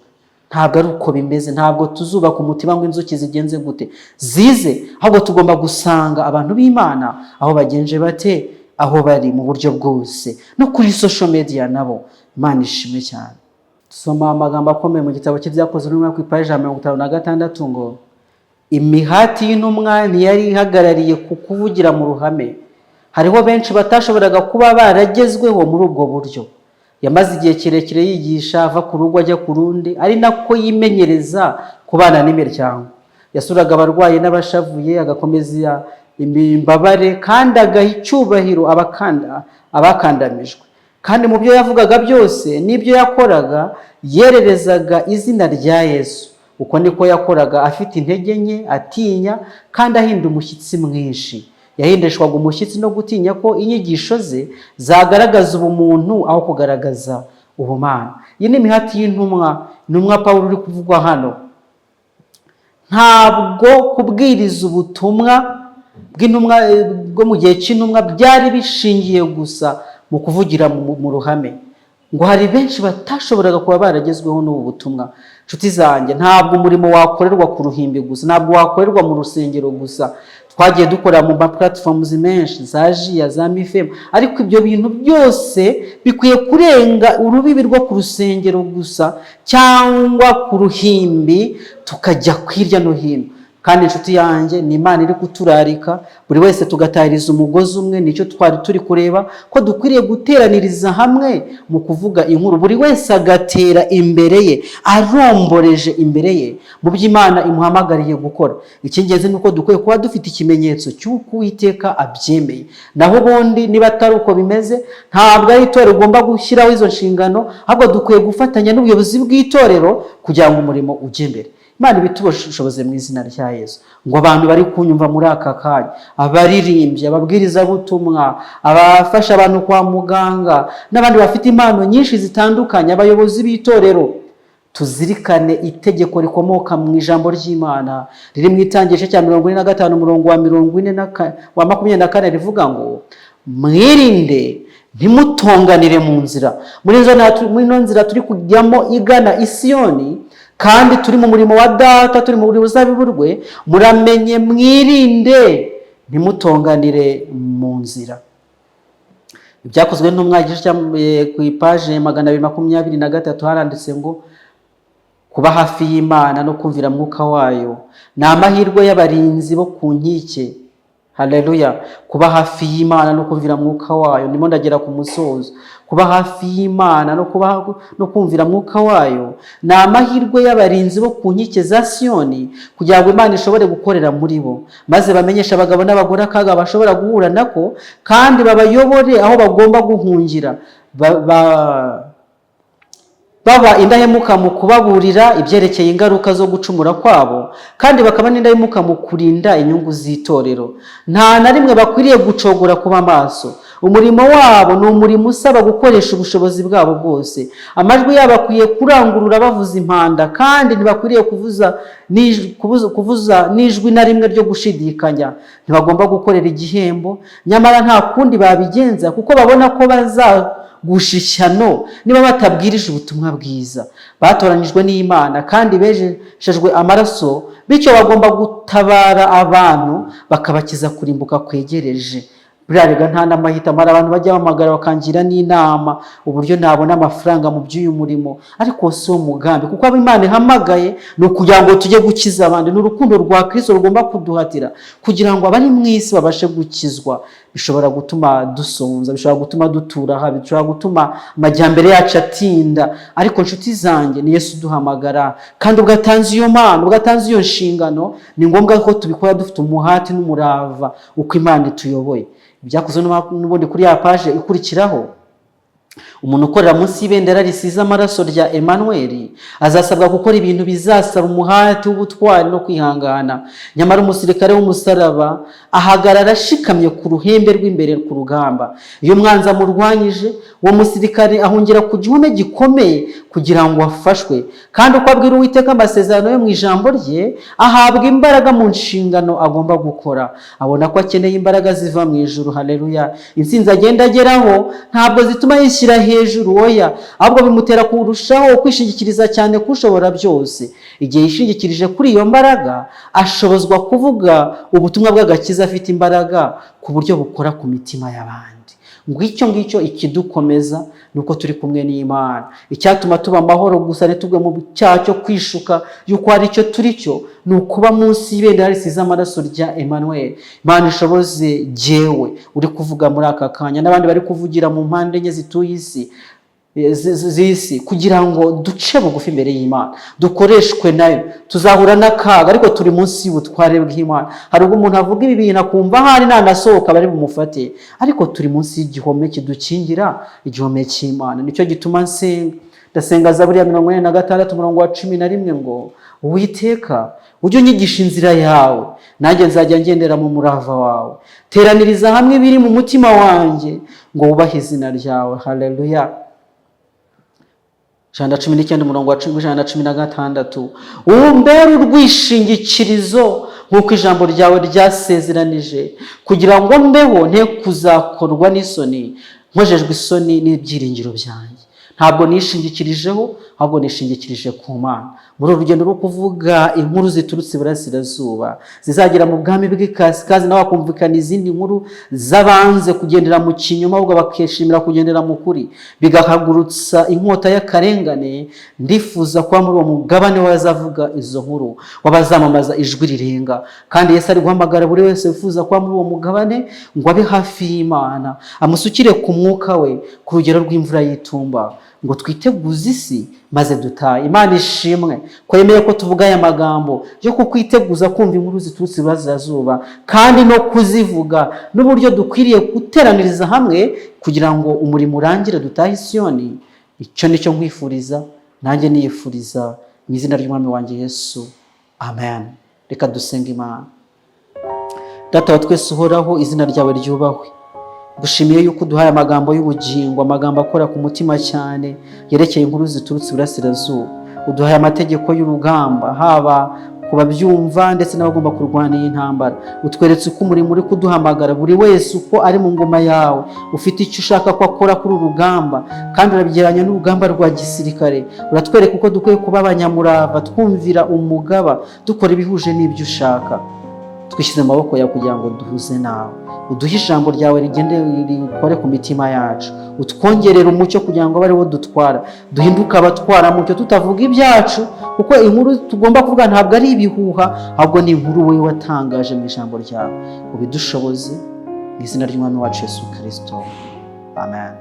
S1: Ntabwo ari uko bimeze. Ntabwo tuzubaka umutiba ngo inzuki zigenze gute? Zize. Ahubwo tugomba gusanga abantu b'Imana aho bagenje bate, aho bari mu buryo bwose, no kuri social media nabo. Imana ishimwe cyane. Dusoma amagambo akomeye mu gitabo cy'Ibyakozwe n'Intumwa ku ipaji ya 56 ngo: "Imihati y'intumwa ntiyari ihagarariye ku kuvugira mu ruhame. Hariho benshi batashoboraga kuba baragezweho muri ubwo buryo. Yamaze igihe kirekire yigisha, ava ku rugo ajya ku rundi, ari nako yimenyereza kubana n'imiryango. Yasuraga abarwayi n'abashavuye, agakomeza imbabare, kandi agaha icyubahiro abakandamijwe. Kandi mu byo yavugaga byose n'ibyo yakoraga, yererezaga izina rya Yesu. Uko niko yakoraga afite intege nke, atinya kandi ahinda umushyitsi mwinshi. Yahindishwaga umushyitsi no gutinya ko inyigisho ze zagaragaza ubumuntu aho kugaragaza ubumana." Iyi ni imihati y'intumwa, intumwa Pawulo uri kuvugwa hano. Ntabwo kubwiriza ubutumwa bw'intumwa bwo mu gihe cy'intumwa byari bishingiye gusa mu kuvugira mu ruhame. Ngo hari benshi batashoboraga kuba baragezweho n'ubu butumwa. Nshuti zanjye, ntabwo umurimo wakorerwa ku ruhimbi gusa, ntabwo wakorerwa mu rusengero gusa. Twagiye dukora mu ma platforms menshi, za jiya, za mifemu, ariko ibyo bintu byose bikwiye kurenga urubibi rwo ku rusengero gusa cyangwa ku ruhimbi, tukajya hirya no hino. Kandi inshuti yanjye, ni Imana iri kuturarika buri wese tugatahiriza umugozi umwe. Nicyo twari turi kureba, ko dukwiriye guteraniriza hamwe mu kuvuga inkuru, buri wese agatera imbere ye, aromboreje imbere ye mu byo Imana imuhamagariye gukora. Icy'ingenzi ni uko dukwiye kuba dufite ikimenyetso cy'uko Uwiteka abyemeye. Naho ubundi niba atari uko bimeze, ntabwo ari itorero rigomba gushyiraho izo nshingano, ahubwo dukwiye gufatanya n'ubuyobozi bw'itorero kugira ngo umurimo ujye imbere. Imana ibitubushoboze mu izina rya Yesu. Ngo abantu bari kunyumva muri aka kanya, abaririmbyi, ababwirizabutumwa, abafasha abantu kwa muganga n'abandi bafite impano nyinshi zitandukanye, abayobozi b'itorero, tuzirikane itegeko rikomoka mu ijambo ry'Imana riri mu Itangisho cya 45, umurongo wa mirongo ine wa 24, rivuga ngo: "Mwirinde, ntimutonganire mu nzira." Muri ino nzira turi kujyamo igana Isiyoni, kandi turi mu murimo wa Data, turi mu ruzabibu rwe, muramenye mwirinde, ntimutonganire mu nzira. Ibyakozwe n'Intumwa, igice cya ku ipaje 223, haranditse ngo: "Kuba hafi y'Imana no kumvira Mwuka wayo ni amahirwe y'abarinzi bo ku nkike." Haleluya! Kuba hafi y'Imana no kumvira Mwuka wayo, ndimo ndagera ku musozo. Kuba hafi y'Imana no kumvira Mwuka wayo ni amahirwe y'abarinzi bo ku nkike za Siyoni, kugira ngo Imana ishobore gukorera muri bo, maze bamenyeshe abagabo n'abagore akaga bashobora guhura nako, kandi babayobore aho bagomba guhungira. Baba indahemuka mu kubaburira ibyerekeye ingaruka zo gucumura kwabo, kandi bakaba n'indahemuka mu kurinda inyungu z'itorero. Nta na rimwe bakwiriye gucogora kuba maso. Umurimo wabo ni umurimo usaba gukoresha ubushobozi bwabo bwose. Amajwi yabo akwiye kurangurura bavuza impanda, kandi ntibakwiriye kuvuza n'ijwi na rimwe ryo gushidikanya. Ntibagomba gukorera igihembo, nyamara nta kundi babigenza, kuko babona ko bazagusha ishyano niba batabwirije ubutumwa bwiza. Batoranijwe n'Imana kandi bejeshejwe amaraso, bityo bagomba gutabara abantu bakabakiza kurimbuka kwegereje. Buriya rega nta n'amahitamo. Hari abantu bajya bahamagara bakangira n'inama uburyo nabona amafaranga mu by'uyu murimo, ariko si wo mugambi, kuko abo Imana ihamagaye ni ukugira ngo tujye gukiza abandi. Ni urukundo rwa Kristo rugomba kuduhatira kugira ngo abari mu isi babashe gukizwa. Bishobora gutuma dusonza, bishobora gutuma dutura habi, bishobora gutuma amajyambere yacu atinda, ariko nshuti zanjye, ni Yesu uduhamagara, kandi ubwo atanze iyo mpano, ubwo atanze iyo nshingano, ni ngombwa ko tubikora dufite umuhati n'umurava uko Imana ituyoboye. Ibyakozwe n'ubundi kuri ya paje ikurikiraho. Umuntu ukorera munsi y'ibendera risize amaraso rya Emmanuel azasabwa gukora ibintu bizasaba umuhati w'ubutwari no kwihangana. Nyamara umusirikare w'umusaraba ahagarara ashikamye ku ruhembe rw'imbere ku rugamba. Iyo umwanzi amurwanyije, uwo musirikare ahungira ku gihome gikomeye kugira ngo afashwe, kandi uko abwira Uwiteka amasezerano yo mu ijambo rye, ahabwa imbaraga mu nshingano agomba gukora. Abona ko akeneye imbaraga ziva mu ijuru. Haleluya! Intsinzi agenda ageraho ntabwo zituma yishyira hejuru, oya, ahubwo bimutera kurushaho kwishingikiriza cyane kushobora byose. Igihe yishingikirije kuri iyo mbaraga, ashobozwa kuvuga ubutumwa bw'agakiza afite imbaraga ku buryo bukora ku mitima y'abandi. Ngicyo ngicyo ikidukomeza, ni uko turi kumwe n'Imana. Icyatuma tuba amahoro gusa, ntitugwe mu cyaha cyo kwishuka yuko hari icyo turi cyo, ni ukuba munsi y'ibendera risize amaraso rya Emmanuel. Imana ishoboze jyewe uri kuvuga muri aka kanya n'abandi bari kuvugira mu mpande enye zituye isi, z'isi, kugira ngo duce bugufi imbere y'Imana, dukoreshwe nayo. Tuzahura n'akaga, ariko turi munsi y'ubutware bw'Imana. Hari ubwo umuntu avuga ibi bintu akumva ahari nanasohoka bari bumufate, ariko turi munsi y'igihome kidukingira, igihome cy'Imana. Nicyo gituma nsenga. Ndasenga Zaburi ya 46, umurongo wa 11 ngo: "Uwiteka, ujye unyigisha inzira yawe, nanjye nzajya ngendera mu murava wawe. Teraniriza hamwe ibiri mu mutima wanjye ngo wubahe izina ryawe." Haleluya! 119, umurongo wa 116: "Umbere urwishingikirizo nk'uko ijambo ryawe ryasezeranije, kugira ngo mbeho nte kuzakorwa n'isoni, nkojejwe isoni n'ibyiringiro byanjye." Ntabwo nishingikirijeho, ahubwo nishingikirije ku Mana. Muri uru rugendo rwo kuvuga inkuru ziturutse iburasirazuba zizagera mu bwami bw'ikasikazi, nawe hakumvikana izindi nkuru z'abanze kugendera mu kinyoma ahubwo bakishimira kugendera mu kuri, bigahagurutsa inkota y'akarengane. Ndifuza kuba muri uwo mugabane w'abazavuga izo nkuru, w'abazamamaza ijwi rirenga. Kandi Yesu ari guhamagara buri wese wifuza kuba muri uwo mugabane ngo abe hafi y'Imana, amusukire ku mwuka we ku rugero rw'imvura y'itumba, ngo twiteguze isi maze dutahe. Imana ishimwe ko yemeye ko tuvuga aya magambo yo kukwiteguza kumva inkuru ziturutse iburasirazuba, kandi no kuzivuga, n'uburyo dukwiriye guteraniriza hamwe kugira ngo umurimo urangire, dutahe Isiyoni. Icyo nicyo nkwifuriza, nanjye niyifuriza, mu izina ry'Umwami wanjye Yesu, amen. Reka dusenge Imana. Data wa twese uhoraho, izina ryawe ryubahwe. Gushimiye yuko uduhaye amagambo y'ubugingo, amagambo akora ku mutima cyane yerekeye inkuru ziturutse iburasirazuba. Uduhaye amategeko y'urugamba, haba ku babyumva ndetse n'abagomba kurwana iyi ntambara. Utweretse uko umurimo uri kuduhamagara, buri wese uko ari mu ngoma yawe, ufite icyo ushaka ko akora kuri uru rugamba, kandi urabigereranya n'urugamba rwa gisirikare. Uratwereka uko dukwiye kuba abanyamurava, twumvira umugaba, dukora ibihuje n'ibyo ushaka. Twishyize mu maboko yawe kugira ngo duhuze nawe. Uduhe ijambo ryawe rigende rikore ku mitima yacu. Utwongerere umucyo kugira ngo abe ari wo dutwara, duhinduke abatwara mucyo, tutavuga ibyacu, kuko inkuru tugomba kuvuga ntabwo ari ibihuha, ahubwo ni inkuru wowe watangaje mu ijambo ryawe. Ubidushoboze mu izina ry'Umwami wacu Yesu Kirisito, amen.